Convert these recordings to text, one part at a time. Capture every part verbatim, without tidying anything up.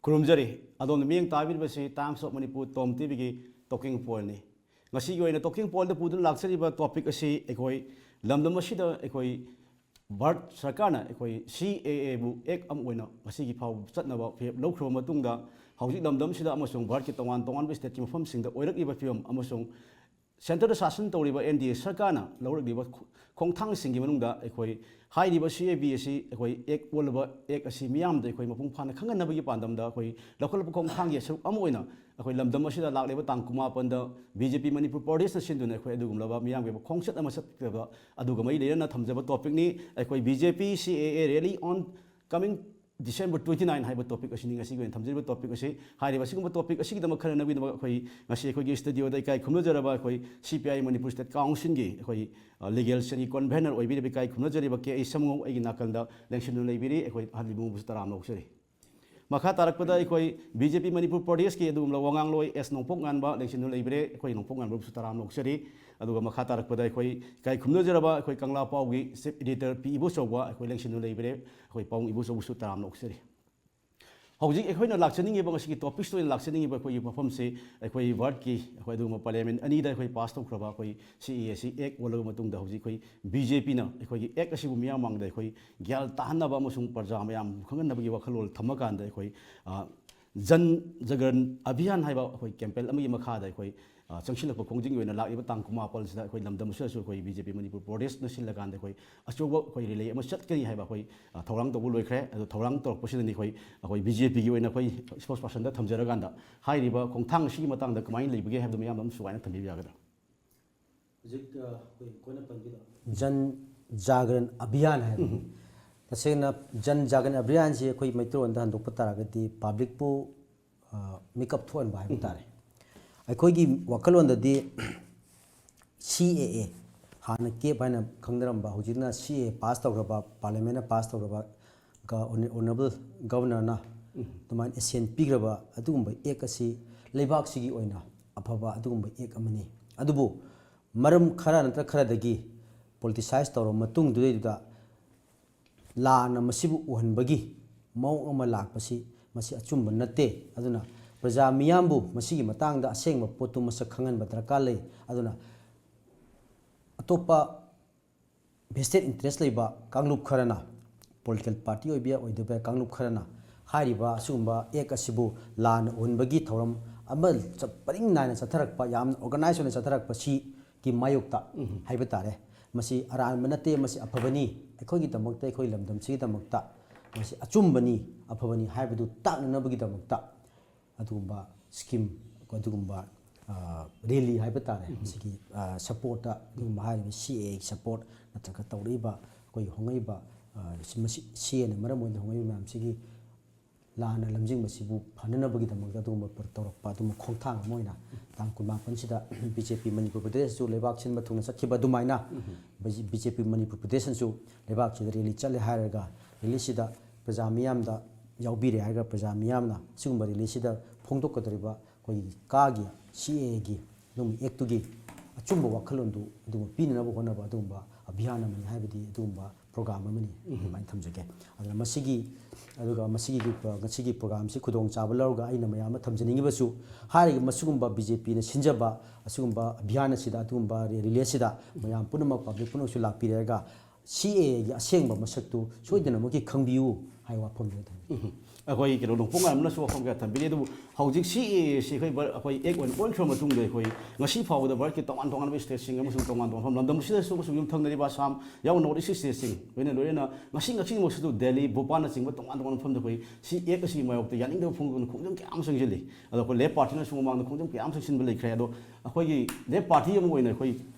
ꯈꯨꯔꯨꯝꯖꯔꯤ꯫ ꯑꯗꯣꯝꯅ ꯃꯤꯠꯌꯦꯡ ꯇꯥꯕꯤꯔꯤꯕꯁꯤ Times of Manipur Tom ꯇꯤꯚꯤꯒꯤ Talking Pointꯅꯤ꯫ ꯉꯁꯤꯒꯤ ꯑꯣꯏꯅ Talking Pointꯗ ꯄꯨꯗꯨꯅ ꯂꯥꯛꯆꯔꯤꯕ topic ꯑꯁꯤ ꯑꯩꯈꯣꯏ ꯂꯝꯗꯝ ꯑꯁꯤꯗ ꯑꯩꯈꯣꯏ ꯚꯥꯔꯠ ꯁꯔꯀꯥꯔꯅ ꯑꯩꯈꯣꯏ C A Aꯕꯨ act ꯑꯃ ꯑꯣꯏꯅ ꯉꯁꯤꯒꯤ ꯐꯥꯎꯕ ꯆꯠꯅꯕ ꯐꯤꯔꯦꯞ ꯂꯧꯈ꯭ꯔꯕ ꯃꯇꯨꯡꯗ, ꯍꯧꯖꯤꯛ ꯂꯝꯗꯝꯁꯤꯗ ꯑꯃꯁꯨꯡ ꯚꯥꯔꯠꯀꯤ ꯇꯣꯉꯥꯟ ꯇꯣꯉꯥꯟꯕ stateꯀꯤ ꯃꯐꯝꯁꯤꯡꯗ ꯑꯣꯏꯔꯛꯂꯤꯕ ꯐꯤꯕꯝ ꯑꯃꯁꯨꯡ centreꯗ ꯁꯥꯁꯟ ꯇꯧꯔꯤꯕ N D A ꯁꯔꯀꯥꯔꯅ ꯂꯧꯔꯛꯂꯤꯕ ꯈꯣ-, ꯈꯣꯡꯊꯥꯡꯁꯤꯡꯒꯤ ꯃꯅꯨꯡꯗ ꯑꯩꯈꯣꯏ ꯍꯥꯏꯔꯤꯕ C A B ꯑꯁꯤ ꯑꯩꯈꯣꯏ act ꯑꯣꯜꯂꯕ act ꯑꯁꯤ ꯃꯤꯌꯥꯝꯗ ꯑꯩꯈꯣꯏ ꯃꯄꯨꯡ ꯐꯥꯅ ꯈꯪꯍꯟꯅꯕꯒꯤ ꯄꯥꯟꯗꯝꯗ ꯑꯩꯈꯣꯏ ꯂꯧꯈꯠꯂꯛꯄ ꯈꯣꯡꯊꯥꯡꯒꯤ ꯁꯔꯨꯛ ꯑꯃ ꯑꯣꯏꯅ ꯑꯩꯈꯣꯏ ꯂꯝꯗꯝ ꯑꯁꯤꯗ ꯂꯥꯛꯂꯤꯕ ꯇꯥꯡ ꯀꯨꯟꯃꯥꯄꯟꯗ B J P ꯃꯅꯤꯄꯨꯔ ꯄ꯭ꯔꯗꯦꯁꯅ ꯁꯤꯟꯗꯨꯅ ꯑꯩꯈꯣꯏ ꯑꯗꯨꯒꯨꯝꯂꯕ ꯃꯤꯌꯥꯝꯒꯤ ꯑꯣꯏꯕ ꯈꯣꯡꯆꯠ ꯑꯃ ꯆꯠꯀꯗꯕ ꯑꯗꯨꯒ ꯃꯔꯤ ꯂꯩꯅꯅ ꯊꯝꯖꯕ topicꯅꯤ꯫ ꯑꯩꯈꯣꯏ B J P C A A rally on coming December twenty nine ꯍꯥꯏꯕ topic ꯑꯁꯤꯅꯤ ꯉꯁꯤꯒꯤ ꯑꯣꯏꯅ ꯊꯝꯖꯔꯤꯕ topic ꯑꯁꯤ꯫ ꯍꯥꯏꯔꯤꯕ ꯑꯁꯤꯒꯨꯝꯕ topic ꯑꯁꯤꯒꯤꯗꯃꯛ ꯈꯟꯅꯅꯕꯒꯤꯗꯃꯛ ꯑꯩꯈꯣꯏ ꯉꯁꯤ ꯑꯩꯈꯣꯏꯒꯤ studioꯗ ꯏꯀꯥꯏ ꯈꯨꯝꯅꯖꯔꯕ ꯑꯩꯈꯣꯏ C P I Manipur State Councilꯒꯤ ꯑꯩꯈꯣꯏ, ꯑ, legal senior convener ꯑꯣꯏꯕꯤꯔꯤꯕ ꯏꯀꯥꯏ ꯈꯨꯝꯅꯖꯔꯤꯕ K I ꯁꯝꯉꯧ ꯑꯩꯒꯤ ꯅꯥꯀꯟꯗ ꯂꯦꯡꯁꯤꯟꯗꯨꯅ ꯂꯩꯕꯤꯔꯤ꯫ ꯑꯩꯈꯣꯏ ꯍꯥꯟꯅ ꯏꯕꯨꯡꯕꯨꯁꯨ ꯇꯔꯥꯝꯅ ꯑꯣꯛꯆꯔꯤ꯫ ꯃꯈꯥ ꯇꯥꯔꯛꯄꯗ ꯑꯩꯈꯣꯏ B J P ꯃꯅꯤꯄꯨꯔ ꯄ꯭ꯔꯗꯦꯁꯀꯤ ꯑꯗꯨꯒꯨꯝꯂꯕ ꯋꯥꯉꯥꯡꯂꯣꯏ S ꯅꯣꯡꯄꯣꯛ ꯉꯥꯟꯕ ꯂꯦꯡꯁꯤꯟꯗꯨꯅ ꯂꯩꯕꯤꯔꯦ꯫ ꯑꯩꯈꯣꯏ ꯅꯣꯡꯄꯣꯛ ꯉꯥꯟꯕꯕꯨꯁꯨ ꯇꯔꯥꯝꯅ ꯑꯣꯛꯆꯔꯤ꯫ ꯑꯗꯨꯒ ꯃꯈꯥ ꯇꯥꯔꯛꯄꯗ ꯑꯩꯈꯣꯏ ꯏꯀꯥꯏ ꯈꯨꯝꯅꯖꯔꯕ ꯑꯩꯈꯣꯏ ꯀꯪꯂꯥ ꯄꯥꯎꯒꯤ chief editor ꯄꯤ ꯏꯕꯣꯆꯧꯕ ꯑꯩꯈꯣꯏ ꯂꯦꯡꯁꯤꯟꯗꯨꯅ ꯂꯩꯕꯤꯔꯦ꯫ ꯑꯩꯈꯣꯏ ꯄꯥꯎꯡ ꯏꯕꯣꯆꯧꯕꯁꯨ ꯇꯔꯥꯝꯅ ꯑꯣꯛꯆꯔꯤ꯫ ꯍꯧꯖꯤꯛ ꯑꯩꯈꯣꯏꯅ ꯂꯥꯛꯆꯅꯤꯡꯉꯤꯕ, ꯉꯁꯤꯒꯤ topicꯇ ꯑꯣꯏꯅ ꯂꯥꯛꯆꯅꯤꯡꯉꯤꯕ ꯑꯩꯈꯣꯏꯒꯤ ꯃꯐꯝꯁꯤ ꯑꯩꯈꯣꯏ ꯚꯥꯔꯠꯀꯤ ꯑꯩꯈꯣꯏ ꯑꯗꯨꯒꯨꯝꯕ parliament ꯑꯅꯤꯗ ꯑꯩꯈꯣꯏ pass ꯇꯧꯈ꯭ꯔꯕ ꯑꯩꯈꯣꯏ C A A ꯑꯁꯤ act ꯑꯣꯜꯂꯕ ꯃꯇꯨꯡꯗ ꯍꯧꯖꯤꯛ ꯑꯩꯈꯣꯏ B J Pꯅ ꯑꯩꯈꯣꯏꯒꯤ act ꯑꯁꯤꯕꯨ ꯃꯤꯌꯥꯝ ꯃꯥꯡꯗ ꯑꯩꯈꯣꯏ ꯒ꯭ꯌꯥꯟ ꯇꯥꯍꯟꯅꯕ ꯑꯃꯁꯨꯡ ꯄ꯭ꯔꯖꯥ ꯃꯌꯥꯝ ꯈꯪꯍꯟꯅꯕꯒꯤ ꯋꯥꯈꯜꯂꯣꯟ ꯊꯝꯃꯀꯥꯟꯗ ꯑꯩꯈꯣꯏ, ꯑ, ꯖꯟ ꯖꯥꯒꯔꯟ ꯑꯚꯤꯌꯥꯟ ꯍꯥꯏꯕ ꯑꯩꯈꯣꯏ campaign ꯑꯃꯒꯤ ꯃꯈꯥꯗ ꯑꯩꯈꯣꯏ, ꯑ, ꯆꯪꯁꯤꯜꯂꯛꯄ ꯈꯣꯡꯖꯪꯒꯤ ꯑꯣꯏꯅ ꯂꯥꯛꯂꯤꯕ ꯇꯥꯡ ꯀꯨꯟꯃꯥꯄꯟꯁꯤꯗ ꯑꯩꯈꯣꯏ ꯂꯝꯗꯝ ꯑꯁꯤꯗꯁꯨ ꯑꯩꯈꯣꯏ B J P ꯃꯅꯤꯄꯨꯔ ꯄ꯭ꯔꯗꯦꯁꯅ ꯁꯤꯜꯂꯀꯥꯟꯗ ꯑꯩꯈꯣꯏ ꯑꯆꯧꯕ ꯑꯩꯈꯣꯏ rally ꯑꯃ ꯆꯠꯀꯅꯤ ꯍꯥꯏꯕ ꯑꯩꯈꯣꯏ, ꯑ, ꯊꯧꯔꯥꯡ ꯇꯧꯕ ꯂꯣꯏꯈ꯭ꯔꯦ꯫ ꯑꯗꯣ ꯊꯧꯔꯥꯡ ꯇꯧꯔꯛꯄꯁꯤꯗꯅꯤ ꯑꯩꯈꯣꯏ, ꯑꯩꯈꯣꯏ B J Pꯒꯤ ꯑꯣꯏꯅ ꯑꯩꯈꯣꯏ spokespersonꯗ ꯊꯝꯖꯔꯀꯥꯟꯗ ꯍꯥꯏꯔꯤꯕ ꯈꯣꯡꯊꯥꯡ ꯑꯁꯤꯒꯤ ꯃꯇꯥꯡꯗ ꯀꯃꯥꯏꯅ ꯂꯩꯕꯒꯦ ꯍꯥꯏꯕꯗꯨ ꯃꯌꯥꯝꯗ ꯑꯗꯨꯝ ꯁꯨꯒꯥꯏꯅ ꯊꯝꯕꯤꯕ ꯌꯥꯒꯗ꯭ꯔꯥ? ꯍꯧꯖꯤꯛ, ꯑ, ꯑꯩꯈꯣꯏ ꯀꯣꯟꯅ ꯄꯟꯕꯤꯔꯛꯑꯣ꯫ ꯖꯟ ꯖꯥꯒꯔꯟ ꯑꯚꯤꯌꯥꯟ ꯍꯥꯏꯕꯅꯤ꯫ ꯎꯝ꯫ ꯇꯁꯦꯡꯅ ꯖꯟ ꯖꯥꯒꯔꯟ ꯑꯚꯤꯌꯥꯟꯁꯤ ꯑꯩꯈꯣꯏ ꯃꯩꯇꯩꯂꯣꯟꯗ ꯍꯟꯗꯣꯛꯄ ꯇꯥꯔꯒꯗꯤ publicꯄꯨ, ꯑ, ꯃꯤꯀꯞ ꯊꯣꯛꯍꯟꯕ ꯍꯥꯏꯕ ꯎꯝ꯫ ꯇꯥꯔꯦ꯫ ꯑꯩꯈꯣꯏꯒꯤ ꯋꯥꯈꯜꯂꯣꯟꯗꯗꯤ C A A, ꯍꯥꯟꯅ CAB ꯍꯥꯏꯅ ꯈꯪꯅꯔꯝꯕ, ꯍꯧꯖꯤꯛꯅ C A A pass ꯇꯧꯈ꯭ꯔꯕ, parliamentꯅ pass ꯇꯧꯈ꯭ꯔꯕ, ꯒ-, honourable governorꯅ ꯎꯝ꯫ ꯑꯗꯨꯃꯥꯏꯅ assent ꯄꯤꯈ꯭ꯔꯕ ꯑꯗꯨꯒꯨꯝꯕ act ꯑꯁꯤ ꯂꯩꯕꯥꯛꯁꯤꯒꯤ ꯑꯣꯏꯅ ꯑꯐꯕ ꯑꯗꯨꯒꯨꯝꯕ act ꯑꯃꯅꯤ꯫ ꯑꯗꯨꯕꯨ ꯃꯔꯝ ꯈꯔ ꯅꯠꯇ꯭ꯔ ꯈꯔꯗꯒꯤ politicize ꯇꯧꯔꯕ ꯃꯇꯨꯡꯗꯨꯗꯩꯗꯨꯗ ꯂꯥꯟꯅ ꯃꯁꯤꯕꯨ ꯎꯍꯟꯕꯒꯤ ꯃꯑꯣꯡ ꯑꯃ ꯂꯥꯛꯄꯁꯤ ꯃꯁꯤ ꯑꯆꯨꯝꯕ ꯅꯠꯇꯦ꯫ ꯑꯗꯨꯅ ꯄ꯭ꯔꯖꯥ ꯃꯤꯌꯥꯝꯕꯨ ꯃꯁꯤꯒꯤ ꯃꯇꯥꯡꯗ ꯑꯁꯦꯡꯕ ꯄꯣꯠꯇꯨ ꯃꯁꯛ ꯈꯪꯍꯟꯕ ꯗꯔꯀꯥꯔ ꯂꯩ꯫ ꯑꯗꯨꯅ ꯑꯇꯣꯞꯄ vested interest ꯂꯩꯕ ꯀꯥꯡꯂꯨꯞ ꯈꯔꯅ, political party ꯑꯣꯏꯕ ꯌꯥꯏ, ꯑꯣꯏꯗꯕ ꯌꯥꯏ, ꯀꯥꯡꯂꯨꯞ ꯈꯔꯅ ꯍꯥꯏꯔꯤꯕ ꯑꯁꯤꯒꯨꯝꯕ act ꯑꯁꯤꯕꯨ ꯂꯥꯟꯅ ꯎꯍꯟꯕꯒꯤ ꯊꯧꯔꯝ ꯑꯃ ꯆ-, ꯄꯔꯤꯡ ꯅꯥꯏꯅ ꯆꯠꯊꯔꯛꯄ, ꯌꯥꯝꯅ organize ꯑꯣꯏꯅ ꯆꯠꯊꯔꯛꯄꯁꯤꯒꯤ ꯃꯥꯌꯣꯛꯇ ꯍꯥꯏꯕ ꯇꯥꯔꯦ꯫ ꯃꯁꯤ ꯑꯔꯥꯟꯕ ꯅꯠꯇꯦ, ꯃꯁꯤ ꯑꯐꯕꯅꯤ, ꯑꯩꯈꯣꯏꯒꯤꯗꯃꯛꯇ, ꯑꯩꯈꯣꯏ ꯂꯝꯗꯝꯁꯤꯒꯤꯗꯃꯛꯇ ꯃꯁꯤ ꯑꯆꯨꯝꯕꯅꯤ, ꯑꯐꯕꯅꯤ ꯍꯥꯏꯕꯗꯨ ꯇꯥꯛꯅꯅꯕꯒꯤꯗꯃꯛꯇ ꯑꯗꯨꯒꯨꯝꯕ scheme, ꯑꯗꯨꯒꯨꯝꯕ, ꯑ, rally ꯍꯥꯏꯕ ꯇꯥꯔꯦ, ꯃꯁꯤꯒꯤ, ꯑ, supportꯇ ꯑꯗꯨꯒꯨꯝꯕ ꯍꯥꯏꯔꯤꯕ C A A support ꯅꯠꯇ꯭ꯔꯒ ꯇꯧꯔꯛꯏꯕ ꯑꯩꯈꯣꯏꯒꯤ ꯍꯣꯡꯉꯛꯏꯕ, ꯑ, ꯁꯤ-, ꯃꯁꯤ C A Aꯅ ꯃꯔꯝ ꯑꯣꯏꯗꯨꯅ ꯍꯣꯡꯉꯛꯏꯕ ꯃꯌꯥꯝꯁꯤꯒꯤ ꯂꯥꯟꯅ ꯂꯝꯖꯤꯡꯕꯁꯤꯕꯨ ꯐꯅꯅꯕꯒꯤꯗꯃꯛꯇ ꯑꯗꯨꯒꯨꯝꯕ ꯄ꯭ꯔ-, ꯇꯧꯔꯛꯄ ꯑꯗꯨꯒꯨꯝꯕ ꯈꯣꯡꯊꯥꯡ ꯑꯃ ꯑꯣꯏꯅ ꯇꯥꯡ ꯀꯨꯟꯃꯥꯄꯟꯁꯤꯗ B J P ꯃꯅꯤꯄꯨꯔ ꯄ꯭ꯔꯗꯦꯁꯇꯁꯨ ꯂꯩꯕꯥꯛ ꯁꯤꯟꯕ ꯊꯨꯡꯅ ꯆꯠꯈꯤꯕ ꯑꯗꯨꯃꯥꯏꯅ B J P Manipur ꯄ꯭ꯔꯗꯦꯁꯅꯁꯨ ꯂꯩꯕꯥꯛꯁꯤꯗ rally ꯆꯠꯂꯦ ꯍꯥꯏꯔꯒ rallyꯁꯤꯗ ꯄ꯭ꯔꯖꯥ ꯃꯤꯌꯥꯝꯗ ꯌꯥꯎꯕꯤꯔꯦ ꯍꯥꯏꯔꯒ ꯄ꯭ꯔꯖꯥ ꯃꯤꯌꯥꯝꯅ ꯁꯤꯒꯨꯝꯕ rallyꯁꯤꯗ ꯐꯣꯡꯗꯣꯛꯀꯗꯧꯔꯤꯕ ꯑꯩꯈꯣꯏꯒꯤ ꯀꯥꯒꯤ C A Aꯒꯤ ꯑꯗꯨꯒꯨꯝꯕ actꯇꯨꯒꯤ ꯑꯆꯨꯝꯕ ꯋꯥꯈꯜꯂꯣꯟꯗꯨ ꯑꯗꯨꯒꯨꯝꯕ ꯄꯤꯅꯅꯕ ꯍꯣꯠꯅꯕ ꯑꯗꯨꯒꯨꯝꯕ ꯑꯚꯤꯌꯥꯟ ꯑꯃꯅꯤ ꯍꯥꯏꯕꯗꯤ ꯑꯗꯨꯒꯨꯝꯕ program ꯑꯃꯅꯤ, ꯑꯗꯨꯃꯥꯏꯅ ꯊꯝꯖꯒꯦ꯫ ꯑꯗꯨꯅ ꯃꯁꯤꯒꯤ, ꯑꯗꯨꯒ ꯃꯁꯤꯒꯤ, ꯉꯁꯤꯒꯤ programꯁꯤ ꯈꯨꯗꯣꯡꯆꯥꯕ ꯂꯧꯔꯒ ꯑꯩꯅ ꯃꯌꯥꯝ ꯑꯃ ꯊꯝꯖꯅꯤꯡꯉꯤꯕꯁꯨ, ꯍꯥꯏꯔꯤꯕ ꯃꯁꯤꯒꯨꯝꯕ B J Pꯅ ꯁꯤꯟꯖꯕ ꯑꯁꯤꯒꯨꯝꯕ ꯑꯚꯤꯌꯥꯟ ꯑꯁꯤꯗ, ꯑꯗꯨꯒꯨꯝꯕ rally ꯑꯁꯤꯗ ꯃꯌꯥꯝ ꯄꯨꯝꯅꯃꯛ, public ꯄꯨꯝꯅꯃꯛꯁꯨ ꯂꯥꯛꯄꯤꯔꯒ C A Aꯒꯤ ꯑꯁꯦꯡꯕ ꯃꯁꯛꯇꯨ ꯁꯣꯏꯗꯅꯃꯛꯀꯤ ꯈꯪꯕꯤꯌꯨ ꯍꯥꯏꯕ ꯋꯥꯐꯝꯗꯨ ꯊꯝꯖꯒꯦ꯫ ꯑꯩꯈꯣꯏ ꯀꯩꯅꯣ, ꯅꯣꯡꯄꯣꯛ ꯉꯥꯏꯔꯝꯅꯁꯨ ꯋꯥꯐꯝ ꯀꯌꯥ ꯊꯝꯕꯤꯔꯤ꯫ ꯑꯗꯨꯕꯨ ꯍꯧꯖꯤꯛ C A Aꯁꯤ ꯑꯩꯈꯣꯏ ꯚꯥꯔ-, ꯑꯩꯈꯣꯏ act ꯑꯣꯏꯅ ꯑꯣꯟꯈ꯭ꯔꯕ ꯃꯇꯨꯡꯗ ꯑꯩꯈꯣꯏ ꯉꯁꯤ ꯐꯥꯎꯕꯗ ꯚꯥꯔꯠꯀꯤ ꯇꯣꯉꯥꯟ ꯇꯣꯉꯥꯟꯕ stateꯁꯤꯡ ꯑꯃꯁꯨꯡ ꯇꯣꯉꯥꯟ ꯇꯣꯉꯥꯟꯕ ꯂꯝꯗꯝꯁꯤꯗꯁꯨ ꯑꯃꯁꯨꯡ ꯌꯨꯝꯊꯪꯅꯔꯤꯕ ꯑꯁꯥꯝ ꯌꯥꯎꯅ North East stateꯁꯤꯡ, ꯂꯣꯏꯅ, ꯂꯣꯏꯅꯅ ꯉꯁꯤ, ꯉꯁꯤꯃꯛꯁꯨ ꯗꯦꯜꯂꯤ, ꯚꯣꯄꯥꯜꯅꯆꯤꯡꯕ ꯇꯣꯉꯥꯟ ꯇꯣꯉꯥꯟꯕ ꯃꯐꯝꯗ ꯑꯩꯈꯣꯏ C A A ꯑꯁꯤꯒꯤ ꯃꯥꯌꯣꯛꯇ ꯌꯥꯅꯤꯡꯗꯕ ꯐꯣꯡꯗꯣꯛꯇꯨꯅ ꯈꯣꯡꯖꯪ ꯀꯌꯥ ꯑꯃ ꯆꯪꯁꯤꯜꯂꯤ꯫ ꯑꯗꯣ ꯑꯩꯈꯣꯏ Left Partyꯅꯁꯨ ꯃꯃꯥꯡꯗ ꯈꯣꯡꯖꯪ ꯀꯌꯥ ꯑꯃ ꯆꯪꯁꯤꯟꯕ ꯂꯩꯈ꯭ꯔꯦ꯫ ꯑꯗꯣ ꯑꯩꯈꯣꯏꯒꯤ Left Party ꯑꯃ ꯑꯣꯏꯅ ꯑꯩꯈꯣꯏ,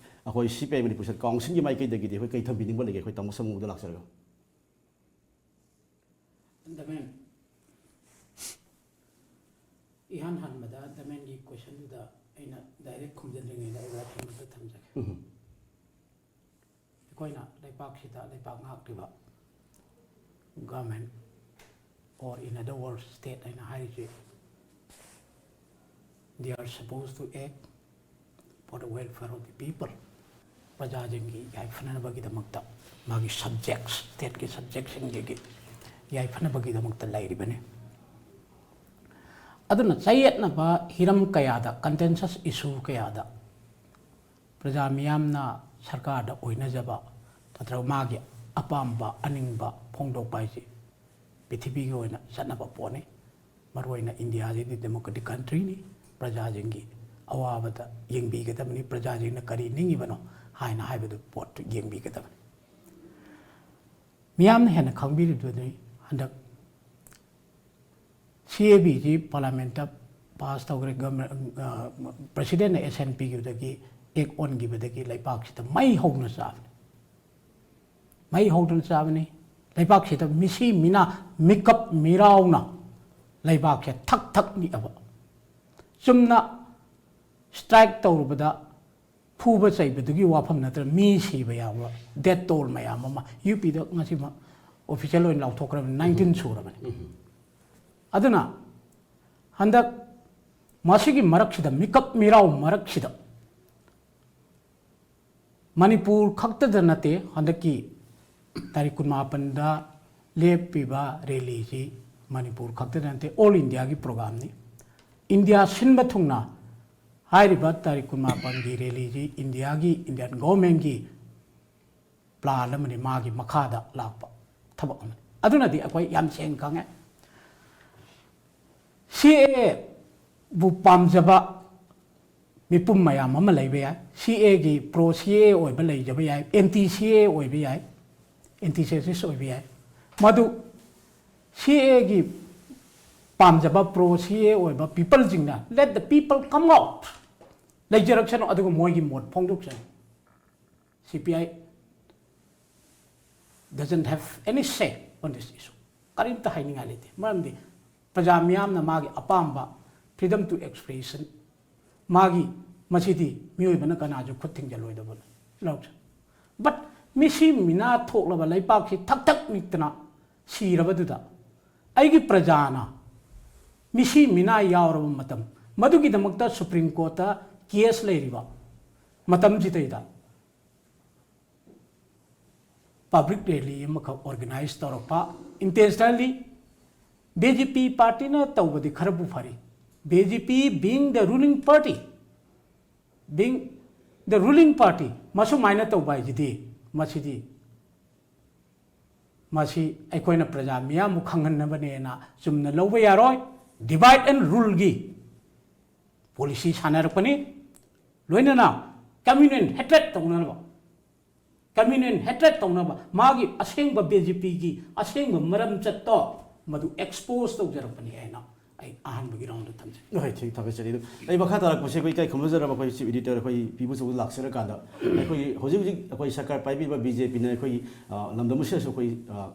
ꯑꯩꯈꯣꯏ C P I Manipur State Councilꯒꯤ ꯃꯥꯏꯀꯩꯗꯒꯤꯗꯤ ꯑꯩꯈꯣꯏ ꯀꯩ ꯊꯝꯕꯤꯅꯤꯡꯕ ꯂꯩꯒꯦ? ꯑꯩꯈꯣꯏ ꯇꯥꯃꯣ ꯁꯪꯃꯨꯕꯗ ꯂꯥꯛꯆꯔꯒ꯫ ꯗꯃꯦꯟ, ꯏꯍꯥꯟ ꯍꯥꯟꯕꯗ ꯗꯃꯦꯟꯒꯤ questionꯗꯨꯗ ꯑꯩꯅ direct ꯈꯨꯝꯖꯤꯟꯗ꯭ꯔꯤꯉꯩꯗ ꯑꯩ ꯋꯥꯐꯝ ꯑꯃꯇ ꯊꯝꯖꯒꯦ꯫ ꯎꯝ꯫ ꯑꯩꯈꯣꯏꯅ ꯂꯩꯄꯥꯛꯁꯤꯗ ꯂꯩꯄꯥꯛ ꯉꯥꯛꯂꯤꯕ government, or in other words, state ꯍꯥꯏꯅ ꯍꯥꯏꯔꯤꯁꯤ, they are supposed to act for the welfare of the people. ꯄ꯭ꯔꯖꯥꯁꯤꯡꯒꯤ ꯌꯥꯏꯐꯅꯅꯕꯒꯤꯗꯃꯛꯇ, ꯃꯥꯒꯤ subjects, stateꯀꯤ subjectꯁꯤꯡꯁꯤꯒꯤ ꯌꯥꯏꯐꯅꯕꯒꯤꯗꯃꯛꯇ ꯂꯩꯔꯤꯕꯅꯤ꯫ ꯑꯗꯨꯅ ꯆꯌꯦꯠꯅꯕ ꯍꯤꯔꯝ ꯀꯌꯥꯗ, contentious issue ꯀꯌꯥꯗ ꯄ꯭ꯔꯖꯥ ꯃꯤꯌꯥꯝꯅ ꯁꯔꯀꯥꯔꯗ ꯑꯣꯏꯅꯖꯕ ꯅꯠꯇ꯭ꯔꯒ ꯃꯥꯒꯤ ꯑꯄꯥꯝꯕ ꯑꯅꯤꯡꯕ ꯐꯣꯡꯗꯣꯛꯄ ꯍꯥꯏꯁꯤ ꯄ꯭ꯔꯤꯊꯤꯕꯤꯒꯤ ꯑꯣꯏꯅ ꯆꯠꯅꯕ ꯄꯣꯠꯅꯤ꯫ ꯃꯔꯨꯑꯣꯏꯅ ꯏꯟꯗꯤꯌꯥꯁꯤꯗꯤ democratic countryꯅꯤ꯫ ꯄ꯭ꯔꯖꯥꯁꯤꯡꯒꯤ ꯑꯋꯥꯕꯗ ꯌꯦꯡꯕꯤꯒꯗꯕꯅꯤ, ꯄ꯭ꯔꯖꯥꯁꯤꯡꯅ ꯀꯔꯤ ꯅꯤꯡꯉꯤꯕꯅꯣ ꯍꯥꯏꯅ ꯍꯥꯏꯕꯗꯨ ꯄꯣꯠꯇꯨ ꯌꯦꯡꯕꯤꯒꯗꯕꯅꯤ꯫ ꯃꯤꯌꯥꯝꯅ ꯍꯦꯟꯅ ꯈꯪꯕꯤꯔꯤꯗꯨꯅꯤ, ꯍꯟꯗꯛ ꯁꯤ ꯑꯦ ꯕꯤꯁꯤ ꯄꯥꯔꯂꯥꯃꯦꯟꯠꯇ ꯄꯥꯁ ꯇꯧꯈ꯭ꯔꯦ꯫ ꯒꯚꯔꯟꯃꯦꯟꯠ, ꯑ, ꯄ꯭ꯔꯁꯤꯗꯦꯟꯠꯅ ꯑꯦꯁꯦꯟ ꯄꯤꯈꯤꯕꯗꯒꯤ, ꯑꯦꯛ ꯑꯣꯟꯈꯤꯕꯗꯒꯤ ꯂꯩꯕꯥꯛꯁꯤꯗ ꯃꯩ ꯍꯧꯅ ꯆꯥꯕꯅꯤ꯫ ꯃꯩ ꯍꯧꯗꯨꯅ ꯆꯥꯕꯅꯤ꯫ ꯂꯩꯕꯥꯛꯁꯤꯗ ꯃꯤꯁꯤ ꯃꯤꯅꯥ, ꯃꯤꯀꯞ ꯃꯤꯔꯥꯎꯅ ꯂꯩꯕꯥꯛꯁꯦ ꯊꯛ ꯊꯛ ꯅꯤꯛꯑꯕ꯫ ꯆꯨꯝꯅ strike ꯇꯧꯔꯨꯕꯗ ꯐꯨꯕ ꯆꯩꯕꯗꯨꯒꯤ ꯋꯥꯐꯝ ꯅꯠꯇꯅ ꯃꯤ ꯁꯤꯕ ꯌꯥꯎꯕ, death toll ꯃꯌꯥꯝ ꯑꯃ ꯌꯨ ꯄꯤꯗ ꯉꯁꯤꯃꯛ official ꯑꯣꯏꯅ ꯂꯥꯎꯊꯣꯛꯈ꯭ꯔꯕꯅꯤ, nineteen ꯁꯨꯔꯕꯅꯤ꯫ ꯑꯗꯨꯅ ꯍꯟꯗꯛ ꯃꯁꯤꯒꯤ ꯃꯔꯛꯁꯤꯗ, ꯃꯤꯀꯞ ꯃꯤꯔꯥꯎ ꯃꯔꯛꯁꯤꯗ, ꯃꯅꯤꯄꯨꯔ ꯈꯛꯇꯗ ꯅꯠꯇꯦ, ꯍꯟꯗꯛꯀꯤ ꯇꯥꯔꯤꯛ ꯀꯨꯟꯃꯥꯄꯟꯗ ꯂꯦꯞꯄꯤꯕ rallyꯁꯤ ꯃꯅꯤꯄꯨꯔ ꯈꯛꯇꯗ ꯅꯠꯇꯦ, all Indiaꯒꯤ programꯅꯤ꯫ ꯏꯟꯗꯤꯌꯥ ꯁꯤꯟꯕ ꯊꯨꯡꯅ ꯍꯥꯏꯔꯤꯕ ꯇꯥꯔꯤꯛ ꯀꯨꯟꯃꯥꯄꯟꯒꯤ rallyꯁꯤ ꯏꯟꯗꯤꯌꯥꯒꯤ, Indian governmentꯀꯤ plan ꯑꯃꯅꯤ, ꯃꯥꯒꯤ ꯃꯈꯥꯗ ꯂꯥꯛꯄ ꯊꯕꯛ ꯑꯃꯅꯤ꯫ ꯑꯗꯨꯅꯗꯤ ꯑꯩꯈꯣꯏ ꯌꯥꯝ ꯁꯦꯡꯅ ꯈꯪꯉꯦ꯫ ꯁꯤ ꯑꯦ ꯑꯦꯕꯨ ꯄꯥꯝꯖꯕ ꯃꯤꯄꯨꯝ ꯃꯌꯥꯝ ꯑꯃ ꯂꯩꯕ ꯌꯥꯏ꯫ ꯁꯤ ꯑꯦꯒꯤ pro C A A ꯑꯣꯏꯕ ꯂꯩꯖꯕ ꯌꯥꯏ, anti C A A ꯑꯣꯏꯕ ꯌꯥꯏ, anti census ꯑꯣꯏꯕ ꯌꯥꯏ꯫ ꯃꯗꯨ ꯁꯤ ꯑꯦ ꯑꯦꯒꯤ ꯄꯥꯝꯖꯕ pro C A A ꯑꯣꯏꯕ peopleꯁꯤꯡꯅ, let the people come out, ꯂꯩꯖꯔꯛꯁꯅꯨ, ꯑꯗꯨꯒ ꯃꯣꯏꯒꯤ ꯃꯣꯠ ꯐꯣꯡꯗꯣꯛꯆꯅꯨ꯫ C P I doesn't have any say on this issue. ꯀꯔꯤꯝꯇ ꯍꯥꯏꯅꯤꯡꯉꯥꯏ ꯂꯩꯇꯦ꯫ ꯃꯔꯝꯗꯤ ꯄ꯭ꯔꯖꯥ ꯃꯤꯌꯥꯝꯅ ꯃꯥꯒꯤ ꯑꯄꯥꯝꯕ freedom to expression, ꯃꯥꯒꯤ, ꯃꯁꯤꯗꯤ ꯃꯤꯑꯣꯏꯕꯅ ꯀꯅꯥꯁꯨ ꯈꯨꯠ ꯊꯤꯡꯖꯤꯜꯂꯣꯏꯗꯕꯅꯤ꯫ ꯂꯧꯁꯤ꯫ But ꯃꯤꯁꯤ ꯃꯤꯅꯥ ꯊꯣꯛꯂꯕ ꯂꯩꯕꯥꯛꯁꯤ ꯊꯛ ꯊꯛ ꯅꯤꯛꯇꯅ ꯁꯤꯔꯕꯗꯨꯗ ꯑꯩꯒꯤ ꯄ꯭ꯔꯖꯥꯅ ꯃꯤꯁꯤ ꯃꯤꯅꯥ ꯌꯥꯎꯔꯕ ꯃꯇꯝ, ꯃꯗꯨꯒꯤꯗꯃꯛꯇ Supreme Courtꯇ case ꯂꯩꯔꯤꯕ ꯃꯇꯝꯁꯤꯗꯩꯗ public rally ꯑꯃꯈꯛ organize ꯇꯧꯔꯛꯄ, intentionally B J P partyꯅ ꯇꯧꯕꯗꯤ ꯈꯔꯕꯨ ꯐꯔꯤ, B J P being the ruling party, being the ruling party, ꯃꯁꯨꯃꯥꯏꯅ ꯇꯧꯕ ꯍꯥꯏꯁꯤꯗꯤ, ꯃꯁꯤꯗꯤ, ꯃꯁꯤ ꯑꯩꯈꯣꯏꯅ ꯄ꯭ꯔꯖꯥ ꯃꯤꯌꯥꯝꯕꯨ ꯈꯪꯍꯟꯅꯕꯅꯦꯅ ꯆꯨꯝꯅ ꯂꯧꯕ ꯌꯥꯔꯣꯏ꯫ Divide and ruleꯒꯤ policy ꯁꯥꯟꯅꯔꯛꯄꯅꯤ꯫ ꯂꯣꯏꯅꯅ communal hatred ꯇꯧꯅꯅꯕ, communal hatred ꯇꯧꯅꯕ, ꯃꯥꯒꯤ ꯑꯁꯦꯡꯕ B J Pꯒꯤ ꯑꯁꯦꯡꯕ ꯃꯔꯝ ꯆꯠꯇꯣ ꯃꯗꯨ expose ꯇꯧꯖꯔꯛꯄꯅꯤ ꯍꯥꯏꯅ ꯑꯩ ꯑꯍꯥꯟꯕꯒꯤ roundꯗ ꯊꯝꯖꯩ꯫ ꯍꯣꯏ, ꯊꯦꯡ-, ꯊꯥꯒꯠꯆꯔꯤ꯫ ꯑꯗꯨ ꯑꯩ ꯃꯈꯥ ꯇꯥꯔꯛꯄꯁꯦ ꯑꯩꯈꯣꯏ ꯏꯀꯥꯏ ꯈꯨꯝꯅꯖꯔꯕ ꯑꯩꯈꯣꯏ chief editor ꯑꯩꯈꯣꯏ ꯄꯤꯕꯨ ꯆꯧꯗ ꯂꯥꯛꯆꯔꯀꯥꯟꯗ, ꯑꯩꯈꯣꯏꯒꯤ ꯍꯧꯖꯤꯛ ꯍꯧꯖꯤꯛ ꯑꯩꯈꯣꯏ ꯁꯔꯀꯥꯔ ꯄꯥꯏꯕꯤꯕ B J Pꯅ ꯑꯩꯈꯣꯏꯒꯤ, ꯑ, ꯂꯝꯗꯝ ꯑꯁꯤꯗꯁꯨ ꯑꯩꯈꯣꯏ, ꯑ,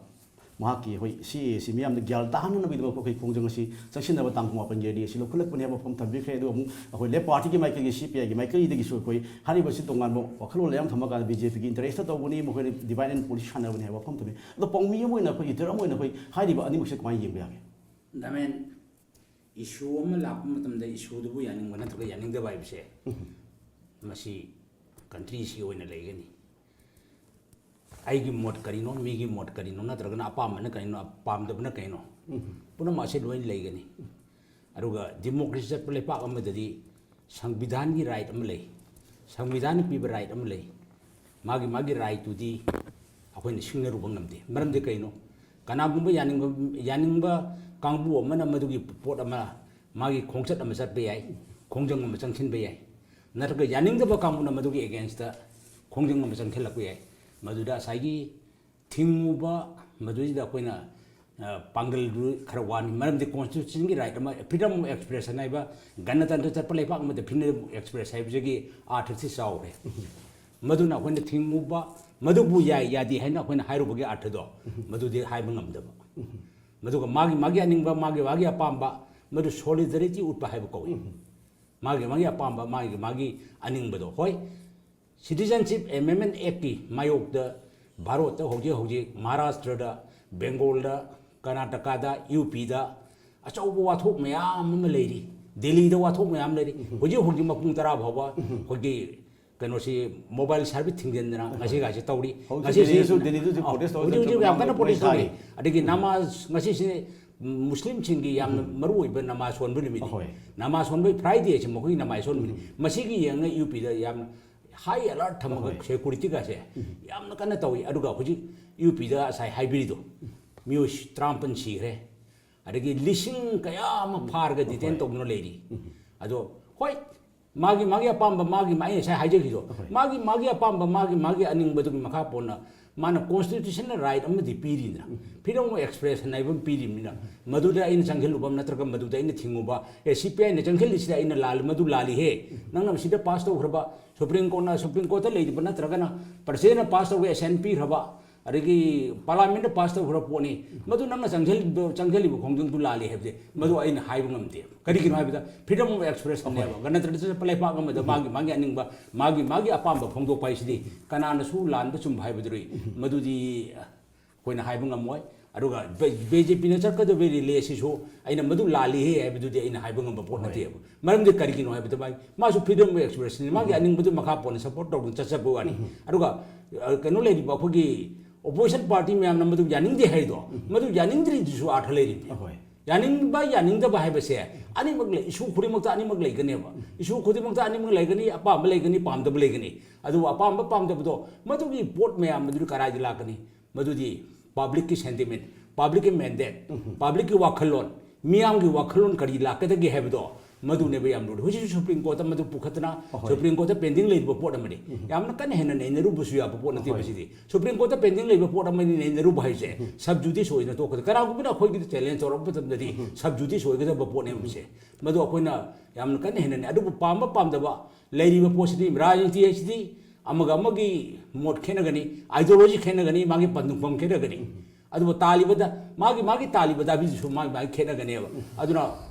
ꯃꯍꯥꯛꯀꯤ ꯑꯩꯈꯣꯏ C A A ꯁꯤ ꯃꯤꯌꯥꯝꯗ ꯒ꯭ꯌꯥꯟ ꯇꯥꯍꯟꯅꯕꯒꯤꯗꯃꯛ ꯑꯩꯈꯣꯏ ꯈꯣꯡꯖꯪ ꯑꯁꯤ ꯆꯪꯁꯤꯟꯅꯕ ꯇꯥꯡ ꯀꯨꯟꯃꯥꯄꯟꯒꯤ rally ꯑꯁꯤ ꯂꯧꯈꯠꯂꯛꯄꯅꯦ ꯍꯥꯏꯕ ꯋꯥꯐꯝ ꯊꯝꯕꯤꯈ꯭ꯔꯦ꯫ ꯑꯗꯨꯒ ꯑꯃꯨꯛ ꯑꯩꯈꯣꯏ left partyꯒꯤ ꯃꯥꯏꯀꯩꯒꯤ, C P Iꯒꯤ ꯃꯥꯏꯀꯩꯗꯒꯤꯁꯨ ꯑꯩꯈꯣꯏ ꯍꯥꯏꯔꯤꯕꯁꯤ ꯇꯣꯉꯥꯟꯕ ꯋꯥꯈꯜꯂꯣꯟ ꯃꯌꯥꯝ ꯊꯝꯃꯀꯥꯟꯗ B J Pꯒꯤ interestꯇ ꯇꯧꯕꯅꯤ, ꯃꯈꯣꯏꯅ divide and rule policy ꯁꯥꯟꯅꯕꯅꯤ ꯍꯥꯏꯕ ꯋꯥꯐꯝ ꯊꯝꯃꯤ꯫ ꯑꯗꯣ ꯄꯥꯎꯃꯤ ꯑꯃ ꯑꯣꯏꯅ ꯑꯩꯈꯣꯏ editor ꯑꯃ ꯑꯣꯏꯅ ꯑꯩꯈꯣꯏ ꯍꯥꯏꯔꯤꯕ ꯑꯅꯤꯃꯛꯁꯦ ꯀꯃꯥꯏꯅ ꯌꯦꯡꯕ ꯌꯥꯒꯦ? ꯗꯥꯃꯦꯟ, issue ꯑꯃ ꯂꯥꯛꯄ ꯃꯇꯝꯗ issueꯗꯨꯕꯨ ꯌꯥꯅꯤꯡꯕ ꯅꯠꯇ꯭ꯔꯒ ꯌꯥꯅꯤꯡꯗꯕ ꯍꯥꯏꯕꯁꯦ, ꯎꯝ꯫ ꯃꯁꯤ countryꯁꯤꯒꯤ ꯑꯣꯏꯅ ꯂꯩꯒꯅꯤ꯫ ꯑꯩꯒꯤ ꯃꯣꯠ ꯀꯔꯤꯅꯣ, ꯃꯤꯒꯤ ꯃꯣꯠ ꯀꯔꯤꯅꯣ, ꯅꯠꯇ꯭ꯔꯒꯅ ꯑꯄꯥꯝꯕꯅ ꯀꯔꯤꯅꯣ, ꯄꯥꯝꯗꯕꯅ ꯀꯔꯤꯅꯣ, ꯎꯝ꯫ ꯄꯨꯝꯅꯃꯛ ꯑꯁꯤ ꯂꯣꯏꯅ ꯂꯩꯒꯅꯤ꯫ ꯑꯗꯨꯒ democracy ꯆꯠꯄ ꯂꯩꯄꯥꯛ ꯑꯃꯗꯗꯤ ꯁꯪꯕꯤꯙꯥꯟꯒꯤ right ꯑꯃ ꯂꯩ, ꯁꯪꯕꯤꯙꯥꯟꯅ ꯄꯤꯕ right ꯑꯃ ꯂꯩ꯫ ꯃꯥꯒꯤ, ꯃꯥꯒꯤ rightꯇꯨꯗꯤ ꯑꯩꯈꯣꯏꯅ ꯁꯤꯡꯅꯔꯨꯕ ꯉꯝꯗꯦ꯫ ꯃꯔꯝꯗꯤ ꯀꯩꯅꯣ? ꯀꯅꯥꯒꯨꯝꯕ ꯌꯥꯅꯤꯡꯕ, ꯌꯥꯅꯤꯡꯕ ꯀꯥꯡꯕꯨ ꯑꯃꯅ ꯃꯗꯨꯒꯤ ꯄꯣꯠ ꯑꯃ, ꯃꯥꯒꯤ ꯈꯣꯡꯆꯠ ꯑꯃ ꯆꯠꯄ ꯌꯥꯏ, ꯈꯣꯡꯖꯪ ꯑꯃ ꯆꯪꯁꯤꯟꯕ ꯌꯥꯏ꯫ ꯅꯠꯇ꯭ꯔꯒ ꯌꯥꯅꯤꯡꯗꯕ ꯀꯥꯡꯕꯨꯅ ꯃꯗꯨꯒꯤ againstꯇ ꯈꯣꯡꯖꯪ ꯑꯃ ꯆꯪꯁꯤꯜꯂꯛꯄ ꯌꯥꯏ꯫ ꯃꯗꯨꯗ ꯉꯁꯥꯏꯒꯤ ꯊꯤꯡꯉꯨꯕ, ꯃꯗꯨꯗꯩꯗ ꯑꯩꯈꯣꯏꯅ, ꯑ, ꯄꯥꯡꯒꯜꯗꯨ ꯈꯔ ꯋꯥꯅꯤ꯫ ꯃꯔꯝꯗꯤ constitutionꯒꯤ right ꯑꯃ, freedom of expression ꯍꯥꯏꯕ, ꯒꯅꯇꯟꯇ꯭ꯔ ꯆꯠꯄ ꯂꯩꯕꯥꯛ ꯑꯃꯗ freedom of express ꯍꯥꯏꯕꯁꯤꯒꯤ ꯑꯥꯔꯊꯁꯤ ꯆꯥꯎꯔꯦ꯫ ꯃꯗꯨꯅ ꯑꯩꯈꯣꯏꯅ ꯊꯤꯡꯉꯨꯕ, ꯃꯗꯨꯕꯨ ꯌꯥꯏ ꯌꯥꯗꯦ ꯍꯥꯏꯅ ꯑꯩꯈꯣꯏꯅ ꯍꯥꯏꯔꯨꯕꯒꯤ ꯑꯥꯔꯊꯗꯣ, ꯃꯗꯨꯗꯤ ꯍꯥꯏꯕ ꯉꯝꯗꯕ꯫ ꯃꯗꯨꯒ ꯃꯥꯒꯤ, ꯃꯥꯒꯤ ꯑꯅꯤꯡꯕ, ꯃꯥꯒꯤ, ꯃꯥꯒꯤ ꯑꯄꯥꯝꯕ, ꯃꯗꯨ solidarity ꯎꯠꯄ ꯍꯥꯏꯕ ꯀꯧꯏ꯫ ꯃꯥꯒꯤ, ꯃꯥꯒꯤ ꯑꯄꯥꯝꯕ, ꯃꯥꯒꯤ, ꯃꯥꯒꯤ ꯑꯅꯤꯡꯕꯗꯣ꯫ ꯍꯣꯏ, Citizenship Amendment Actꯀꯤ ꯃꯥꯌꯣꯛꯇ ꯚꯥꯔꯠꯇ ꯍꯧꯖꯤꯛ ꯍꯧꯖꯤꯛ ꯃꯍꯥꯔꯥꯁꯇ꯭ꯔꯗ, ꯕꯦꯡꯒꯣꯜꯗ, ꯀꯔꯅꯥꯇꯀꯥꯗ, UPꯗ ꯑꯆꯧꯕ ꯋꯥꯊꯣꯛ ꯃꯌꯥꯝ ꯑꯃ ꯂꯩꯔꯤ꯫ ꯗꯦꯜꯂꯤꯗ ꯋꯥꯊꯣꯛ ꯃꯌꯥꯝ ꯂꯩꯔꯤ꯫ ꯍꯧꯖꯤꯛ ꯍꯧꯖꯤꯛ ꯃꯄꯨꯡ ꯇꯔꯥ ꯐꯥꯎꯕ ꯑꯩꯈꯣꯏꯒꯤ ꯀꯩꯅꯣꯁꯤ, mobile service ꯊꯤꯡꯖꯤꯟꯗꯅ ꯉꯁꯤꯒꯥꯁꯤ ꯇꯧꯔꯤ꯫ ꯍꯧꯖꯤꯛ ꯉꯁꯤꯁꯤ ꯗꯦꯜꯂꯤꯗꯁꯨ, ꯗꯦꯜꯂꯤꯗꯁꯨ ꯑ, protest ꯇꯧꯔ ꯍꯧꯖꯤꯛ ꯍꯧꯖꯤꯛ ꯌꯥꯝ ꯀꯟꯅ ꯃꯩ protest ꯇꯧꯔꯤ꯫ ꯊꯥꯔꯤ꯫ ꯑꯗꯒꯤ ꯅꯃꯥꯖ ꯉꯁꯤꯁꯤ ꯃꯨꯁꯂꯤꯝꯁꯤꯡꯒꯤ ꯌꯥꯝꯅ ꯃꯔꯨꯑꯣꯏꯕ ꯅꯃꯥꯖ ꯁꯣꯟꯕ ꯅꯨꯃꯤꯠꯅꯤ꯫ ꯑꯍꯣꯏ꯫ ꯅꯃꯥꯖ ꯁꯣꯟꯕꯒꯤ Friday ꯑꯁꯤ ꯃꯈꯣꯏꯒꯤ ꯅꯃꯥꯖ ꯁꯣꯟꯕꯅꯤ꯫ ꯃꯁꯤꯒꯤ ꯌꯦꯡꯉꯒ ꯌꯨ ꯄꯤꯗ ꯌꯥꯝꯅ high alert ꯊꯝꯃꯒ ꯑꯍꯣꯏ꯫ Security ꯒꯁꯦ ꯌꯥꯝꯅ ꯀꯟꯅ ꯇꯧꯏ꯫ ꯑꯗꯨꯒ ꯍꯧꯖꯤꯛ ꯌꯨ ꯄꯤꯗ ꯉꯁꯥꯏ ꯍꯥꯏꯕꯤꯔꯤꯗꯣ, ꯃꯤꯑꯣꯏ ꯇꯔꯥꯃꯥꯄꯟ ꯁꯤꯈ꯭ꯔꯦ, ꯑꯗꯒꯤ ꯂꯤꯁꯤꯡ ꯀꯌꯥ ꯑꯃ ꯐꯥꯔꯒ detain ꯍꯣꯏ꯫ ꯇꯧꯗꯨꯅ ꯂꯩꯔꯤ꯫ ꯑꯗꯣ ꯍꯣꯏ, ꯃꯥꯒꯤ ꯃꯥꯒꯤ ꯑꯄꯥꯝꯕ, ꯃꯥꯒꯤ ꯃꯥ-, ꯑꯩ ꯉꯁꯥꯏ ꯍꯥꯏꯖꯈꯤꯗꯣ, ꯍꯣꯏ꯫ ꯃꯥꯒꯤ ꯃꯥꯒꯤ ꯑꯄꯥꯝꯕ, ꯃꯥꯒꯤ ꯃꯥꯒꯤ ꯑꯅꯤꯡꯕꯗꯨꯒꯤ ꯃꯈꯥ ꯄꯣꯟꯅ ꯃꯥꯅ constitutional right ꯑꯃꯗꯤ ꯄꯤꯔꯤꯗꯅ, freedom of expression ꯍꯥꯏꯕ ꯑꯃ ꯄꯤꯔꯤꯕꯅꯤꯅ, ꯃꯗꯨꯗ ꯑꯩꯅ ꯆꯪꯁꯤꯜꯂꯨꯕ ꯅꯠꯇ꯭ꯔꯒ ꯃꯗꯨꯗ ꯑꯩꯅ ꯊꯤꯡꯉꯨꯕ, ꯑꯦ, ꯁꯤ ꯄꯤ ꯑꯥꯏꯅ ꯆꯪꯁꯤꯜꯂꯤꯁꯤꯗ ꯑꯩꯅ ꯂꯥꯜꯂꯤ, ꯃꯗꯨ ꯂꯥꯜꯂꯤꯍꯦ, ꯅꯪꯅ ꯃꯁꯤꯗ pass ꯇꯧꯈ꯭ꯔꯕ Supreme Courtꯅ, Supreme Courtꯇ ꯂꯩꯔꯤꯕ ꯅꯠꯇ꯭ꯔꯒꯅ Presidentꯅ pass ꯇꯧꯈ꯭ꯔꯦ, assent ꯄꯤꯈ꯭ꯔꯕ, ꯑꯗꯒꯤ Parliamentꯇ pass ꯇꯧꯈ꯭ꯔ ꯄꯣꯠꯅꯤ, ꯃꯗꯨ ꯅꯪꯅ ꯆꯪꯁꯤꯜꯂꯤꯕ, ꯆꯪꯁꯤꯜꯂꯤꯕ ꯈꯣꯡꯖꯪꯗꯨ ꯂꯥꯜꯂꯤ ꯍꯥꯏꯕꯗꯤ ꯃꯗꯨ ꯑꯩꯅ ꯍꯥꯏꯕ ꯉꯝꯗꯦ꯫ ꯀꯔꯤꯒꯤꯅꯣ ꯍꯥꯏꯕꯗ freedom of expressionꯅꯦꯕ, ꯑꯍꯣꯏ꯫ ꯒꯅꯇꯟꯇ꯭ꯔ ꯆꯠꯄ ꯂꯩꯄꯥꯛ ꯑꯃꯗ ꯃꯥꯒꯤ ꯃꯥꯒꯤ ꯑꯅꯤꯡꯕ, ꯃꯥꯒꯤ ꯃꯥꯒꯤ ꯑꯄꯥꯝꯕ ꯐꯣꯡꯗꯣꯛꯄ ꯍꯥꯏꯁꯤꯗꯤ ꯀꯅꯥꯅꯁꯨ ꯂꯥꯟꯕ ꯆꯨꯝꯕ ꯍꯥꯏꯕꯗꯨꯗꯤ ꯃꯗꯨꯗꯤ ꯑꯩꯈꯣꯏꯅ ꯍꯥꯏꯕ ꯉꯝꯃꯣꯏ꯫ ꯑꯗꯨꯒ ꯕꯤ-, ꯕꯤ ꯖꯦ ꯄꯤꯅ ꯆꯠꯀꯗꯕ rally ꯑꯁꯤꯁꯨ ꯑꯩꯅ ꯃꯗꯨ ꯂꯥꯜꯂꯤꯍꯦ ꯍꯥꯏꯕꯗꯨꯗꯤ ꯑꯩꯅ ꯍꯥꯏꯕ ꯉꯝꯕ ꯄꯣꯠ ꯍꯣꯏ꯫ ꯅꯠꯇꯦꯕ꯫ ꯃꯔꯝꯗꯤ ꯀꯔꯤꯒꯤꯅꯣ ꯍꯥꯏꯕꯗ ꯃꯥꯒꯤ, ꯃꯥꯁꯨ freedom of expressionꯅꯤ, ꯃꯥꯒꯤ ꯑꯅꯤꯡꯕꯗꯨ ꯃꯈꯥ ꯄꯣꯟꯅ support ꯇꯧꯗꯨꯅ ꯆꯠꯆꯕ ꯋꯥꯅꯤ꯫ ꯑꯗꯨꯒ, ꯑ, ꯀꯩꯅꯣ ꯂꯩꯔꯤꯕ ꯑꯩꯈꯣꯏꯒꯤ opposition party ꯃꯌꯥꯝꯅ ꯃꯗꯨ ꯌꯥꯅꯤꯡꯗꯦ ꯍꯥꯏꯔꯤꯗꯣ, ꯃꯗꯨ ꯌꯥꯅꯤꯡꯗ꯭ꯔꯤꯗꯨꯁꯨ ꯑꯥꯔꯊ ꯂꯩꯔꯤꯕꯅꯤ꯫ ꯑꯍꯣꯏ꯫ ꯌꯥꯅꯤꯡꯕ ꯌꯥꯅꯤꯡꯗꯕ ꯍꯥꯏꯕꯁꯦ ꯑꯅꯤꯃꯛ ꯂꯩ, issue ꯈꯨꯗꯤꯡꯃꯛꯇ ꯑꯅꯤꯃꯛ ꯂꯩꯒꯅꯦꯕ꯫ Issue ꯈꯨꯗꯤꯡꯃꯛꯇ ꯑꯅꯤꯃꯛ ꯂꯩꯒꯅꯤ, ꯑꯄꯥꯝꯕ ꯂꯩꯒꯅꯤ, ꯄꯥꯝꯗꯕ ꯂꯩꯒꯅꯤ꯫ ꯑꯗꯨꯕꯨ ꯑꯄꯥꯝꯕ ꯄꯥꯝꯗꯕꯗꯣ, ꯃꯗꯨꯒꯤ ꯄꯣꯠ ꯃꯌꯥꯝ ꯑꯗꯨꯗꯤ ꯀꯗꯥꯏꯗ ꯂꯥꯛꯀꯅꯤ? ꯃꯗꯨꯗꯤ publicꯀꯤ sentiment, publicꯀꯤ mandate, publicꯀꯤ ꯋꯥꯈꯜꯂꯣꯟ, ꯃꯤꯌꯥꯝꯒꯤ ꯋꯥꯈꯜꯂꯣꯟ ꯀꯔꯤ ꯂꯥꯛꯀꯗꯒꯦ ꯍꯥꯏꯕꯗꯣ, ꯃꯗꯨꯅꯦꯕ ꯌꯥꯝ ꯂꯨꯔꯤ꯫ ꯍꯧꯖꯤꯛꯁꯨ Supreme Courtꯇ ꯃꯗꯨ ꯄꯨꯈꯠꯇꯅ, ꯑꯍꯣꯏ꯫ Supreme Courtꯇ pending ꯂꯩꯔꯤꯕ ꯄꯣꯠ ꯑꯃꯅꯤ꯫ ꯌꯥꯝꯅ ꯀꯟꯅ ꯍꯦꯟꯅ ꯅꯩꯅꯔꯨꯕꯁꯨ ꯌꯥꯕ ꯄꯣꯠ ꯅꯠꯇꯦ ꯃꯁꯤꯗꯤ꯫ Supreme Courtꯇ pending ꯂꯩꯕ ꯄꯣꯠ ꯑꯃꯅꯤ ꯅꯩꯅꯔꯨꯕ ꯍꯥꯏꯁꯦ, sub judice ꯑꯣꯏꯅ ꯇꯣꯛꯀꯗ-, ꯀꯅꯥꯒꯨꯝꯕꯅ ꯑꯩꯈꯣꯏꯒꯤꯗ challenge ꯇꯧꯔꯛꯄ ꯃꯇꯝꯗꯗꯤ sub judice ꯑꯣꯏꯒꯗꯕ ꯄꯣꯠꯅꯦꯕ ꯃꯁꯦ꯫ ꯃꯗꯨ ꯑꯩꯈꯣꯏꯅ ꯌꯥꯝꯅ ꯀꯟꯅ ꯍꯦꯟꯅ ꯅꯩ-, ꯑꯗꯨꯕꯨ ꯄꯥꯝꯕ ꯄꯥꯝꯗꯕ ꯂꯩꯔꯤꯕ ꯄꯣꯠꯁꯤꯗꯤ, ꯔꯥꯖꯅꯤꯇꯤ ꯍꯥꯏꯁꯤꯗꯤ ꯑꯃꯒ ꯑꯃꯒꯤ ꯃꯣꯠ ꯈꯦꯠꯅꯒꯅꯤ, ideology ꯈꯦꯠꯅꯒꯅꯤ, ꯃꯥꯒꯤ ꯄꯟꯊꯨꯡꯐꯝ ꯈꯦꯠꯅꯒꯅꯤ꯫ ꯑꯗꯨꯕꯨ ꯇꯥꯜꯂꯤꯕꯗ, ꯃꯥꯒꯤ, ꯃꯥꯒꯤ ꯇꯥꯜꯂꯤꯕ ꯗꯥꯕꯤꯗꯨꯁꯨ ꯃꯥꯒꯤ, ꯃꯥꯒꯤ ꯈꯦꯠꯅꯒꯅꯦꯕ꯫ ꯑꯗꯨꯅ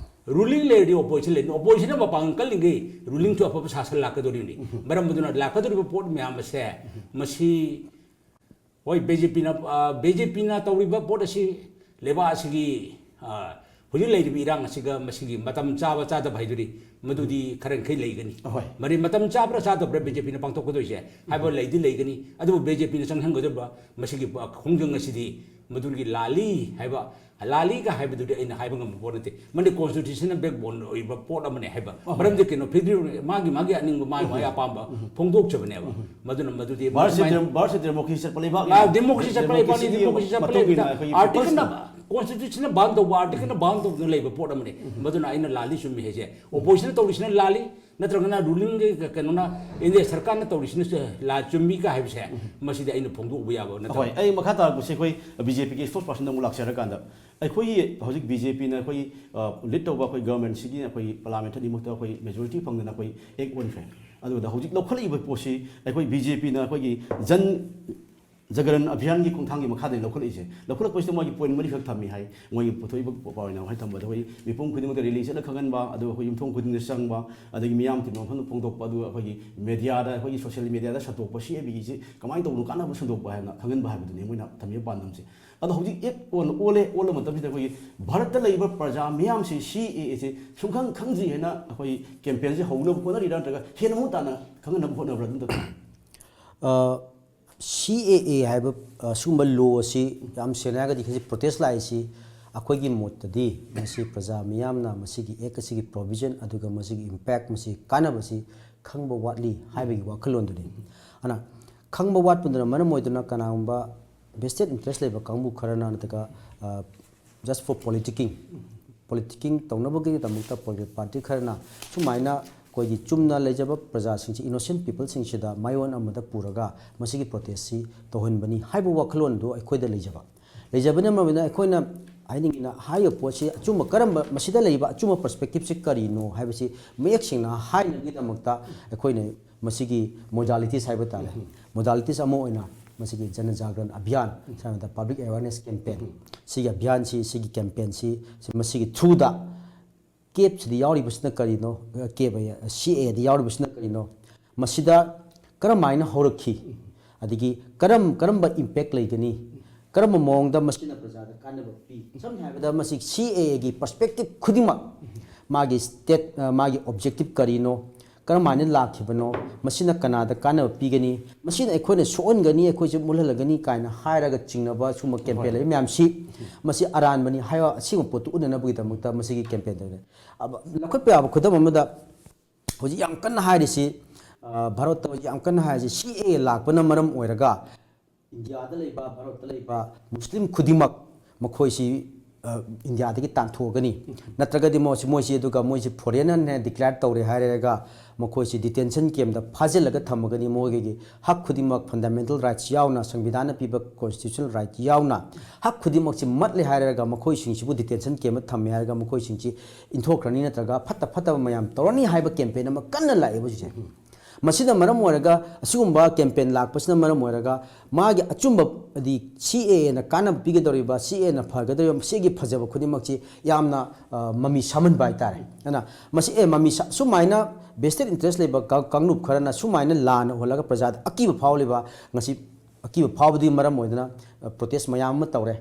ruling ꯂꯩꯔꯗꯤ opposition ꯂꯩ, oppositionꯅ ꯃꯄꯥꯡꯒꯜ ꯀꯜꯂꯤꯉꯩ rulingꯁꯨ ꯑꯐꯕ ꯁꯥꯁꯟ ꯂꯥꯛꯀꯗꯧꯔꯤꯕꯅꯤ꯫ ꯃꯔꯝ ꯑꯗꯨꯅ ꯂꯥꯛꯀꯗꯧꯔꯤꯕ ꯄꯣꯠ ꯃꯌꯥꯝ ꯑꯁꯦ, ꯃꯁꯤ ꯍꯣꯏ, ꯕꯤ ꯖꯦ ꯄꯤꯅ, ꯑ, ꯕꯤ ꯖꯦ ꯄꯤꯅ ꯇꯧꯔꯤꯕ ꯄꯣꯠ ꯑꯁꯤ ꯂꯩꯕꯥꯛ ꯑꯁꯤꯒꯤ, ꯑ, ꯍꯧꯖꯤꯛ ꯂꯩꯔꯤꯕ ꯏꯔꯥꯡ ꯑꯁꯤꯒ ꯃꯁꯤꯒꯤ ꯃꯇꯝ ꯆꯥꯕ ꯆꯥꯗꯕ ꯍꯥꯏꯗꯨꯗꯤ ꯃꯗꯨꯗꯤ ꯈꯔ ꯃꯈꯩ ꯂꯩꯒꯅꯤ꯫ ꯑꯍꯣꯏ꯫ ꯃꯔꯤ ꯃꯇꯝ ꯆꯥꯕ꯭ꯔꯥ ꯆꯥꯗꯕ꯭ꯔꯥ ꯕꯤ ꯖꯦ ꯄꯤꯅ ꯄꯥꯡꯊꯣꯛꯀꯗꯣꯏꯁꯦ ꯍꯥꯏꯕ ꯂꯩꯗꯤ ꯂꯩꯒꯅꯤ꯫ ꯑꯗꯨꯕꯨ ꯕꯤ ꯖꯦ ꯄꯤꯅ ꯆꯪꯍꯟꯒꯗꯕ ꯃꯁꯤꯒꯤ ꯈꯣꯡꯖꯪ ꯑꯁꯤꯗꯤ ꯃꯗꯨꯒꯤ ꯂꯥꯜꯂꯤ ꯍꯥꯏꯕ ꯂꯥꯜꯂꯤꯒ ꯍꯥꯏꯕꯗꯨꯗꯤ ꯑꯩꯅ ꯍꯥꯏꯕ ꯉꯝꯕ ꯄꯣꯠ ꯅꯠꯇꯦ꯫ ꯃꯅꯤ constitution ꯅ backbone ꯑꯣꯏꯕ ꯄꯣꯠ ꯑꯃꯅꯦ ꯍꯥꯏꯕ꯫ ꯃꯔꯝꯗꯤ ꯀꯩꯅꯣ, federal ꯃꯥꯒꯤ, ꯃꯥꯒꯤ ꯑꯅꯤꯡꯕ, ꯃꯥꯒꯤ, ꯃꯥꯒꯤ ꯑꯄꯥꯝꯕ ꯐꯣꯡꯗꯣꯛꯆꯕꯅꯦꯕ꯫ ꯃꯗꯨꯅ ꯃꯗꯨꯗꯤ ꯃꯥꯔꯁ ꯃꯥꯏ- ꯗꯦꯃꯣ-, ꯃꯥꯔꯁ ꯗꯦꯃꯣꯀ꯭ꯔꯦꯁꯤ ꯆꯠꯄ ꯂꯩꯕꯥꯛꯅꯤ꯫ ꯂꯥ-, ꯗꯦꯃꯣꯀ꯭ꯔꯦꯁꯤ ꯆꯠꯄ ꯂꯩꯕꯥꯛꯅꯤ, democracy ꯗꯦꯃꯣꯀ꯭ꯔꯦꯁꯤ ꯆꯠꯄ ꯃꯇꯨꯡ ꯂꯩꯕꯗ ꯏꯟꯅ ꯑꯩꯈꯣꯏꯒꯤ ꯑꯥꯔꯇꯤꯀꯜꯅ, peopleꯁꯅ constitution ꯅ ban ꯇꯧꯕ, ꯑꯥꯔꯇꯤꯀꯜꯅ ban ꯇꯧꯗꯨꯅ ꯂꯩꯕ ꯄꯣꯠ ꯑꯃꯅꯤ꯫ ꯃꯗꯨꯅ ꯑꯩꯅ ꯂꯥꯜꯂꯤ ꯆꯨꯝꯃꯤ ꯍꯥꯏꯁꯦ, opposition ꯅ ꯇꯧꯔꯤꯁꯤꯅ ꯂꯥꯜꯂꯤ, ꯅꯠꯇ꯭ꯔꯒꯅ ruling ꯒꯤ ꯀꯩꯅꯣꯅ, ꯏꯟꯗꯤꯌꯥ ꯁꯔꯀꯥꯔꯅ ꯇꯧꯔꯤꯁꯤꯅ ꯂꯥ-, ꯆꯨꯝꯃꯤ ꯀ ꯍꯥꯏꯕꯁꯦ, ꯃꯁꯤꯗꯤ ꯑꯩꯅ ꯐꯣꯡꯗꯣꯛꯎꯕ ꯌꯥꯕ ꯅꯠꯇꯕ꯫ ꯍꯣꯏ, ꯑꯩ ꯃꯈꯥ ꯇꯥꯔꯛꯄꯁꯦ ꯑꯩꯈꯣꯏ ꯕꯤ ꯖꯦ ꯄꯤꯒꯤ spokesperson ꯗ ꯑꯃꯨꯛ ꯂꯥꯛꯆꯔꯀꯥꯟꯗ, ꯑꯩꯈꯣꯏꯒꯤ ꯍꯧꯖꯤꯛ ꯕꯤ ꯖꯦ ꯄꯤꯅ ꯑꯩꯈꯣꯏ, ꯑ, lead ꯇꯧꯕ ꯑꯩꯈꯣꯏ government ꯁꯤꯒꯤ ꯑꯩꯈꯣꯏ parliament ꯑꯅꯤꯃꯛꯇ ꯑꯩꯈꯣꯏ majority ꯐꯪꯗꯅ ꯑꯩꯈꯣꯏ act ꯑꯣꯟꯈ꯭ꯔꯦ꯫ ꯑꯗꯨꯗ ꯍꯧꯖꯤꯛ ꯂꯧꯈꯠꯂꯛꯏꯕ ꯄꯣꯠꯁꯤ ꯑꯩꯈꯣꯏ ꯕꯤ ꯖꯦ ꯄꯤꯅ ꯑꯩꯈꯣꯏꯒꯤ ꯖꯟ ꯖꯒꯔꯟ ꯑꯚꯤꯌꯥꯟꯒꯤ ꯈꯣꯡꯊꯥꯡꯒꯤ ꯃꯈꯥꯗ ꯂꯧꯈꯠꯂꯛꯏꯁꯦ, ꯂꯧꯈꯠꯂꯛꯄꯁꯤꯗ ꯃꯣꯏꯒꯤ point ꯃꯔꯤꯈꯛ ꯊꯝꯃꯤ ꯍꯥꯏ꯫ ꯃꯣꯏꯒꯤ ꯄꯨꯊꯣꯛꯏꯕ ꯄꯥꯎꯔꯤꯅꯥꯎ ꯍꯥꯏ ꯊꯝꯕꯗ ꯑꯩꯈꯣꯏ ꯃꯤꯄꯨꯝ ꯈꯨꯗꯤꯡꯃꯛꯇ rally ꯆꯠꯂ ꯈꯪꯍꯟꯕ, ꯑꯗꯨꯒ ꯑꯩꯈꯣꯏ ꯌꯨꯝꯊꯣꯡ ꯈꯨꯗꯤꯡꯗ ꯆꯪꯕ, ꯑꯗꯒꯤ ꯃꯤꯌꯥꯝ ꯇꯤꯟꯕ ꯃꯐꯝꯗ ꯐꯣꯡꯗꯣꯛꯄ, ꯑꯗꯨꯒ ꯑꯩꯈꯣꯏꯒꯤ media ꯗ, ꯑꯩꯈꯣꯏꯒꯤ social media ꯗ ꯁꯟꯗꯣꯛꯄ, ꯁꯤ ꯑꯦ ꯕꯤꯒꯤꯁꯤ ꯀꯃꯥꯏꯅ ꯇꯧꯕꯅꯣ, ꯀꯥꯟꯅꯕ ꯁꯟꯗꯣꯛꯄ ꯍꯥꯏꯅ ꯈꯪꯍꯟꯕ ꯍꯥꯏꯕꯗꯨꯅꯤ ꯃꯣꯏꯅ ꯊꯝꯃꯤꯕ ꯄꯥꯟꯗꯝꯁꯦ꯫ ꯑꯗꯣ ꯍꯧꯖꯤꯛ act ꯑꯣꯟ-, ꯑꯣꯜꯂꯦ, ꯑꯣꯜꯂ ꯃꯇꯝꯁꯤꯗ ꯑꯩꯈꯣꯏꯒꯤ ꯚꯥꯔꯠꯇ ꯂꯩꯔꯤꯕ ꯄ꯭ꯔꯖꯥ ꯃꯤꯌꯥꯝꯁꯤ ꯁꯤ ꯑꯦ ꯑꯦꯁꯦ ꯁꯨꯡꯈꯪ ꯈꯪꯗ꯭ꯔꯤ ꯍꯥꯏꯅ ꯑꯩꯈꯣꯏ campaign ꯁꯦ ꯍꯧꯅꯕ ꯍꯣꯠꯅꯔꯤꯔꯥ, ꯅꯠꯇ꯭ꯔꯒ ꯍꯦꯟꯅ ꯃꯃꯨꯠ ꯇꯥꯅ ꯈꯪꯍꯟꯅꯕ ꯍꯣꯠꯅꯕ꯭ꯔꯥ? ꯑꯗꯨꯝꯇ ꯊꯝꯕꯤꯌꯨ꯫ ꯑ, ꯁꯤ ꯑꯦ ꯑꯦ ꯍꯥꯏꯕ, ꯑ, ꯁꯤꯒꯨꯝꯕ law ꯑꯁꯤ ꯌꯥꯝ ꯁꯦꯡꯅ ꯍꯥꯏꯔꯒꯗꯤ ꯉꯁꯤ protest ꯂꯥꯛꯏꯁꯤ ꯑꯩꯈꯣꯏꯒꯤ ꯃꯣꯠꯇꯗꯤ ꯃꯁꯤ ꯄ꯭ꯔꯖꯥ ꯃꯤꯌꯥꯝꯅ ꯃꯁꯤꯒꯤ act ꯑꯁꯤꯒꯤ provision ꯑꯗꯨꯒ ꯃꯁꯤꯒꯤ impact, ꯃꯁꯤ ꯀꯥꯟꯅꯕꯁꯤ ꯈꯪꯕ ꯋꯥꯠꯂꯤ ꯍꯥꯏꯕꯒꯤ ꯋꯥꯈꯜꯂꯣꯟꯗꯨꯅꯤ꯫ ꯑꯗꯨꯅ ꯈꯪꯕ ꯋꯥꯠꯄꯗꯨꯅ ꯃꯔꯝ ꯑꯣꯏꯗꯨꯅ ꯀꯅꯥꯒꯨꯝꯕ vested interest ꯂꯩꯕ ꯀꯥꯡꯕꯨ ꯈꯔꯅ ꯅꯠꯇ꯭ꯔꯒ, ꯑ, just for politicking, politicking ꯇꯧꯅꯕꯒꯤꯗꯃꯛꯇ political party ꯈꯔꯅ ꯁꯨꯃꯥꯏꯅ ꯑꯩꯈꯣꯏꯒꯤ ꯆꯨꯝꯅ ꯂꯩꯖꯕ ꯄ꯭ꯔꯖꯥꯁꯤꯡꯁꯤ, innocent people ꯁꯤꯡꯁꯤꯗ ꯃꯥꯏꯑꯣꯟ ꯑꯃꯗ ꯄꯨꯔꯒ ꯃꯁꯤꯒꯤ protest ꯁꯤ ꯇꯧꯍꯟꯕꯅꯤ ꯍꯥꯏꯕ ꯋꯥꯈꯜꯂꯣꯟꯗꯨ ꯑꯩꯈꯣꯏꯗ ꯂꯩꯖꯕ꯫ ꯂꯩꯖꯕꯅ ꯃꯔꯝ ꯑꯣꯏꯗꯨꯅ ꯑꯩꯈꯣꯏꯅ ꯍꯥꯏꯅꯤꯡꯉꯤꯅ ꯍꯥꯏꯔꯤꯕ ꯄꯣꯠꯁꯤ ꯑꯆꯨꯝꯕ ꯀꯔꯝꯕ, ꯃꯁꯤꯗ ꯂꯩꯔꯤꯕ ꯑꯆꯨꯝꯕ perspective ꯁꯤ ꯀꯔꯤꯅꯣ ꯍꯥꯏꯕꯁꯤ ꯃꯌꯦꯛ ꯁꯦꯡꯅ ꯍꯥꯏꯅꯕꯒꯤꯗꯃꯛꯇ ꯑꯩꯈꯣꯏꯅ ꯃꯁꯤꯒꯤ modalities ꯍꯥꯏꯕ ꯇꯥꯔꯦ, modalities ꯑꯃ ꯑꯣꯏꯅ ꯃꯁꯤꯒꯤ ꯖꯅ ꯖꯥꯒ꯭ꯔꯟ ꯑꯚꯤꯌꯥꯟ, ꯁꯝꯅ ꯍꯥꯏꯔꯕꯗ public awareness campaign, ꯁꯤꯒꯤ ꯑꯚꯤꯌꯥꯟꯁꯤ, ꯁꯤꯒꯤ campaign ꯁꯤ, ꯁꯤ ꯃꯁꯤꯒꯤ through ꯗ CAB ꯁꯤꯗ ꯌꯥꯎꯔꯤꯕꯁꯤꯅ ꯀꯔꯤꯅꯣ, CAB, ꯁꯤ ꯑꯦ ꯑꯦꯗ ꯌꯥꯎꯔꯤꯕꯁꯤꯅ ꯀꯔꯤꯅꯣ, ꯃꯁꯤꯗ ꯀꯔꯝ ꯍꯥꯏꯅ ꯍꯧꯔꯛꯈꯤ, ꯑꯗꯒꯤ ꯀꯔꯝ, ꯀꯔꯝꯕ impact ꯂꯩꯒꯅꯤ, ꯀꯔꯝꯕ ꯃꯑꯣꯡꯗ ꯃꯁꯤꯅ ꯄ꯭ꯔꯖꯥꯗ ꯀꯥꯟꯅꯕ ꯄꯤ? ꯁꯝꯅ ꯍꯥꯏꯔꯕꯗ ꯃꯁꯤ ꯁꯤ ꯑꯦ ꯑꯦꯒꯤ perspective ꯈꯨꯗꯤꯡꯃꯛ, ꯃꯥꯒꯤ state, ꯑ, ꯃꯥꯒꯤ objective ꯀꯔꯤꯅꯣ, ꯀꯔꯝꯍꯥꯏꯅ ꯂꯥꯛꯈꯤꯕꯅꯣ, ꯃꯁꯤꯅ ꯀꯅꯥꯗ ꯀꯥꯟꯅꯕ ꯄꯤꯒꯅꯤ, ꯃꯁꯤꯅ ꯑꯩꯈꯣꯏꯅ ꯁꯣꯛꯍꯟꯒꯅꯤ, ꯑꯩꯈꯣꯏꯁꯦ ꯃꯨꯜꯍꯜꯂꯒꯅꯤ ꯀꯥꯏꯅ ꯍꯥꯏꯔꯒ ꯆꯤꯡꯅꯕ ꯁꯤꯒꯨꯝꯕ ꯀꯦꯝꯄꯦꯟ ꯂꯩꯕ ꯃꯌꯥꯝꯁꯤ, ꯃꯁꯤ ꯑꯔꯥꯟꯕꯅꯤ ꯍꯥꯏꯕ ꯑꯁꯤꯒꯨꯝꯕ ꯄꯣꯠꯇꯨ ꯎꯠꯅꯅꯕꯒꯤꯗꯃꯛꯇ ꯃꯁꯤꯒꯤ ꯀꯦꯝꯄꯦꯟ ꯇꯧꯔꯦ꯫ ꯑꯕ-, ꯂꯧꯈꯠꯄ ꯌꯥꯕ ꯈꯨꯗꯝ ꯑꯃꯗ, ꯍꯧꯖꯤꯛ ꯌꯥꯝ ꯀꯟꯅ ꯍꯥꯏꯔꯤꯁꯤ, ꯑ, ꯚꯥꯔꯠꯇ ꯍꯧꯖꯤꯛ ꯌꯥꯝ ꯀꯟꯅ ꯍꯥꯏꯔꯤꯁꯤ ꯁꯤ ꯑꯦ ꯑꯦ ꯂꯥꯛꯄꯅ ꯃꯔꯝ ꯑꯣꯏꯔꯒ ꯏꯟꯗꯤꯌꯥꯗ ꯂꯩꯕ, ꯚꯥꯔꯠꯇ ꯂꯩꯕ ꯃꯨꯁꯂꯤꯝ ꯈꯨꯗꯤꯡꯃꯛ ꯃꯈꯣꯏꯁꯤ, ꯑ, ꯏꯟꯗꯤꯌꯥꯗꯒꯤ ꯇꯥꯟꯊꯣꯛꯑꯒꯅꯤ, ꯅꯠꯇ꯭ꯔꯒꯗꯤ ꯃꯣꯏꯁꯤ, ꯃꯣꯏꯁꯤ ꯑꯗꯨꯒ ꯃꯣꯏꯁꯤ ꯐꯣꯔꯦꯟꯅꯔꯅꯦ ꯗꯤꯀ꯭ꯂꯦꯌꯔ ꯇꯧꯔꯦ ꯍꯥꯏꯔꯒ ꯃꯈꯣꯏꯁꯤ ꯗꯤꯇꯦꯟꯁꯟ ꯀꯦꯝꯗ ꯐꯥꯖꯤꯜꯂꯒ ꯊꯝꯃꯒꯅꯤ, ꯃꯣꯏꯒꯤ ꯍꯛ ꯈꯨꯗꯤꯡꯃꯛ, ꯐꯟꯗꯥꯃꯦꯟꯇꯦꯜ ꯔꯥꯏꯠꯁ ꯌꯥꯎꯅ, ꯁꯪꯕꯤꯙꯥꯟꯅ ꯄꯤꯕ ꯀꯣꯟꯁꯇꯤꯇ꯭ꯌꯨꯁꯅꯦꯜ ꯔꯥꯏꯠ ꯌꯥꯎꯅ, ꯍꯛ ꯈꯨꯗꯤꯡꯃꯛꯁꯤ ꯃꯠꯂꯦ ꯍꯥꯏꯔꯒ ꯃꯈꯣꯏꯁꯤꯡꯁꯤꯕꯨ ꯗꯤꯇꯦꯟꯁꯟ ꯀꯦꯝꯗ ꯊꯝꯃꯦ ꯍꯥꯏꯔꯒ ꯃꯈꯣꯏꯁꯤꯡꯁꯤ ꯏꯟꯊꯣꯛꯈ꯭ꯔꯅꯤ, ꯅꯠꯇ꯭ꯔꯒ ꯐꯠꯇ ꯐꯠꯇꯕ ꯃꯌꯥꯝ ꯇꯧꯔꯅꯤ ꯍꯥꯏꯕ ꯀꯦꯝꯄꯦꯟ ꯑꯃ ꯀꯟꯅ ꯂꯥꯛꯑꯦꯕ ꯍꯧꯖꯤꯛꯁꯦ꯫ ꯃꯁꯤꯅ ꯃꯔꯝ ꯑꯣꯏꯔꯒ, ꯑꯁꯤꯒꯨꯝꯕ ꯀꯦꯝꯄꯦꯟ ꯂꯥꯛꯄꯁꯤꯅ ꯃꯔꯝ ꯑꯣꯏꯔꯒ, ꯃꯥꯒꯤ ꯑꯆꯨꯝꯕ, ꯍꯥꯏꯗꯤ ꯁꯤ ꯑꯦ ꯑꯦꯅ ꯀꯥꯟꯅꯕ ꯄꯤꯒꯗꯧꯔꯤꯕ, ꯁꯤ ꯑꯦ ꯑꯦꯅ ꯐꯒꯗꯧꯔꯤꯕ, ꯃꯁꯤꯒꯤ ꯐꯖꯕ ꯈꯨꯗꯤꯡꯃꯛꯁꯤ ꯌꯥꯝꯅ, ꯑ, ꯃꯃꯤ ꯁꯥꯃꯟꯕ ꯍꯥꯏꯇꯥꯔꯦ꯫ ꯑꯗꯨꯅ ꯃꯁꯤ, ꯑꯦ, ꯃꯃꯤ ꯁꯥ-, ꯁꯨꯃꯥꯏꯅ ꯚꯦꯁꯇꯦꯠ ꯏꯟꯇꯔꯦꯁ ꯂꯩꯕ ꯀꯥ-, ꯀꯥꯡꯂꯨꯞ ꯈꯔꯅ ꯁꯨꯃꯥꯏꯅ ꯂꯥꯟꯅ ꯎꯍꯜꯂꯒ ꯄ꯭ꯔꯖꯥꯗ ꯑꯀꯤꯕ ꯐꯥꯎꯍꯜꯂꯤꯕ, ꯉꯁꯤ ꯑꯀꯤꯕ ꯐꯥꯎꯕꯗꯒꯤ ꯃꯔꯝ ꯑꯣꯏꯗꯨꯅ, ꯑ, ꯄ꯭ꯔꯣꯇꯦꯁ ꯃꯌꯥꯝ ꯑꯃ ꯇꯧꯔꯦ꯫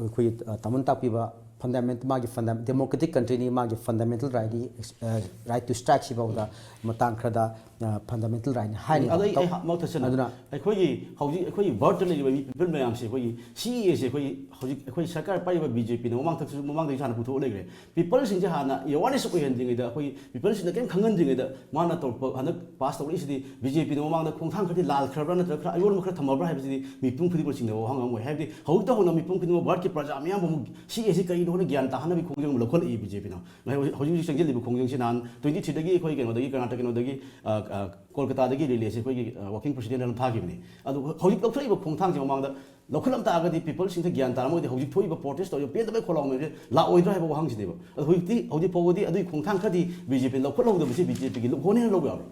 ꯑꯩꯈꯣꯏꯒꯤ, ꯑ, ꯇꯥꯃꯟ ꯇꯥꯛꯄꯤꯕ ꯐꯟꯗꯥꯃꯦꯟ-, ꯃꯥꯒꯤ ꯐꯟꯗꯥ-, ꯗꯦꯃꯣꯀ꯭ꯔꯦꯇꯤꯛ ꯀꯟꯇ꯭ꯔꯤꯅꯤ, ꯃꯥꯒꯤ ꯐꯟꯗꯥꯃꯦꯟꯇꯦꯜ ꯔꯥꯏꯠꯅꯤ, ꯑꯦꯛꯁ-, ꯑ, ꯔꯥꯏꯠ ꯇꯨ ꯁ꯭ꯇ꯭ꯔꯥꯏꯛ ꯁꯤꯐꯥꯎꯗ ꯃꯇꯥꯡ ꯈꯔꯗ, ꯑ, ꯐꯟꯗꯥꯃꯦꯟꯇꯦꯜ ꯔꯥꯏꯠꯅꯤ ꯍꯥꯏꯅ ꯑꯗꯣ ꯑꯩ, ꯇꯧ-, ꯑꯩ ꯍꯥꯞ-, ꯃꯛ ꯊꯠꯆꯅ-, ꯑꯗꯨꯅ ꯑꯩꯈꯣꯏꯒꯤ ꯍꯧꯖꯤꯛ ꯑꯩꯈꯣꯏꯒꯤ ꯚꯥꯔꯠꯇ ꯂꯩꯔꯤꯕ ꯃꯤ ꯄꯤꯄꯜ ꯃꯌꯥꯝꯁꯦ, ꯑꯩꯈꯣꯏꯒꯤ ꯁꯤ ꯑꯦ ꯑꯦꯁꯦ ꯑꯩꯈꯣꯏꯒꯤ ꯍꯧꯖꯤꯛ ꯑꯩꯈꯣꯏ ꯁꯔꯀꯥꯔ ꯄꯥꯏꯔꯤꯕ ꯕꯤ ꯖꯦ ꯄꯤꯅ ꯃꯃꯥꯡꯗꯁꯨ, ꯃꯃꯥꯡꯗꯒꯤꯁꯨ ꯍꯥꯟꯅ ꯄꯨꯊꯣꯛꯑ ꯂꯩꯈ꯭ꯔꯦ꯫ ꯄꯤꯄꯜꯁꯤꯡꯁꯦ ꯍꯥꯟꯅ ꯑꯦꯋꯥꯔꯅꯦꯁ ꯑꯣꯏꯍꯟꯗ꯭ꯔꯤꯉꯩꯗ, ꯑꯩꯈꯣꯏ ꯄꯤꯄꯜꯁꯤꯡꯅ ꯀꯔꯤꯝ ꯈꯪꯍꯟꯗ꯭ꯔꯤꯉꯩꯗ ꯃꯥꯅ ꯇꯧꯔꯛꯄ, ꯍꯟꯗꯛ ꯄꯥꯁ ꯇꯧꯔꯛꯏꯁꯤꯗꯤ ꯕꯤ ꯖꯦ ꯄꯤꯅ ꯃꯃꯥꯡꯗ ꯈꯣꯡꯊꯥꯡ ꯈꯔꯗꯤ ꯂꯥꯜꯈ꯭ꯔꯕ꯭ꯔꯥ ꯅꯠꯇ꯭ꯔꯒ ꯈꯔ ꯑꯌꯣꯟꯕ ꯈꯔ ꯊꯝꯃꯕ꯭ꯔꯥ ꯍꯥꯏꯕꯁꯤꯗꯤ ꯃꯤꯄꯨꯝ ꯈꯨꯗꯤꯡꯃꯛ ꯆꯤꯡꯅꯕ ꯋꯥꯍꯪ ꯑꯃ ꯑꯣꯏ꯫ ꯍꯥꯏꯕꯗꯤ ꯍꯧꯖꯤꯛꯇ ꯍꯧꯅ ꯃꯤꯄꯨꯝ ꯈꯨꯗꯤꯡꯃꯛ ꯚꯥꯔꯠꯀꯤ ꯄ꯭ꯔꯖꯥ ꯃꯌꯥꯝ ꯑꯃꯨꯛ ꯁꯤ ꯑꯦ ꯁꯤ ꯀꯔꯤꯅꯣ ꯍꯥꯏꯅ ꯒ꯭ꯌꯥꯟ ꯇꯥꯍꯟꯅꯕꯒꯤ ꯈꯣꯡꯖꯪ ꯑꯃ ꯂꯧꯈꯠꯂꯛꯏ ꯕꯤ ꯖꯦ ꯄꯤꯅ꯫ ꯍꯧꯖꯤꯛ, ꯍꯧꯖꯤꯛ ꯆꯪꯁꯤꯜꯂꯤꯕ ꯈꯣꯡꯖꯪꯁꯤ ꯅꯍꯥꯟ ꯇ꯭ꯋꯦꯟꯇꯤ ꯊ꯭ꯔꯤꯗꯒꯤ ꯑꯩꯈꯣꯏ ꯀꯩꯅꯣꯗꯒꯤ, ꯀꯔꯅꯥꯇꯀ ꯀꯩꯅꯣꯗꯒꯤ, ꯑ, ꯑ, ꯀꯣꯜꯀꯇꯥꯗꯒꯤ ꯔꯤꯂꯦꯁꯦ ꯑꯩꯈꯣꯏꯒꯤ, ꯑ, ꯋꯥꯔꯀꯤꯡ ꯄ꯭ꯔꯦꯁꯤꯗꯦꯟꯠ ꯑꯃ ꯊꯥꯈꯤꯕꯅꯤ꯫ ꯑꯗꯨ ꯍꯧꯖꯤꯛ ꯂꯧꯈꯠꯂꯛꯏꯕ ꯈꯣꯡꯊꯥꯡꯁꯤ ꯃꯃꯥꯡꯗ ꯂꯧꯈꯠꯂꯝ ꯇꯥꯔꯒꯗꯤ ꯄꯤꯄꯜꯁꯤꯡꯗ ꯒ꯭ꯌꯥꯟ ꯇꯥꯔꯝꯃꯒꯗꯤ ꯍꯧꯖꯤꯛ ꯊꯣꯛꯏꯕ ꯄ꯭ꯔꯣꯇꯦꯁ ꯇꯧꯔꯤꯕ ꯄꯦꯟꯗꯕꯒꯤ ꯈꯣꯜꯂꯥꯎ ꯃꯌꯥꯝꯁꯦ ꯂꯥꯛꯑꯣꯏꯗ꯭ꯔꯥ ꯍꯥꯏꯕ ꯋꯥꯍꯪꯁꯤꯅꯦꯕ꯫ ꯑꯗꯣ ꯍꯧꯖꯤꯛꯇꯤ, ꯍꯧꯖꯤꯛ ꯐꯥꯎꯕꯗꯤ ꯑꯗꯨꯒꯤ ꯈꯣꯡꯊꯥꯡ ꯈꯔꯗꯤ ꯕꯤ ꯖꯦ ꯄꯤꯅ ꯂꯧꯈꯠꯍꯧꯗꯕꯁꯤ ꯕꯤ ꯖꯦ ꯄꯤꯒꯤ ꯂꯨꯞꯍꯣꯅꯦꯅ ꯂꯧꯕ ꯌꯥꯕ꯭ꯔꯥ?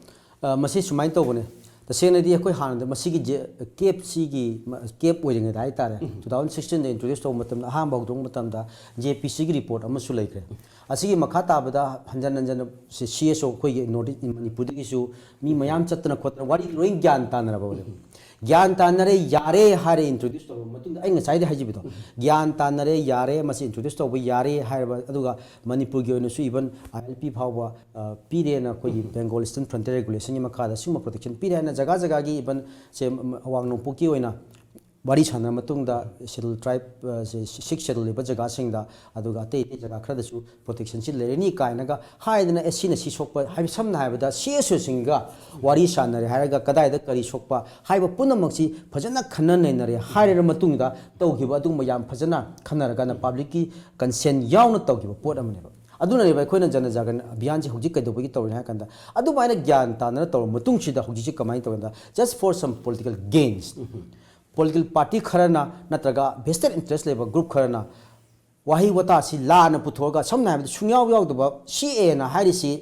ꯑ, ꯃꯁꯤ ꯁꯨꯃꯥꯏꯅ ꯇꯧꯕꯅꯦ꯫ ꯇꯁꯦꯡꯅꯗꯤ ꯑꯩꯈꯣꯏ ꯍꯥꯟꯅꯗ ꯃꯁꯤꯒꯤ ꯖꯦ-, ꯀꯦꯞꯁꯤꯒꯤ ꯃ-, ꯀꯦꯞ ꯑꯣꯏꯔꯤꯉꯩꯗ ꯍꯥꯏꯇꯥꯔꯦ, ꯎꯝ꯫ ꯇꯨ ꯊꯥꯎꯖꯟ ꯁꯤꯛꯁꯇꯤꯟꯗ ꯏꯟꯇ꯭ꯔꯣꯗ꯭ꯌꯨꯁ ꯇꯧꯕ ꯃꯇꯝꯗ, ꯑꯍꯥꯟꯕ ꯍꯧꯗꯣꯛꯄ ꯃꯇꯝꯗ ꯖꯦ ꯄꯤ ꯁꯤꯒꯤ ꯔꯤꯄꯣꯔꯠ ꯑꯃꯁꯨ ꯂꯩꯈ꯭ꯔꯦ꯫ ꯑꯁꯤꯒꯤ ꯃꯈꯥ ꯇꯥꯕꯗ ꯍꯟꯖꯟ ꯍꯟꯖꯟꯅ ꯁꯤ-, ꯁꯤ ꯑꯦꯁ ꯑꯣ ꯑꯩꯈꯣꯏꯒꯤ ꯅꯣꯔꯠ ꯏꯁ ꯃꯅꯤꯄꯨꯔꯗꯒꯤꯁꯨ ꯃꯤ ꯃꯌꯥꯝ ꯆꯠꯇꯅ ꯈꯣꯠꯇꯅ ꯋꯥꯔꯤ ꯂꯣꯏ ꯒ꯭ꯌꯥꯟ ꯇꯥꯅꯔꯕ ꯍꯧꯖꯤꯛ꯫ ꯒ꯭ꯌꯥꯟ ꯇꯥꯅꯔꯦ, ꯌꯥꯔꯦ ꯍꯥꯏꯔꯦ, ꯏꯟꯇ꯭ꯔꯣꯗ꯭ꯌꯨꯁ ꯇꯧꯔꯕ ꯃꯇꯨꯡꯗ, ꯑꯩ ꯉꯁꯥꯏꯗꯤ ꯍꯥꯏꯖꯕꯗꯣ, ꯒ꯭ꯌꯥꯟ ꯇꯥꯅꯔꯦ, ꯌꯥꯔꯦ, ꯃꯁꯤ ꯏꯟꯇ꯭ꯔꯣꯗ꯭ꯌꯨꯁ ꯇꯧꯕ ꯌꯥꯔꯦ ꯍꯥꯏꯔꯕ, ꯑꯗꯨꯒ ꯃꯅꯤꯄꯨꯔꯒꯤ ꯑꯣꯏꯅꯁꯨ ꯏꯚꯟ ꯑꯥꯏ ꯑꯦꯜ ꯄꯤ ꯐꯥꯎꯕ ꯑ, ꯄꯤꯔꯦꯅ, ꯑꯩꯈꯣꯏꯒꯤ ꯕꯦꯡꯒꯣꯜ ꯏꯁꯇꯔꯟ ꯐ꯭ꯔꯟꯇꯤꯌꯔ ꯔꯦꯒꯨꯂꯦꯁꯟꯒꯤ ꯃꯈꯥꯗ ꯁꯤꯒꯨꯝꯕ ꯄ꯭ꯔꯣꯇꯦꯛꯁꯟ ꯄꯤꯔꯦ ꯍꯥꯏꯅ ꯖꯒꯥ ꯖꯒꯥꯒꯤ, ꯏꯚꯟ ꯁꯦ, ꯎꯝ, ꯑꯋꯥꯡ ꯅꯣꯡꯄꯣꯛꯀꯤ ꯑꯣꯏꯅ ꯋꯥꯔꯤ ꯁꯥꯟꯅꯔ ꯃꯇꯨꯡꯗ, ꯁꯦꯗꯨꯜ ꯇ꯭ꯔꯥꯏꯕ, ꯑ, ꯁꯦ, ꯁꯤꯛꯁ ꯁꯦꯗꯨꯜ ꯂꯩꯕ ꯖꯒꯥꯁꯤꯡꯗ, ꯑꯗꯨꯒ ꯑꯇꯩ ꯑꯇꯩ ꯖꯒꯥ ꯈꯔꯗꯁꯨ ꯄ꯭ꯔꯣꯇꯦꯛꯁꯟꯁꯤ ꯂꯩꯔꯅꯤ ꯀꯥꯏꯅꯒ ꯍꯥꯏꯗꯅ, ꯑꯦ, ꯁꯤꯅ ꯁꯤ ꯁꯣꯛꯄ ꯍꯥꯏꯕ, ꯁꯝꯅ ꯍꯥꯏꯔꯕꯗ ꯁꯤ ꯑꯦꯁ ꯑꯣꯁꯤꯡꯒ ꯋꯥꯔꯤ ꯁꯥꯟꯅꯔꯦ ꯍꯥꯏꯔꯒ ꯀꯗꯥꯏꯗ ꯀꯔꯤ ꯁꯣꯛꯄ ꯍꯥꯏꯕ ꯄꯨꯝꯅꯃꯛꯁꯤ ꯐꯖꯅ ꯈꯟꯅ ꯅꯩꯅꯔꯦ ꯍꯥꯏꯔꯕ ꯃꯇꯨꯡꯗ ꯇꯧꯈꯤꯕ ꯑꯗꯨꯒꯨꯝꯕ ꯌꯥꯝ ꯐꯖꯅ ꯈꯟꯅꯔꯒꯅ ꯄꯕ꯭ꯂꯤꯛꯀꯤ ꯀꯟꯁꯦꯟ ꯌꯥꯎꯅ ꯇꯧꯈꯤꯕ ꯄꯣꯠ ꯑꯃꯅꯦꯕ꯫ ꯑꯗꯨꯅꯅꯦꯕ ꯑꯩꯈꯣꯏꯅ ꯖꯅ ꯖꯥꯒꯔꯟ ꯑꯚꯤꯌꯥꯟꯁꯦ ꯍꯧꯖꯤꯛ ꯀꯩꯗꯧꯕꯒꯤ ꯇꯧꯔꯤꯅꯣ ꯍꯥꯏ ꯀꯥꯟꯗ, ꯑꯗꯨꯃꯥꯏꯅ ꯒ꯭ꯌꯥꯟ ꯇꯥꯅꯅ ꯇꯧꯔꯕ ꯃꯇꯨꯡꯁꯤꯗ ꯍꯧꯖꯤꯛꯁꯤ ꯀꯃꯥꯏꯅ ꯇꯧꯒꯦꯗ, just for some political gains, political party ꯈꯔꯅ ꯅꯠꯇ꯭ꯔꯒ ꯚꯦꯁꯇꯦꯠ ꯏꯟꯇꯔꯦꯁ ꯂꯩꯕ ꯒ꯭ꯔꯨꯞ ꯈꯔꯅ ꯋꯥꯍꯩ ꯋꯥꯇꯥꯁꯤ ꯂꯥꯟꯅ ꯄꯨꯊꯣꯛꯑꯒ, ꯁꯝꯅ ꯍꯥꯏꯔꯕꯗ ꯁꯨꯡꯌꯥꯎ ꯌꯥꯎꯗꯕ ꯁꯤ ꯑꯦꯅ ꯍꯥꯏꯔꯤꯁꯤ,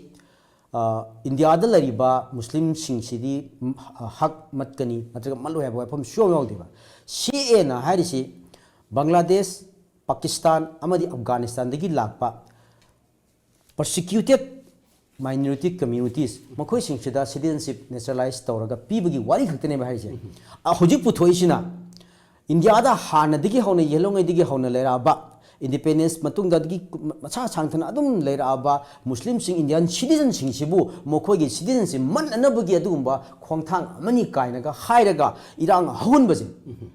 ꯑ, ꯏꯟꯗꯤꯌꯥꯗ ꯂꯩꯔꯤꯕ ꯃꯨꯁꯂꯤꯝꯁꯤꯡꯁꯤꯗꯤ, ꯎꯝ, ꯍꯛ ꯃꯠꯀꯅꯤ ꯅꯠꯇ꯭ꯔꯒ ꯃꯠꯂꯣꯏ ꯍꯥꯏꯕ ꯋꯥꯐꯝ ꯁꯨꯡꯌꯥꯎ ꯌꯥꯎꯗꯦꯕ꯫ ꯁꯤ ꯑꯦꯅ ꯍꯥꯏꯔꯤꯁꯤ ꯕꯪꯒ꯭ꯂꯥꯗꯦꯁ, ꯄꯥꯀꯤꯁꯇꯥꯟ ꯑꯃꯗꯤ ꯑꯐꯒꯥꯅꯤꯁꯇꯥꯟꯗꯒꯤ ꯂꯥꯛꯄ ꯄꯔꯁꯤꯀ꯭ꯌꯨꯇꯦꯠ ꯃꯥꯏꯅꯣꯔꯤꯇꯤ ꯀꯝꯃ꯭ꯌꯨꯅꯤꯇꯤꯁ, ꯃꯈꯣꯏꯁꯤꯡꯁꯤꯗ ꯁꯤꯇꯤꯖꯟꯁꯤꯞ ꯅꯦꯆꯔꯦꯂꯥꯏꯁ ꯇꯧꯔꯒ ꯄꯤꯕꯒꯤ ꯋꯥꯔꯤ ꯈꯛꯇꯅꯦꯕ ꯍꯥꯏꯔꯤꯁꯦ꯫ ꯑ, ꯍꯧꯖꯤꯛ ꯄꯨꯊꯣꯛꯏꯁꯤꯅ ꯏꯟꯗꯤꯌꯥꯗ ꯍꯥꯟꯅꯗꯒꯤ ꯍꯧꯅ, ꯌꯦꯜꯍꯧꯉꯩꯗꯒꯤ ꯍꯧꯅ ꯂꯩꯔꯛꯑꯕ, ꯏꯟꯗꯤꯄꯦꯟꯗꯦꯟꯁ ꯃꯇꯨꯡꯗ ꯑꯗꯒꯤ ꯃꯁꯥ ꯁꯥꯡꯊꯅ ꯑꯗꯨꯝ ꯂꯩꯔꯛꯑꯕ ꯃꯨꯁꯂꯤꯝꯁꯤꯡ, ꯏꯟꯗꯤꯌꯟ ꯁꯤꯇꯤꯖꯟꯁꯤꯡꯁꯤꯕꯨ ꯃꯈꯣꯏꯒꯤ ꯁꯤꯇꯤꯖꯟꯁꯤꯞ ꯃꯠꯅꯅꯕꯒꯤ ꯑꯗꯨꯒꯨꯝꯕ ꯈꯣꯡꯊꯥꯡ ꯑꯃꯅꯤ ꯀꯥꯏꯅꯒ ꯍꯥꯏꯔꯒ ꯏꯔꯥꯡ ꯍꯧꯍꯟꯕꯁꯦ,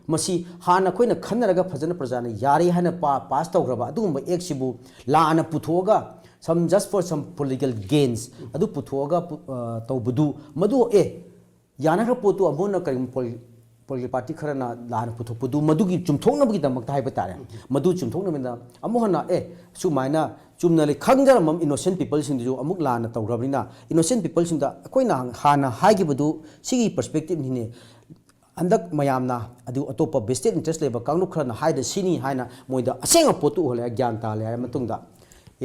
ꯃꯁꯤ ꯍꯥꯟꯅ ꯑꯩꯈꯣꯏꯅ ꯈꯟꯅꯔꯒ ꯐꯖꯅ ꯄ꯭ꯔꯖꯥꯅ ꯌꯥꯔꯦ ꯍꯥꯏꯅ ꯄꯥ-, ꯄꯥꯁ ꯇꯧꯈ꯭ꯔꯕ ꯑꯗꯨꯒꯨꯝꯕ ꯑꯦꯛꯁꯤꯕꯨ ꯂꯥꯟꯅ ꯄꯨꯊꯣꯛꯑꯒ, some, just for some political gains, ꯑꯗꯨ ꯄꯨꯊꯣꯛꯑꯒ ꯄꯨ-, ꯑ, ꯇꯧꯕꯗꯨ, ꯃꯗꯨ, ꯑꯦ, ꯌꯥꯅꯈ꯭ꯔ ꯄꯣꯠꯇꯨ ꯑꯃꯨꯛ ꯍꯟꯅ ꯀꯔꯤꯒꯨꯝꯕ ꯄꯣꯂꯤ-, ꯄꯣꯂꯤꯇꯤꯀꯦꯜ ꯄꯥꯔꯇꯤ ꯈꯔꯅ ꯂꯥꯟꯅ ꯄꯨꯊꯣꯛꯄꯗꯨ, ꯃꯗꯨꯒꯤ ꯆꯨꯝꯊꯣꯛꯅꯕꯒꯤꯗꯃꯛꯇ ꯍꯥꯏꯕ ꯇꯥꯔꯦ, ꯃꯗꯨ ꯆꯨꯝꯊꯣꯛꯅꯕꯗ ꯑꯃꯨꯛ ꯍꯟꯅ, ꯑꯦ, ꯁꯨꯃꯥꯏꯅ ꯆꯨꯝꯅ ꯂꯩ-, ꯈꯪꯖꯔꯝꯕ ꯏꯅꯣꯁꯦꯟ ꯄꯤꯄꯜꯁꯤꯡꯗꯨꯁꯨ ꯑꯃꯨꯛ ꯂꯥꯟꯅ ꯇꯧꯈ꯭ꯔꯕꯅꯤꯅ, ꯏꯅꯣꯁꯦꯟ ꯄꯤꯄꯜꯁꯤꯡꯗ ꯑꯩꯈꯣꯏꯅ ꯍꯥꯟꯅ ꯍꯥꯏꯈꯤꯕꯗꯨ ꯁꯤꯒꯤ ꯄꯔꯁꯄꯦꯛꯇꯤꯞꯅꯤꯅꯦ꯫ ꯍꯟꯗꯛ ꯃꯌꯥꯝꯅ ꯑꯗꯨ ꯑꯇꯣꯞꯄ ꯚꯦꯁꯇꯦꯠ ꯏꯟꯇꯔꯦꯁ ꯂꯩꯕ ꯀꯥꯡꯂꯨꯞ ꯈꯔꯅ ꯍꯥꯏꯗ ꯁꯤꯅꯤ ꯍꯥꯏꯅ ꯃꯣꯏꯗ ꯑꯁꯦꯡꯕ ꯄꯣꯠꯇꯨ ꯎꯍꯜꯂꯦ, ꯒ꯭ꯌꯥꯟ ꯇꯥꯍꯜꯂꯦ ꯍꯥꯏꯔ ꯃꯇꯨꯡꯗ,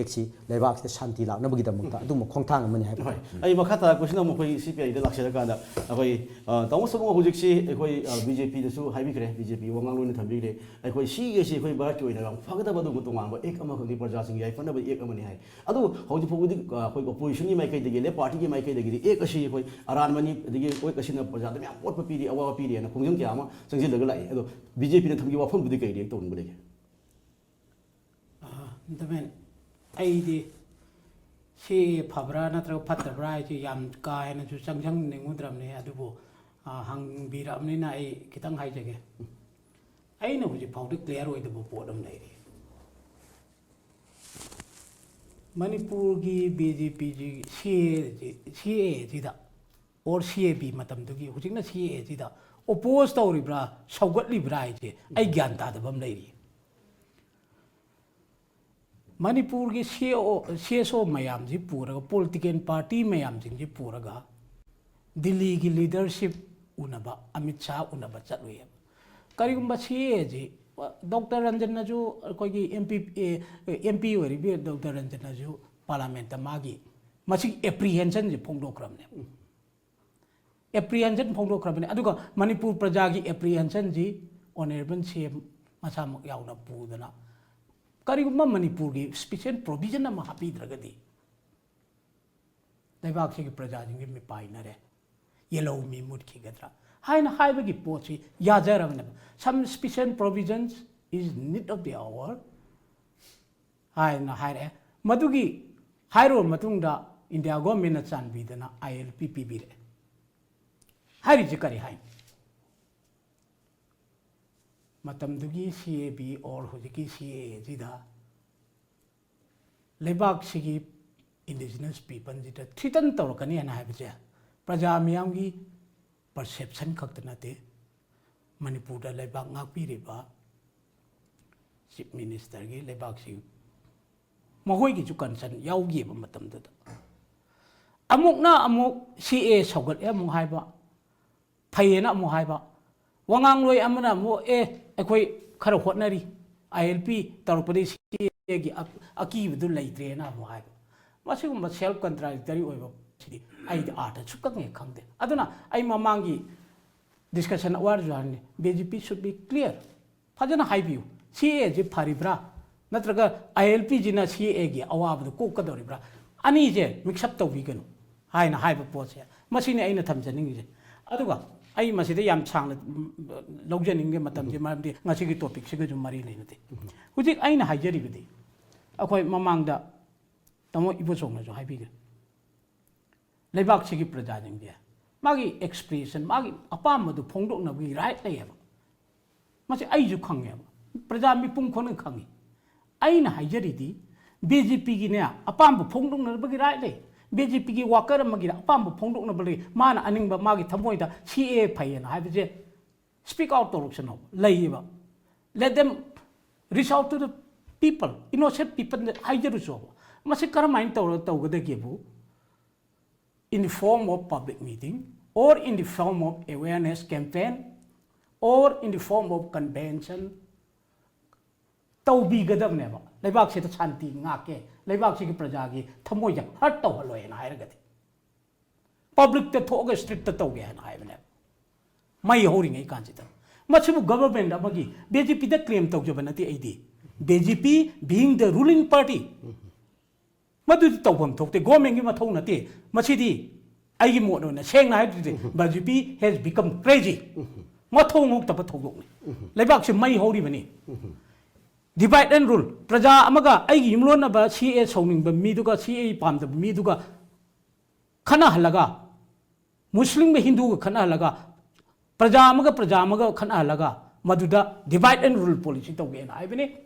ꯑꯦꯛꯁꯤ ꯂꯩꯕꯥꯛꯁꯤꯗ ꯁꯥꯟꯇꯤ ꯂꯥꯛꯅꯕꯒꯤꯗꯃꯛꯇ ꯑꯗꯨꯒꯨꯝꯕ ꯈꯣꯡꯊꯥꯡ ꯑꯃꯅꯤ ꯍꯥꯏꯕ ꯍꯣꯏ꯫ ꯇꯥꯔꯦ꯫ ꯑꯩ ꯃꯈꯥ ꯇꯥꯔꯛꯄꯁꯤꯅ ꯑꯃꯨꯛ ꯑꯩꯈꯣꯏ ꯁꯤ ꯄꯤ ꯑꯥꯏꯗ ꯂꯥꯛꯆꯔꯀꯥꯟꯗ ꯑꯩꯈꯣꯏ ꯑ, ꯇꯥꯃꯣ ꯁꯣꯃꯣ ꯍꯧꯖꯤꯛꯁꯤ ꯑꯩꯈꯣꯏ ꯕꯤ ꯖꯦ ꯄꯤꯗꯁꯨ ꯍꯥꯏꯕꯤꯈ꯭ꯔꯦ, ꯕꯤ ꯖꯦ ꯄꯤ ꯋꯥꯉꯥꯡꯂꯣꯏꯅ ꯊꯝꯕꯤꯈ꯭ꯔꯦ꯫ ꯑꯩꯈꯣꯏ ꯁꯤ ꯑꯦꯁꯤ ꯑꯩꯈꯣꯏ ꯚꯥꯔꯠꯀꯤ ꯑꯣꯏꯅ ꯌꯥꯝ ꯐꯒꯗꯕ ꯑꯗꯨꯒꯨꯝꯕ ꯇꯣꯉꯥꯟꯕ ꯑꯦꯛ ꯑꯃꯈꯛꯅꯤ, ꯄ꯭ꯔꯖꯥꯁꯤꯡꯒꯤ ꯌꯥꯏꯐꯅꯕ ꯑꯦꯛ ꯑꯃꯅꯤ ꯍꯥꯏ꯫ ꯑꯗꯨꯕꯨ ꯍꯧꯖꯤꯛ ꯐꯥꯎꯕꯗꯤ ꯑ, ꯑꯩꯈꯣꯏ ꯑꯣꯄꯣꯖꯤꯁꯟꯒꯤ ꯃꯥꯏꯀꯩꯗꯒꯤ, ꯂꯦꯐ ꯄꯥꯔꯇꯤꯒꯤ ꯃꯥꯏꯀꯩꯗꯒꯤꯗꯤ ꯑꯦꯛ ꯑꯁꯤ ꯑꯩꯈꯣꯏ ꯑꯔꯥꯟꯕꯅꯤ, ꯑꯗꯒꯤ ꯑꯦꯛ ꯑꯁꯤꯅ ꯄ꯭ꯔꯖꯥꯗ ꯃꯌꯥꯝ ꯃꯣꯠꯄ ꯄꯤꯔꯤ, ꯑꯋꯥꯕ ꯄꯤꯔꯤ ꯍꯥꯏꯅ ꯈꯣꯡꯖꯪ ꯀꯌꯥ ꯑꯃ ꯆꯪꯁꯤꯜꯂꯒ ꯂꯥꯛꯏ꯫ ꯑꯗꯣ ꯕꯤ ꯖꯦ ꯄꯤꯅ ꯊꯝꯈꯤꯕ ꯋꯥꯐꯝꯗꯨꯗꯤ ꯀꯩ ꯔꯤꯌꯦꯛ ꯇꯧꯅꯤꯡꯕ ꯂꯩꯒꯦ? ꯑꯥ, ꯗꯃꯦꯟ, ꯑꯩꯗꯤ ꯁꯤ ꯐꯕ꯭ꯔꯥ ꯅꯠꯇ꯭ꯔꯒ ꯐꯠꯇꯕ꯭ꯔꯥ ꯍꯥꯏꯁꯤ ꯌꯥꯝ ꯀꯥ ꯍꯦꯟꯅꯁꯨ ꯆꯪꯁꯤꯟꯅꯤꯡꯉꯨꯗ꯭ꯔꯕꯅꯤ, ꯑꯗꯨꯕꯨ ꯑꯥ, ꯍꯪꯕꯤꯔꯛꯑꯕꯅꯤꯅ ꯑꯩ ꯈꯤꯇꯪ ꯍꯥꯏꯖꯒꯦ꯫ ꯑꯩꯅ ꯍꯧꯖꯤꯛ ꯐꯥꯎꯗ ꯀ꯭ꯂꯤꯌꯥꯔ ꯑꯣꯏꯗꯕ ꯄꯣꯠ ꯑꯃ ꯂꯩꯔꯤ꯫ ꯃꯅꯤꯄꯨꯔꯒꯤ ꯕꯤ ꯖꯦ ꯄꯤꯁꯤ ꯁꯤ ꯑꯦ ꯁꯤ ꯑꯦ ꯁꯤꯗ ꯑꯣꯔ ꯁꯤ ꯑꯦ ꯕꯤ ꯃꯇꯝꯗꯨꯒꯤ ꯍꯧꯖꯤꯛꯅ ꯁꯤ ꯑꯦ ꯁꯤꯗ ꯑꯣꯄꯣꯖ ꯇꯧꯔꯤꯕ꯭ꯔꯥ, ꯁꯧꯒꯠꯂꯤꯕ꯭ꯔꯥ ꯍꯥꯏꯁꯦ ꯑꯩ ꯒ꯭ꯌꯥꯟ ꯇꯥꯗꯕ ꯑꯃ ꯂꯩꯔꯤ꯫ ꯃꯅꯤꯄꯨꯔꯒꯤ ꯁꯤ ꯑꯦꯁ ꯑꯣ ꯃꯌꯥꯝꯁꯤ ꯄꯨꯔꯒ, ꯄꯣꯂꯤꯇꯤꯀꯦꯜ ꯄꯥꯔꯇꯤ ꯃꯌꯥꯝꯁꯤꯡꯁꯤ ꯄꯨꯔꯒ ꯗꯤꯜꯂꯤꯒꯤ ꯂꯤꯗꯔꯁꯤꯞ ꯎꯅꯕ, ꯑꯃꯤꯠ ꯁꯥꯍ ꯎꯅꯕ ꯆꯠꯂꯨꯏꯌꯦꯕ꯫ ꯀꯔꯤꯒꯨꯝꯕ ꯁꯤ ꯑꯦ ꯑꯦꯁꯤ ꯗꯣꯛꯇꯔ ꯔꯟꯖꯟꯅꯁꯨ, ꯑꯩꯈꯣꯏꯒꯤ ꯑꯦꯝ ꯄꯤ, ꯑꯦꯝ ꯄꯤ ꯑꯣꯏꯔꯤꯕ ꯗꯣꯛꯇꯔ ꯔꯟꯖꯟꯅꯁꯨ ꯄꯥꯔꯂꯥꯃꯦꯟꯠꯇ ꯃꯥꯒꯤ ꯃꯁꯤꯒꯤ ꯑꯦꯄ꯭ꯔꯤꯍꯦꯟꯁꯟꯁꯤ ꯐꯣꯡꯗꯣꯛꯈ꯭ꯔꯕꯅꯦ꯫ ꯑꯦꯄ꯭ꯔꯤꯍꯦꯟꯁꯟ ꯐꯣꯡꯗꯣꯛꯈ꯭ꯔꯕꯅꯤ꯫ ꯑꯗꯨꯒ ꯃꯅꯤꯄꯨꯔ ꯄ꯭ꯔꯖꯥꯒꯤ ꯑꯦꯄ꯭ꯔꯤꯍꯦꯟꯁꯟꯁꯤ ꯑꯣꯅꯔꯦꯕꯜ ꯁꯤ ꯑꯦꯝ ꯃꯁꯥꯃꯛ ꯌꯥꯎꯅ ꯄꯨꯗꯅ, ꯀꯔꯤꯒꯨꯝꯕ ꯃꯅꯤꯄꯨꯔꯒꯤ ꯁ꯭ꯄꯤꯁꯦꯜ ꯄ꯭ꯔꯣꯚꯤꯖꯟ ꯑꯃ ꯍꯥꯞꯄꯤꯗ꯭ꯔꯒꯗꯤ ꯂꯩꯕꯥꯛꯁꯤꯒꯤ ꯄ꯭ꯔꯖꯥꯁꯤꯡꯁꯤ ꯃꯤꯄꯥꯏꯅꯔꯦ, ꯌꯦꯜꯍꯧꯃꯤ ꯃꯨꯠꯈꯤꯒꯗ꯭ꯔꯥ ꯍꯥꯏꯅ ꯍꯥꯏꯕꯒꯤ ꯄꯣꯠꯁꯤ ꯌꯥꯖꯔꯕꯅꯦꯕ꯫ Some special provisions is need of the hour ꯍꯥꯏꯅ ꯍꯥꯏꯔꯛꯑꯦ꯫ ꯃꯗꯨꯒꯤ ꯍꯥꯏꯔꯨꯔꯕ ꯃꯇꯨꯡꯗ ꯏꯟꯗꯤꯌꯥ ꯒꯣꯔꯃꯦꯟꯅ ꯆꯥꯟꯕꯤꯗꯅ ꯑꯥꯏ ꯑꯦꯜ ꯄꯤ ꯄꯤꯕꯤꯔꯛꯑꯦ꯫ ꯍꯥꯏꯔꯤꯁꯤ ꯀꯔꯤ ꯍꯥꯏꯅꯤ? ꯃꯇꯝꯗꯨꯒꯤ ꯁꯤ ꯑꯦ ꯕꯤ ꯑꯣꯔ ꯍꯧꯖꯤꯛꯀꯤ ꯁꯤ ꯑꯦ ꯑꯦꯁꯤꯗ ꯂꯩꯕꯥꯛꯁꯤꯒꯤ ꯏꯟꯗꯤꯖꯤꯅꯁ ꯄꯤꯄꯜꯁꯤꯗ ꯊ꯭ꯔꯤꯇꯟ ꯇꯧꯔꯛꯀꯅꯤ ꯍꯥꯏꯅ ꯍꯥꯏꯕꯁꯦ ꯄ꯭ꯔꯖꯥ ꯃꯤꯌꯥꯝꯒꯤ ꯄꯔꯁꯦꯞꯁꯟ ꯈꯛꯇ ꯅꯠꯇꯦ, ꯃꯅꯤꯄꯨꯔꯗ ꯂꯩꯕꯥꯛ ꯉꯥꯛꯄꯤꯔꯤꯕ ꯆꯤꯐ ꯃꯤꯅꯤꯁꯇꯔꯒꯤ ꯂꯩꯕꯥꯛꯁꯤ ꯃꯈꯣꯏꯒꯤꯁꯨ ꯀꯟꯁꯔꯟ ꯌꯥꯎꯈꯤꯕ ꯃꯇꯝꯗꯨꯗ ꯑꯃꯨꯛꯅ ꯑꯃꯨꯛ ꯁꯤ ꯑꯦ ꯁꯧꯒꯠꯂꯦ ꯑꯃꯨꯛ ꯍꯥꯏꯕ, ꯐꯩꯌꯦꯅ ꯑꯃꯨꯛ ꯍꯥꯏꯕ, ꯋꯥꯉꯥꯡꯂꯣꯏ ꯑꯃꯅ ꯑꯃꯨꯛ ꯑꯦ ꯑꯩꯈꯣꯏ ꯈꯔ ꯍꯣꯠꯅꯔꯤ, ꯑꯥꯏ ꯑꯦꯜ ꯄꯤ ꯇꯧꯔꯛꯄꯗꯒꯤ ꯁꯤ ꯑꯦ ꯑꯦꯒꯤ ꯑꯀꯤꯕꯗꯨ ꯂꯩꯇ꯭ꯔꯦꯅ ꯑꯃꯨꯛ ꯍꯥꯏꯕ꯫ ꯃꯁꯤꯒꯨꯝꯕ self contradictory ꯑꯣꯏꯕ ꯁꯤꯗꯤ ꯑꯩꯗꯤ ꯑꯥꯔꯊ ꯁꯨꯛꯈꯪ ꯍꯦꯛ ꯈꯪꯗꯦ꯫ ꯑꯗꯨꯅ ꯑꯩ ꯃꯃꯥꯡꯒꯤ discussion ꯑꯋꯥꯔꯁꯨ ꯍꯥꯏꯔꯅꯤ, B J P should be clear꯫ ꯐꯖꯅ ꯍꯥꯏꯕꯤꯌꯨ, C A A ꯁꯤ ꯐꯔꯤꯕ꯭ꯔꯥ, ꯅꯠꯇ꯭ꯔꯒ I L P ꯁꯤꯅ C A A ꯒꯤ ꯑꯋꯥꯕꯗꯨ ꯀꯣꯛꯀꯗꯧꯔꯤꯕ꯭ꯔꯥ? ꯑꯅꯤꯁꯦ mix up ꯇꯧꯕꯤꯒꯅꯨ ꯍꯥꯏꯅ ꯍꯥꯏꯕ ꯄꯣꯠꯁꯦ, ꯃꯁꯤꯅꯤ ꯑꯩꯅ ꯊꯝꯖꯅꯤꯡꯉꯤꯁꯦ꯫ ꯑꯗꯨꯒ ꯑꯩ ꯃꯁꯤꯗ ꯌꯥꯝ ꯁꯥꯡꯅ, ꯎꯝ, ꯂꯧꯖꯅꯤꯡꯗꯦ, ꯃꯇꯝꯁꯦ, ꯃꯔꯝꯗꯤ ꯉꯁꯤꯒꯤ topic ꯁꯤꯒꯁꯨ ꯃꯔꯤ ꯂꯩꯅꯗꯦ꯫ ꯍꯧꯖꯤꯛ ꯑꯩꯅ ꯍꯥꯏꯖꯔꯤꯕꯗꯤ, ꯑꯩꯈꯣꯏ ꯃꯃꯥꯡꯗ ꯇꯥꯃꯣ ꯏꯕꯣꯆꯧꯅꯁꯨ ꯍꯥꯏꯕꯤꯈ꯭ꯔꯦ, ꯂꯩꯕꯥꯛꯁꯤꯒꯤ ꯄ꯭ꯔꯖꯥꯁꯤꯡꯁꯦ ꯃꯥꯒꯤ expression, ꯃꯥꯒꯤ ꯑꯄꯥꯝꯕꯗꯨ ꯐꯣꯡꯗꯣꯛꯅꯕꯒꯤ right ꯂꯩꯌꯦꯕ꯫ ꯃꯁꯤ ꯑꯩꯁꯨ ꯈꯪꯉꯦꯕ, ꯄ꯭ꯔꯖꯥ ꯃꯤꯄꯨꯝ ꯈꯨꯗꯤꯡꯃꯛ ꯈꯪꯉꯤ꯫ ꯑꯩꯅ ꯍꯥꯏꯖꯔꯤꯗꯤ, B J P ꯒꯤꯅꯦ ꯑꯄꯥꯝꯕ ꯐꯣꯡꯗꯣꯛꯅꯕꯒꯤ right ꯂꯩ꯫ B J P ꯒꯤ worker ꯑꯃꯒꯤꯅ ꯑꯄꯥꯝꯕ ꯐꯣꯡꯗꯣꯛꯅꯕ ꯂꯩ, ꯃꯥꯅ ꯑꯅꯤꯡꯕ, ꯃꯥꯒꯤ ꯊꯃꯣꯏꯗ C A A ꯐꯩꯌꯦꯅ ꯍꯥꯏꯕꯁꯦ speak out ꯇꯧꯔꯛꯁꯅꯣ, ꯂꯩꯌꯦꯕ꯫ Let them reach out to the people, innocent people ꯍꯥꯏꯖꯔꯨꯁꯣꯕ꯫ ꯃꯁꯤ ꯀꯔꯝꯍꯥꯏꯅ ꯇꯧꯔ ꯇꯧꯒꯗꯒꯦꯕꯨ, in the form of public meeting or in the form of awareness campaign or in the form of convention ꯇꯧꯕꯤꯒꯗꯕꯅꯦꯕ꯫ ꯂꯩꯕꯥꯛꯁꯤꯗ ꯁꯥꯟꯇꯤ ꯉꯥꯛꯀꯦ, ꯂꯩꯕꯥꯛꯁꯤꯒꯤ ꯄ꯭ꯔꯖꯥꯒꯤ ꯊꯃꯣꯏꯁꯦ hurt ꯇꯧꯍꯜꯂꯣꯏꯅ ꯍꯥꯏꯔꯒꯗꯤ, public ꯇ ꯊꯣꯛꯑꯒ street ꯇ ꯇꯧꯒꯦ ꯍꯥꯏꯅ ꯍꯥꯏꯕꯅꯦꯕ, ꯃꯩ ꯍꯧꯔꯤꯉꯩ ꯀꯥꯟꯁꯤꯗ꯫ ꯃꯁꯤꯕꯨ government ꯑꯃꯒꯤ, B J P ꯗ claim ꯇꯧꯖꯕ ꯅꯠꯇꯦ ꯑꯩꯗꯤ, B J P being the ruling party, ꯃꯗꯨꯗꯤ ꯇꯧꯐꯝ ꯊꯣꯛꯇꯦ, government ꯀꯤ ꯃꯊꯧ ꯅꯠꯇꯦ꯫ ꯃꯁꯤꯗꯤ ꯑꯩꯒꯤ ꯃꯣꯠ ꯑꯣꯏꯅ ꯁꯦꯡꯅ ꯍꯥꯏꯕꯗꯨꯗꯤ, B J P has become crazy꯫ ꯃꯊꯣꯡ ꯍꯨꯛꯇꯕ ꯊꯧꯗꯣꯛꯅꯤ꯫ ꯂꯩꯕꯥꯛꯁꯤ ꯃꯩ ꯍꯧꯔꯤꯕꯅꯤ꯫ Divide and rule꯫ ꯄ꯭ꯔꯖꯥ ꯑꯃꯒ, ꯑꯩꯒꯤ ꯌꯨꯝꯂꯣꯟꯅꯕ C A A ꯁꯧꯅꯤꯡꯕ ꯃꯤꯗꯨꯒ C A A ꯄꯥꯝꯗꯕ ꯃꯤꯗꯨꯒ ꯈꯠꯅꯍꯜꯂꯒ, ꯃꯨꯁꯂꯤꯝꯒ ꯍꯤꯟꯗꯨꯒ ꯈꯠꯅꯍꯜꯂꯒ, ꯄ꯭ꯔꯖꯥ ꯑꯃꯒ ꯄ꯭ꯔꯖꯥ ꯑꯃꯒ ꯈꯠꯅꯍꯜꯂꯒ, ꯃꯗꯨꯗ divide and rule policy ꯇꯧꯒꯦꯅ ꯍꯥꯏꯕꯅꯤ꯫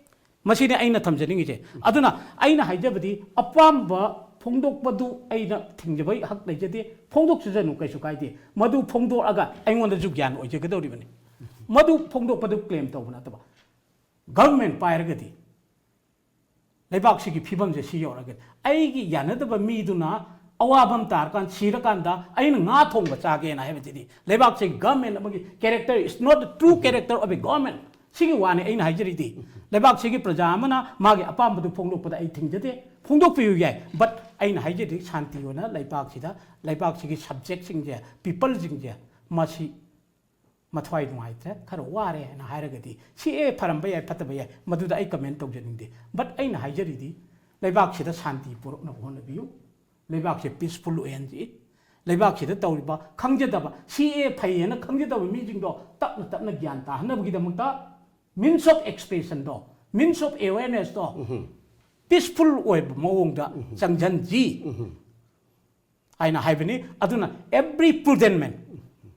ꯃꯁꯤꯅꯤ ꯑꯩꯅ ꯊꯝꯖꯅꯤꯡꯉꯤꯁꯦ꯫ ꯑꯗꯨꯅ ꯑꯩꯅ ꯍꯥꯏꯖꯕꯗꯤ, ꯑꯄꯥꯝꯕ ꯐꯣꯡꯗꯣꯛꯄꯗꯨ ꯑꯩꯅ ꯊꯤꯡꯖꯕꯒꯤ ꯍꯛ ꯂꯩꯖꯗꯦ꯫ ꯐꯣꯡꯗꯣꯛꯆꯁꯅꯨ, ꯀꯩꯁꯨ ꯀꯥꯏꯗꯦ꯫ ꯃꯗꯨ ꯐꯣꯡꯗꯣꯛꯑꯒ ꯑꯩꯉꯣꯟꯗꯁꯨ ꯒ꯭ꯌꯥꯟ ꯑꯣꯏꯖꯒꯗꯧꯔꯤꯕꯅꯤ꯫ ꯃꯗꯨ ꯐꯣꯡꯗꯣꯛꯄꯗꯨ claim ꯇꯧꯕ ꯅꯠꯇꯕ, government ꯄꯥꯏꯔꯒꯗꯤ, ꯂꯩꯕꯥꯛꯁꯤꯒꯤ ꯐꯤꯕꯝꯁꯦ ꯁꯤ ꯌꯧꯔꯒꯗꯤ, ꯑꯩꯒꯤ ꯌꯥꯅꯗꯕ ꯃꯤꯗꯨꯅ ꯑꯋꯥꯕ ꯑꯃ ꯇꯥꯔꯀꯥꯟꯗ, ꯁꯤꯔꯀꯥꯟꯗ ꯑꯩꯅ ꯉꯥ ꯊꯣꯡꯕ ꯆꯥꯒꯦꯅ ꯍꯥꯏꯕꯁꯤꯗꯤ, ꯂꯩꯕꯥꯛꯁꯤꯒꯤ government ꯑꯃꯒꯤ character is not the true character of a government꯫ ꯁꯤꯒꯤ ꯋꯥꯅꯤ ꯑꯩꯅ ꯍꯥꯏꯖꯔꯤꯗꯤ꯫ ꯂꯩꯕꯥꯛꯁꯤꯒꯤ ꯄ꯭ꯔꯖꯥ ꯑꯃꯅ ꯃꯥꯒꯤ ꯑꯄꯥꯝꯕꯗꯨ ꯐꯣꯡꯗꯣꯛꯄꯗ ꯑꯩ ꯊꯤꯡꯖꯗꯦ, ꯐꯣꯡꯗꯣꯛꯄꯤꯌꯨ ꯌꯥꯏ꯫ But ꯑꯩꯅ ꯍꯥꯏꯖꯔꯤꯗꯤ ꯁꯥꯟꯇꯤ ꯑꯣꯏꯅ ꯂꯩꯕꯥꯛꯁꯤꯗ, ꯂꯩꯕꯥꯛꯁꯤꯒꯤ subjectꯁꯤꯡꯁꯦ, peopleꯁꯤꯡꯁꯦ, ꯃꯁꯤ ꯃꯊ꯭ꯋꯥꯏ ꯅꯨꯡꯉꯥꯏꯇ꯭ꯔꯦ, ꯈꯔ ꯋꯥꯔꯦ ꯍꯥꯏꯅ ꯍꯥꯏꯔꯒꯗꯤ, ꯁꯤ ꯑꯦ ꯐꯔꯝꯕ ꯌꯥꯏ, ꯐꯠꯇꯕ ꯌꯥꯏ, ꯃꯗꯨꯗ ꯑꯩ comment ꯇꯧꯖꯅꯤꯡꯗꯦ꯫ But ꯑꯩꯅ ꯍꯥꯏꯖꯔꯤꯗꯤ ꯂꯩꯕꯥꯛꯁꯤꯗ ꯁꯥꯟꯇꯤ ꯄꯨꯔꯛꯅꯕ ꯍꯣꯠꯅꯕꯤꯌꯨ꯫ ꯂꯩꯕꯥꯛꯁꯦ peaceful ꯑꯣꯏꯍꯟꯁꯤ꯫ ꯂꯩꯕꯥꯛꯁꯤꯗ ꯇꯧꯔꯤꯕ ꯈꯪꯖꯗꯕ, ꯁꯤ ꯑꯦ ꯐꯩ ꯍꯥꯏꯅ ꯈꯪꯖꯗꯕ ꯃꯤꯁꯤꯡꯗꯣ ꯇꯞꯅ ꯇꯞꯅ ꯒ꯭ꯌꯥꯟ ꯇꯥꯍꯟꯅꯕꯒꯤꯗꯃꯛꯇ means of expressionꯗꯣ, means of awarenessꯇꯣ peaceful ꯑꯣꯏꯕ ꯃꯑꯣꯡꯗ ꯆꯪꯁꯤꯟꯁꯤ ꯍꯥꯏꯅ ꯍꯥꯏꯕꯅꯤ꯫ ꯑꯗꯨꯅ every prudent man,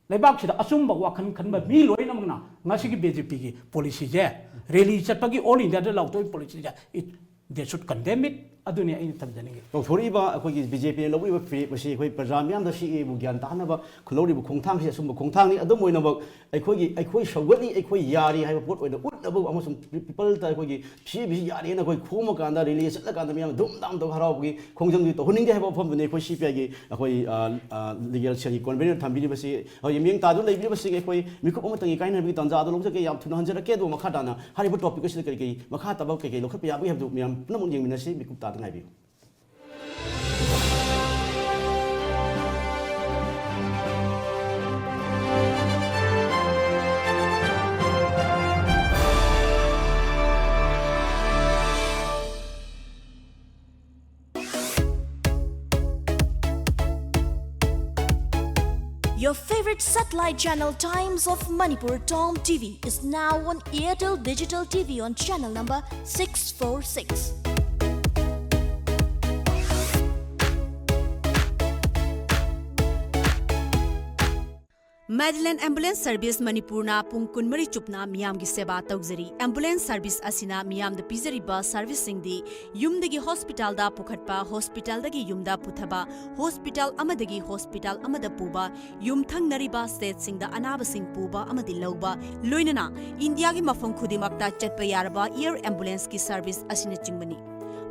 ꯂꯩꯕꯥꯛꯁꯤꯗ ꯑꯆꯨꯝꯕ ꯋꯥꯈꯜ ꯈꯟꯕ ꯃꯤ ꯂꯣꯏꯅꯃꯛꯅ ꯉꯁꯤꯒꯤ BJPꯒꯤ policyꯁꯦ, rally ꯆꯠꯄꯒꯤ, all Indiaꯗ ꯂꯥꯎꯊꯣꯛꯏ policyꯁꯦ, it, they should condemn it꯫ ꯑꯗꯨꯅꯤ ꯑꯩꯅ ꯊꯝꯖꯅꯤꯡꯉꯤ꯫ ꯇꯧꯊꯣꯔꯛꯏꯕ ꯑꯩꯈꯣꯏꯒꯤ BJPꯅ ꯂꯧꯔꯤꯕ ꯐꯤꯔꯦꯞ ꯑꯁꯤ ꯑꯩꯈꯣꯏ ꯄ꯭ꯔꯖꯥ ꯃꯤꯌꯥꯝꯗ ꯁꯤ ꯑꯦꯕꯨ ꯒ꯭ꯌꯥꯟ ꯇꯥꯍꯟꯅꯕ ꯂꯧꯔꯤꯕ ꯈꯣꯡꯊꯥꯡꯁꯤ ꯑꯆꯨꯝꯕ ꯈꯣꯡꯊꯥꯡꯅꯤ꯫ ꯑꯗꯨꯝ ꯑꯣꯏꯅꯃꯛ ꯑꯩꯈꯣꯏꯒꯤ, ꯑꯩꯈꯣꯏ ꯁꯧꯒꯠꯂꯤ, ꯑꯩꯈꯣꯏ ꯌꯥꯔꯤ ꯍꯥꯏꯕ ꯄꯣꯠ ꯑꯣꯏꯅ ꯎꯠꯅꯕ ꯑꯃꯁꯨꯡ peopleꯗ ꯑꯩꯈꯣꯏꯒꯤ ꯁꯤ ꯑꯦꯕꯁꯤ ꯌꯥꯔꯦꯅ ꯑꯩꯈꯣꯏ ꯈꯣꯝꯃꯀꯥꯟꯗ, rally ꯆꯠꯂꯀꯥꯟꯗꯗ ꯃꯤꯌꯥꯝ ꯙꯨꯝ ꯙꯥꯝ ꯇꯧꯔꯒ ꯍꯔꯥꯎꯕꯒꯤ ꯈꯣꯡꯖꯪꯗꯤ ꯇꯧꯍꯟꯅꯤꯡꯗꯦ ꯍꯥꯏꯕ ꯋꯥꯐꯝꯗꯨꯅꯤ ꯑꯩꯈꯣꯏ CPIꯒꯤ ꯑꯩꯈꯣꯏ, ꯑ, ꯑ, legal cellꯒꯤ convener ꯊꯝꯕꯤꯔꯤꯕꯁꯤ, ꯍꯧꯖꯤꯛ ꯃꯤꯠꯌꯦꯡ ꯇꯥꯗꯨꯅ ꯂꯩꯕꯤꯔꯤꯕꯁꯤꯡ ꯑꯩꯈꯣꯏ ꯃꯤꯀꯨꯞ ꯑꯃꯇꯪꯒꯤ ꯀꯥꯏꯅꯕꯒꯤ ꯇꯥꯟꯖꯥ ꯑꯗꯨ ꯂꯧꯖꯒꯦ꯫ ꯌꯥꯝ ꯊꯨꯅ ꯍꯟꯖꯔꯛꯀꯦ꯫ ꯑꯗꯨꯒ ꯃꯈꯥ ꯇꯥꯅ ꯍꯥꯏꯔꯤꯕ topic ꯑꯁꯤꯗ ꯀꯔꯤ ꯀꯔꯤ ꯃꯈꯥ ꯇꯥꯕ ꯀꯔꯤ ꯀꯔꯤ ꯂꯧꯈꯠꯄ ꯌꯥꯕꯒꯦ ꯍꯥꯏꯕꯗꯨ ꯃꯌꯥꯝ ꯄꯨꯝꯅꯃꯛ ꯌꯦꯡꯃꯤꯟꯅꯁꯤ꯫ ꯃꯤꯀꯨꯞ ꯇꯥꯗꯨꯅ ꯉꯥꯏꯕꯤꯌꯨ꯫ Your favorite satellite channel Times of Manipur, TOM TV, is now on Airtel Digital TV on channel number six four six. Madeline Ambulance Service ꯃꯅꯤꯄꯨꯔꯅ ꯄꯨꯡ ꯀꯨꯟꯃꯔꯤ ꯆꯨꯞꯅ ꯃꯤꯌꯥꯝꯒꯤ ꯁꯦꯕꯥ ꯇꯧꯖꯔꯤ꯫ Ambulance service ꯑꯁꯤꯅ ꯃꯤꯌꯥꯝꯗ ꯄꯤꯖꯔꯤꯕ serviceꯁꯤꯡꯗꯤ ꯌꯨꯝꯗꯒꯤ hospitalꯗ ꯄꯨꯈꯠꯄ, hospitalꯗꯒꯤ ꯌꯨꯝꯗ ꯄꯨꯊꯕ, hospital ꯑꯃꯗꯒꯤ hospital ꯑꯃꯗ ꯄꯨꯕ, ꯌꯨꯝꯊꯪꯅꯔꯤꯕ stateꯁꯤꯡꯗ ꯑꯅꯥꯕꯁꯤꯡ ꯄꯨꯕ ꯑꯃꯗꯤ ꯂꯧꯕ, ꯂꯣꯏꯅꯅ ꯏꯟꯗꯤꯌꯥꯒꯤ ꯃꯐꯝ ꯈꯨꯗꯤꯡꯃꯛꯇ ꯆꯠꯄ ꯌꯥꯔꯕ air ambulanceꯀꯤ service ꯑꯁꯤꯅꯆꯤꯡꯕꯅꯤ꯫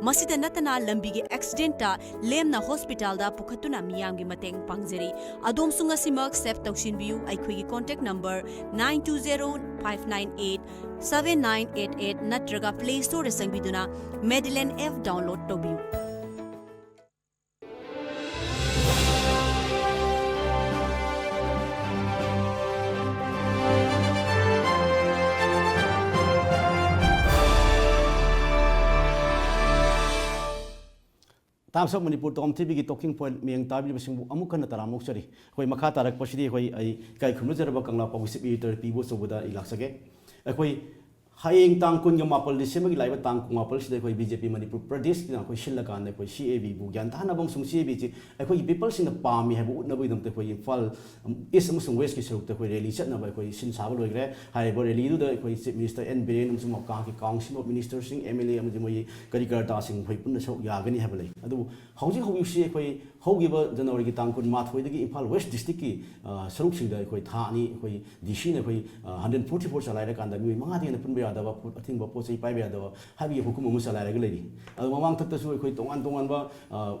ꯃꯁꯤꯗ ꯅꯠꯇꯅ ꯂꯝꯕꯤꯒꯤ ꯑꯦꯛꯁꯤꯗꯦꯟꯇ ꯂꯦꯝꯅ ꯍꯣꯁꯄꯤꯇꯥꯜꯗ ꯄꯨꯈꯠꯇꯨꯅ ꯃꯤꯌꯥꯝꯒꯤ ꯃꯇꯦꯡ ꯄꯥꯡꯖꯔꯤ꯫ ꯑꯗꯣꯝꯁꯨ ꯉꯁꯤꯃꯛ ꯁꯦꯚ ꯇꯧꯁꯤꯟꯕꯤꯌꯨ꯫ ꯑꯩꯈꯣꯏꯒꯤ contact number nine two zero five nine eight seven nine eight eight ꯅꯠꯇ꯭ꯔꯒ ꯄ꯭ꯂꯦ ꯁ꯭ꯇꯣꯔꯗ ꯆꯪꯕꯤꯗꯨꯅ ꯃꯦꯗꯤꯂꯦꯟ ꯑꯦꯞ ꯗꯥꯎꯟꯂꯣꯗ ꯇꯧꯕꯤꯌꯨ꯫ Times of Manipur Tom T Vꯒꯤ Talking Point ꯃꯤꯌꯦꯡ ꯇꯥꯕꯤꯔꯤꯕꯁꯤꯡꯕꯨ ꯑꯃꯨꯛ ꯍꯟꯅ ꯇꯔꯥꯝꯅ ꯑꯣꯛꯆꯔꯤ꯫ ꯑꯩꯈꯣꯏ ꯃꯈꯥ ꯇꯥꯔꯛꯄꯁꯤꯗꯤ ꯑꯩꯈꯣꯏ ꯑꯩ ꯏꯀꯥꯏ ꯈꯨꯝꯅꯖꯔꯕ ꯀꯪꯂꯥ ꯄꯥꯎꯒꯤ ꯆꯤꯞ ꯏꯗꯤꯇꯔ ꯄꯤꯕꯨ ꯑꯆꯧꯕꯗ ꯑꯩ ꯂꯥꯛꯆꯒꯦ꯫ ꯑꯩꯈꯣꯏ ꯍꯌꯦꯡ ꯇꯥꯡ ꯀꯨꯟꯒ ꯃꯥꯄꯜ ꯗꯤꯁꯦꯝꯕꯔꯒꯤ ꯂꯥꯛꯏꯕ ꯇꯥꯡ ꯀꯨꯟꯃꯥꯄꯜꯁꯤꯗ ꯑꯩꯈꯣꯏ B J P ꯃꯅꯤꯄꯨꯔ ꯄ꯭ꯔꯗꯦꯁꯀꯤꯅ ꯑꯩꯈꯣꯏ ꯁꯤꯜꯂꯀꯥꯟꯗ ꯑꯩꯈꯣꯏ C A Bꯕꯨ ꯒ꯭ꯌꯥꯟ ꯇꯥꯅꯕ ꯑꯃꯁꯨꯡ C A Bꯁꯤ ꯑꯩꯈꯣꯏꯒꯤ ꯄꯤꯄꯜꯁꯤꯡꯅ ꯄꯥꯝꯃꯤ ꯍꯥꯏꯕ ꯎꯠꯅꯕꯒꯤꯗꯃꯛꯇ ꯑꯩꯈꯣꯏ ꯏꯝꯐꯥꯜ ꯏꯁ ꯑꯃꯁꯨꯡ ꯋꯦꯁꯀꯤ ꯁꯔꯨꯛꯇ ꯑꯩꯈꯣꯏ ꯔꯦꯂꯤ ꯆꯠꯅꯕ ꯑꯩꯈꯣꯏ ꯁꯤꯟ ꯁꯥꯕ ꯂꯣꯏꯈ꯭ꯔꯦ꯫ ꯍꯥꯏꯔꯤꯕ ꯔꯦꯂꯤꯗꯨꯗ ꯑꯩꯈꯣꯏ ꯆꯤꯞ ꯃꯤꯅꯤꯁꯇꯔ ꯑꯦꯟ ꯕꯤꯔꯦꯟ ꯑꯃꯁꯨꯡ ꯃꯍꯥꯛꯀꯤ ꯀꯥꯎꯟꯁꯤꯜ ꯑꯣꯐ ꯃꯤꯅꯤꯁꯇꯔꯁꯤꯡ, M L A ꯑꯃꯗꯤ ꯃꯣꯏꯒꯤ ꯀꯔꯤ ꯀꯔꯇꯥꯁꯤꯡ ꯑꯩꯈꯣꯏ ꯄꯨꯟꯅ ꯁꯔꯨꯛ ꯌꯥꯒꯅꯤ ꯍꯥꯏꯕ ꯂꯩ꯫ ꯑꯗꯨꯕꯨ ꯍꯧꯖꯤꯛ ꯍꯧꯖꯤꯛꯁꯤ ꯑꯩꯈꯣꯏ ꯍꯧꯈꯤꯕ ꯖꯅꯋꯥꯔꯤꯒꯤ ꯇꯥꯡ ꯀꯨꯟꯃꯥꯊꯣꯏꯗꯒꯤ ꯏꯝꯐꯥꯜ ꯋꯦꯁ ꯗꯤꯁꯇ꯭ꯔꯤꯛꯀꯤ, ꯑ, ꯁꯔꯨꯛꯁꯤꯡꯗ ꯑꯩꯈꯣꯏ ꯊꯥ ꯑꯅꯤ ꯑꯩꯈꯣꯏ D C ꯅ ꯑꯩꯈꯣꯏ, ꯑ, hundred forty four ꯆꯂꯥꯏꯔꯀꯥꯟꯗ ꯃꯤꯑꯣꯏ ꯃꯉꯥꯗꯒꯤ ꯍꯦꯟꯅ ꯄꯨꯟꯕ ꯌꯥꯗꯕ, ꯄꯣꯠ ꯑꯊꯤꯡꯕ ꯄꯣꯠ ꯆꯩ ꯄꯥꯏꯕ ꯌꯥꯗꯕ ꯍꯥꯏꯕꯒꯤ ꯍꯨꯀꯨꯝ ꯑꯃ ꯆꯂꯥꯏꯔꯒ ꯂꯩꯔꯤ꯫ ꯑꯗꯨ ꯃꯃꯥꯡꯊꯛꯇꯁꯨ ꯑꯩꯈꯣꯏ ꯇꯣꯉꯥꯟ ꯇꯣꯉꯥꯟꯕ, ꯑ,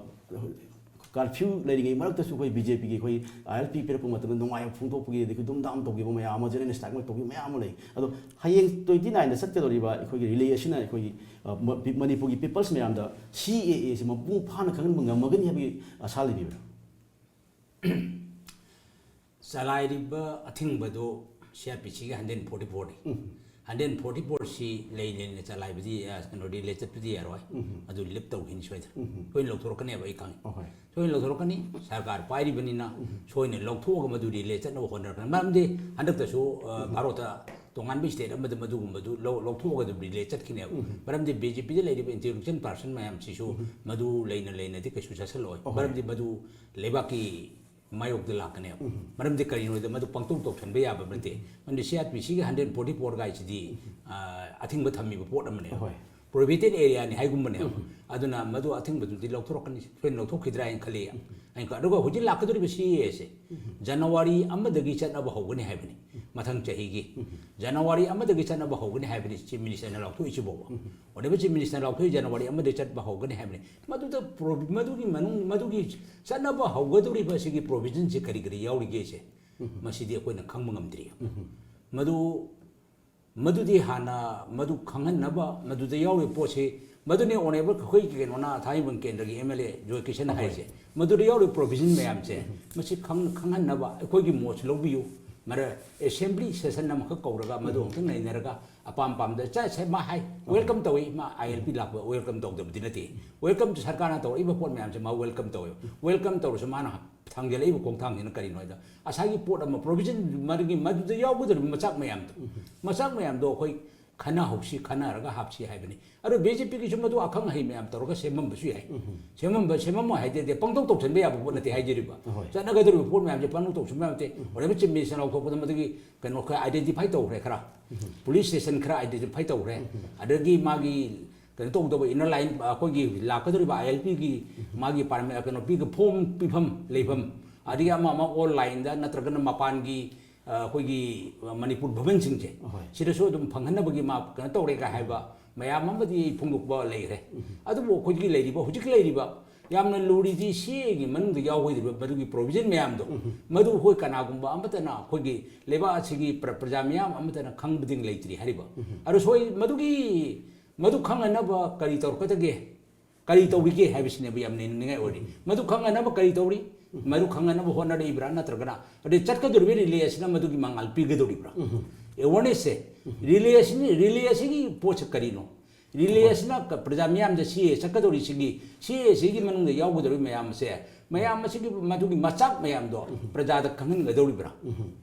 ꯀꯥꯔꯐ꯭ꯌꯨ ꯂꯩꯔꯤꯉꯩ ꯃꯔꯛꯇꯁꯨ ꯑꯩꯈꯣꯏ B J Pꯒꯤ ꯑꯩꯈꯣꯏ I L P ꯄꯤꯔꯛꯄ ꯃꯇꯝꯗ ꯅꯨꯡꯉꯥꯏꯕ ꯐꯣꯡꯗꯣꯛꯄꯒꯤ, ꯑꯗꯒꯤ ꯗꯨꯝ ꯗꯥꯝ ꯇꯧꯈꯤꯕ ꯃꯌꯥꯝ ꯑꯃ, ꯖꯦꯅꯔꯦꯜ ꯁ꯭ꯇ꯭ꯔꯥꯏꯛ ꯇꯧꯈꯤꯕ ꯃꯌꯥꯝ ꯑꯃ ꯂꯩ꯫ ꯑꯗꯣ ꯍꯌꯦꯡ twenty nineꯗ ꯆꯠꯀꯗꯧꯔꯤꯕ ꯑꯩꯈꯣꯏꯒꯤ ꯔꯤꯂꯦ ꯑꯁꯤꯅ ꯑꯩꯈꯣꯏꯒꯤ, ꯑ, ꯃ-, ꯄꯤ-, ꯃꯅꯤꯄꯨꯔꯒꯤ ꯄꯤꯄꯜꯁ ꯃꯌꯥꯝꯗ C A A ꯁꯤ ꯃꯄꯨꯡ ꯐꯥꯅ ꯈꯪꯍꯟꯕ ꯉꯝꯃꯒꯅꯤ ꯍꯥꯏꯕꯒꯤ ꯑꯁꯥ ꯂꯩꯕꯤꯕ꯭ꯔꯥ? ꯆꯂꯥꯏꯔꯤꯕ ꯑꯊꯤꯡꯕꯗꯨ C R P Cꯒꯤ hundred forty fourꯅꯤ꯫ Hundred forty fourꯁꯤ ꯂꯩ ꯂꯩꯅ ꯆꯂꯥꯏꯕꯗꯤ, ꯑ, ꯀꯩꯅꯣ, ꯔꯤꯂꯦ ꯆꯠꯄꯗꯤ ꯌꯥꯔꯣꯏ꯫ ꯑꯗꯨ ꯂꯤꯞ ꯇꯧꯈꯤꯅꯤ ꯁꯣꯏꯗꯅ꯫ ꯁꯣꯏꯗꯅ ꯂꯧꯊꯣꯔꯛꯀꯅꯦꯕ, ꯑꯩ ꯈꯪꯉꯤ꯫ ꯑꯍꯣꯏ꯫ ꯁꯣꯏꯗꯅ ꯂꯧꯊꯣꯔꯛꯀꯅꯤ꯫ ꯁꯔꯀꯥꯔ ꯄꯥꯏꯔꯤꯕꯅꯤꯅ ꯁꯣꯏꯗꯅ ꯂꯧꯊꯣꯛꯑꯒ ꯃꯗꯨ ꯔꯤꯂꯦ ꯆꯠꯅꯕ ꯍꯣꯠꯅꯔꯛꯀꯅꯤ꯫ ꯃꯔꯝꯗꯤ ꯍꯟꯗꯛꯇꯁꯨ, ꯑ, ꯚꯥꯔꯠꯇ ꯇꯣꯉꯥꯟꯕ state ꯑꯃꯗ ꯃꯗꯨꯒꯨꯝꯕꯗꯨ ꯂꯧ-, ꯂꯧꯊꯣꯛꯑꯒ ꯑꯗꯨꯝ ꯔꯤꯂꯦ ꯆꯠꯈꯤꯅꯦꯕ꯫ ꯃꯔꯝꯗꯤ B J Pꯗ ꯂꯩꯔꯤꯕ intelligent person ꯃꯌꯥꯝꯁꯤꯁꯨ ꯃꯗꯨ ꯂꯩꯅ ꯂꯩꯅꯗꯤ ꯀꯩꯁꯨ ꯆꯠꯁꯜꯂꯣꯏ꯫ ꯑꯍꯣꯏ꯫ ꯃꯔꯝꯗꯤ ꯃꯗꯨ ꯂꯩꯕꯥꯛꯀꯤ ꯃꯥꯌꯣꯛꯇ ꯂꯥꯛꯀꯅꯦꯕ꯫ ꯃꯔꯝꯗꯤ ꯀꯔꯤꯅꯣꯗ ꯃꯗꯨ ꯄꯪꯇꯧ ꯇꯧꯁꯟꯕ ꯌꯥꯕ ꯅꯠꯇꯦ꯫ ꯃꯔꯝꯗꯤ C R P Cꯒꯤ hundred forty four ꯒꯥꯏꯁꯤꯗꯤ, ꯑ, ꯑꯊꯤꯡꯕ ꯊꯝꯃꯤꯕ ꯄꯣꯠ ꯑꯃꯅꯦꯕ꯫ ꯑꯍꯣꯏ꯫ Prohibited areaꯅꯤ ꯍꯥꯏꯒꯨꯝꯕꯅꯦꯕ꯫ ꯑꯗꯨꯅ ꯃꯗꯨ ꯑꯊꯤꯡꯕꯗꯨꯗꯤ ꯂꯧꯊꯣꯔꯛꯀꯅꯤ, ꯁꯣꯏꯗꯅ ꯂꯧꯊꯣꯛꯈꯤꯗ꯭ꯔꯥ ꯍꯥꯏꯅ ꯈꯜꯂꯤ꯫ ꯑꯩꯅ ꯈ-, ꯑꯗꯨꯒ ꯍꯧꯖꯤꯛ ꯂꯥꯛꯀꯗꯧꯔꯤꯕ C A Aꯁꯦ ꯖꯅꯋꯥꯔꯤ ꯑꯃꯗꯒꯤ ꯆꯠꯅꯕ ꯍꯧꯒꯅꯤ ꯍꯥꯏꯕꯅꯤ꯫ ꯃꯊꯪ ꯆꯍꯤꯒꯤ ꯖꯅꯋꯥꯔꯤ ꯑꯃꯗꯒꯤ ꯆꯠꯅꯕ ꯍꯧꯒꯅꯤ ꯍꯥꯏꯕꯅꯤ ꯆꯤꯐ ꯃꯤꯅꯤꯁꯇꯔꯅ ꯂꯥꯎꯊꯣꯛꯏꯁꯤꯐꯥꯎꯕ꯫ ꯑꯣꯏꯔꯤꯕ ꯆꯤꯐ ꯃꯤꯅꯤꯁꯇꯔꯅ ꯂꯥꯎꯊꯣꯛꯏ ꯖꯅꯋꯥꯔꯤ ꯑꯃꯗꯒꯤ ꯆꯠꯄ ꯍꯧꯒꯅꯤ ꯍꯥꯏꯕꯅꯤ꯫ ꯃꯗꯨꯗ ꯄ꯭ꯔꯣ-, ꯃꯗꯨꯒꯤ ꯃꯅꯨꯡ, ꯃꯗꯨꯒꯤ ꯆꯠꯅꯕ ꯍꯧꯒꯗꯧꯔꯤꯕ ꯑꯁꯤꯒꯤ ꯄ꯭ꯔꯣꯚꯤꯖꯟꯁꯦ ꯀꯔꯤ ꯀꯔꯤ ꯌꯥꯎꯔꯤꯒꯦꯁꯦ, ꯃꯁꯤꯗꯤ ꯑꯩꯈꯣꯏꯅ ꯈꯪꯕ ꯉꯝꯗ꯭ꯔꯤ꯫ ꯃꯗꯨ, ꯃꯗꯨꯗꯤ ꯍꯥꯟꯅ ꯃꯗꯨ ꯈꯪꯍꯟꯅꯕ, ꯃꯗꯨꯗ ꯌꯥꯎꯔꯤꯕ ꯄꯣꯠꯁꯤ, ꯃꯗꯨꯅꯤ ꯑꯣꯅꯦꯕꯜ ꯑꯩꯈꯣꯏꯒꯤ ꯀꯩꯅꯣꯅ ꯊꯥꯡꯃꯩꯕꯟ ꯀꯦꯟꯗ꯭ꯔꯒꯤ ꯑꯦꯝ ꯑꯦꯜ ꯑꯦ ꯖꯣꯏ ꯀꯤꯁꯟ ꯍꯥꯏꯁꯦ꯫ ꯃꯗꯨꯗ ꯌꯥꯎꯔꯤꯕ ꯄ꯭ꯔꯣꯚꯤꯖꯟ ꯃꯌꯥꯝꯁꯦ, ꯃꯁꯤ ꯈꯪ-, ꯈꯪꯍꯟꯅꯕ ꯑꯩꯈꯣꯏꯒꯤ ꯃꯣꯠꯁꯨ ꯂꯧꯕꯤꯌꯨ꯫ ꯃꯔ-, ꯑꯦꯁꯦꯝꯕ꯭ꯂꯤ ꯁꯦꯁꯟ ꯑꯃꯈꯛ ꯀꯧꯔꯒ ꯃꯗꯨ ꯑꯃꯨꯛꯇꯪ ꯅꯩꯅꯔꯒ ꯑꯄꯥꯝ ꯄꯥꯝꯗ ꯆꯠꯁꯦ꯫ ꯃꯥ ꯍꯥꯏ, ꯋꯦꯜꯀꯝ ꯇꯧꯏ꯫ ꯃꯥ ꯑꯥꯏ ꯑꯦꯜ ꯄꯤ ꯂꯥꯛꯄ ꯋꯦꯜꯀꯝ ꯇꯧꯗꯕꯗꯤ ꯅꯠꯇꯦ꯫ ꯋꯦꯜꯀꯝ ꯇꯨ ꯁꯔꯀꯥꯔꯅ ꯇꯧꯔꯛꯏꯕ ꯄꯣꯠ ꯃꯌꯥꯝꯁꯦ ꯃꯥ ꯋꯦꯜꯀꯝ ꯇꯧꯋꯦ꯫ ꯋꯦꯜꯀꯝ ꯇꯧꯔꯁꯨ ꯃꯥꯅ ꯊꯥꯡꯖꯜꯂꯛꯏꯕ ꯈꯣꯡꯊꯥꯡꯁꯤꯅ ꯀꯔꯤꯅꯣ ꯍꯥꯏꯗ, ꯉꯁꯥꯏꯒꯤ ꯄꯣꯠ ꯑꯃ ꯄ꯭ꯔꯣꯚꯤꯖꯟ ꯃꯗꯨꯒꯤ, ꯃꯗꯨꯗ ꯌꯥꯎꯒꯗꯧꯔꯤꯕ ꯃꯆꯥꯛ ꯃꯌꯥꯝꯗꯣ, ꯃꯆꯥꯛ ꯃꯌꯥꯝꯗꯣ ꯑꯩꯈꯣꯏ ꯈꯟꯅꯍꯧꯁꯤ, ꯈꯟꯅꯔꯒ ꯍꯥꯞꯁꯤ ꯍꯥꯏꯕꯅꯤ꯫ ꯑꯗꯣ ꯕꯤ ꯖꯦ ꯄꯤꯒꯤꯁꯨ ꯃꯗꯨ ꯑꯈꯪ ꯑꯍꯩ ꯃꯌꯥꯝ ꯇꯧꯔꯒ ꯁꯦꯝꯃꯝꯕꯁꯨ ꯌꯥꯏ꯫ ꯁꯦꯝꯃꯝꯕ, ꯁꯦꯝꯃꯝꯃꯣꯏ ꯍꯥꯏꯗꯦ, ꯄꯪꯇꯧ ꯇꯧꯁꯟꯕ ꯌꯥꯕ ꯄꯣꯠ ꯅꯠꯇꯦ ꯍꯥꯏꯖꯔꯤꯕ꯫ ꯆꯠꯅꯒꯗꯧꯔꯤꯕ ꯄꯣꯠ ꯃꯌꯥꯝꯁꯦ ꯄꯪꯇꯧ ꯇꯧꯁꯟꯕ ꯌꯥꯕ ꯅꯠꯇꯦ꯫ ꯑꯣꯏꯔꯤꯕ ꯆꯤꯐ ꯃꯤꯅꯤꯁꯇꯔ ꯂꯥꯎꯊꯣꯛꯄꯗ ꯃꯗꯨꯒꯤ ꯀꯩꯅꯣ ꯈꯔ ꯑꯥꯏꯗꯦꯟꯇꯤꯐꯥꯏ ꯇꯧꯈ꯭ꯔꯦ, ꯈꯔ ꯄꯨꯂꯤꯁ ꯁ꯭ꯇꯦꯁꯟ ꯈꯔ ꯑꯥꯏꯗꯦꯟꯇꯤꯐꯥꯏ ꯇꯧꯈ꯭ꯔꯦ꯫ ꯑꯗꯒꯤ ꯃꯥꯒꯤ ꯀꯩꯅꯣ ꯇꯧꯗꯕ ꯏꯟꯅꯔ ꯂꯥꯏꯟ, ꯑꯩꯈꯣꯏꯒꯤ ꯂꯥꯛꯀꯗꯧꯔꯤꯕ ꯑꯥꯏ ꯑꯦꯜ ꯄꯤꯒꯤ ꯃꯥꯒꯤ ꯄꯥꯔꯃꯤ-, ꯀꯩꯅꯣ ꯄꯤꯒ-, ꯐꯣꯝ ꯄꯤꯐꯝ ꯂꯩꯐꯝ, ꯑꯗꯒꯤ ꯑꯃ ꯑꯃ ꯑꯣꯟꯂꯥꯏꯟꯗ ꯅꯠꯇ꯭ꯔꯒꯅ ꯃꯄꯥꯟꯒꯤ, ꯑ, ꯑꯩꯈꯣꯏꯒꯤ ꯃꯅꯤꯄꯨꯔ ꯚꯕꯟꯁꯤꯡꯁꯦ, ꯁꯤꯗꯁꯨ ꯑꯗꯨꯝ ꯐꯪꯍꯟꯅꯕꯒꯤ ꯃꯥ ꯀꯩꯅꯣ ꯇꯧꯔꯦꯒ ꯍꯥꯏꯕ ꯃꯌꯥꯝ ꯑꯃꯗꯤ ꯐꯣꯡꯗꯣꯛꯄ ꯂꯩꯈ꯭ꯔꯦ꯫ ꯑꯗꯨꯕꯨ ꯑꯩꯈꯣꯏꯒꯤ ꯂꯩꯔꯤꯕ, ꯍꯧꯖꯤꯛ ꯂꯩꯔꯤꯕ ꯌꯥꯝꯅ ꯂꯨꯔꯤꯗꯤ ꯁꯤ ꯑꯦꯒꯤ ꯃꯅꯨꯡꯗ ꯌꯥꯎꯒꯗꯧꯔꯤꯕ ꯃꯗꯨꯒꯤ ꯄ꯭ꯔꯣꯚꯤꯖꯟ ꯃꯌꯥꯝꯗꯣ, ꯃꯗꯨ ꯑꯩꯈꯣꯏ ꯀꯅꯥꯒꯨꯝꯕ ꯑꯃꯠꯇꯅ ꯑꯩꯈꯣꯏꯒꯤ ꯂꯩꯕꯥꯛ ꯑꯁꯤꯒꯤ ꯄ꯭ꯔ-, ꯄ꯭ꯔꯖꯥ ꯃꯤꯌꯥꯝ ꯑꯃꯠꯇꯅ ꯈꯪꯕꯗꯤ ꯂꯩꯇ꯭ꯔꯤ ꯍꯥꯏꯔꯤꯕ꯫ ꯑꯗꯣ ꯁꯣꯏ-, ꯃꯗꯨꯒꯤ, ꯃꯗꯨ ꯈꯪꯅꯅꯕ ꯀꯔꯤ ꯇꯧꯔꯛꯀꯗꯒꯦ? ꯀꯔꯤ ꯇꯧꯔꯤꯒꯦ ꯍꯥꯏꯕꯁꯤꯅꯦꯕ ꯌꯥꯝ ꯅꯩꯅꯅꯤꯡꯉꯥꯏ ꯑꯣꯏꯔꯤ꯫ ꯃꯗꯨ ꯈꯪꯅꯅꯕ ꯀꯔꯤ ꯇꯧꯔꯤ? ꯃꯗꯨ ꯈꯪꯅꯅꯕ ꯍꯣꯠꯅꯔꯛꯏꯕ꯭ꯔꯥ? ꯅꯠꯇ꯭ꯔꯒꯅ ꯑꯗꯩ ꯆꯠꯀꯗꯧꯔꯤꯕ ꯔꯤꯂꯦ ꯑꯁꯤꯅ ꯃꯗꯨꯒꯤ ꯃꯉꯥꯜ ꯄꯤꯒꯗꯧꯔꯤꯕ꯭ꯔꯥ? ꯑꯦꯋꯥꯔꯅꯦꯁꯁꯦ, ꯔꯤꯂꯦ ꯑꯁꯤꯅꯤ, ꯔꯤꯂꯦ ꯑꯁꯤꯒꯤ ꯄꯣꯠꯁꯦ ꯀꯔꯤꯅꯣ? ꯔꯤꯂꯦ ꯑꯁꯤꯅ ꯀ-, ꯄ꯭ꯔꯖꯥ ꯃꯤꯌꯥꯝꯗ ꯁꯤ ꯑꯦ ꯆꯠꯀꯗꯧꯔꯤꯁꯤꯒꯤ, ꯁꯤ ꯑꯦ ꯁꯤꯒꯤ ꯃꯅꯨꯡꯗ ꯌꯥꯎꯒꯗꯧꯔꯤꯕ ꯃꯌꯥꯝꯁꯦ, ꯃꯌꯥꯝ ꯑꯁꯤꯒꯤ ꯃꯗꯨꯒꯤ ꯃꯆꯥꯛ ꯃꯌꯥꯝꯗꯣ ꯄ꯭ꯔꯖꯥꯗ ꯈꯪꯍꯟꯒꯗꯧꯔꯤꯕ꯭ꯔꯥ?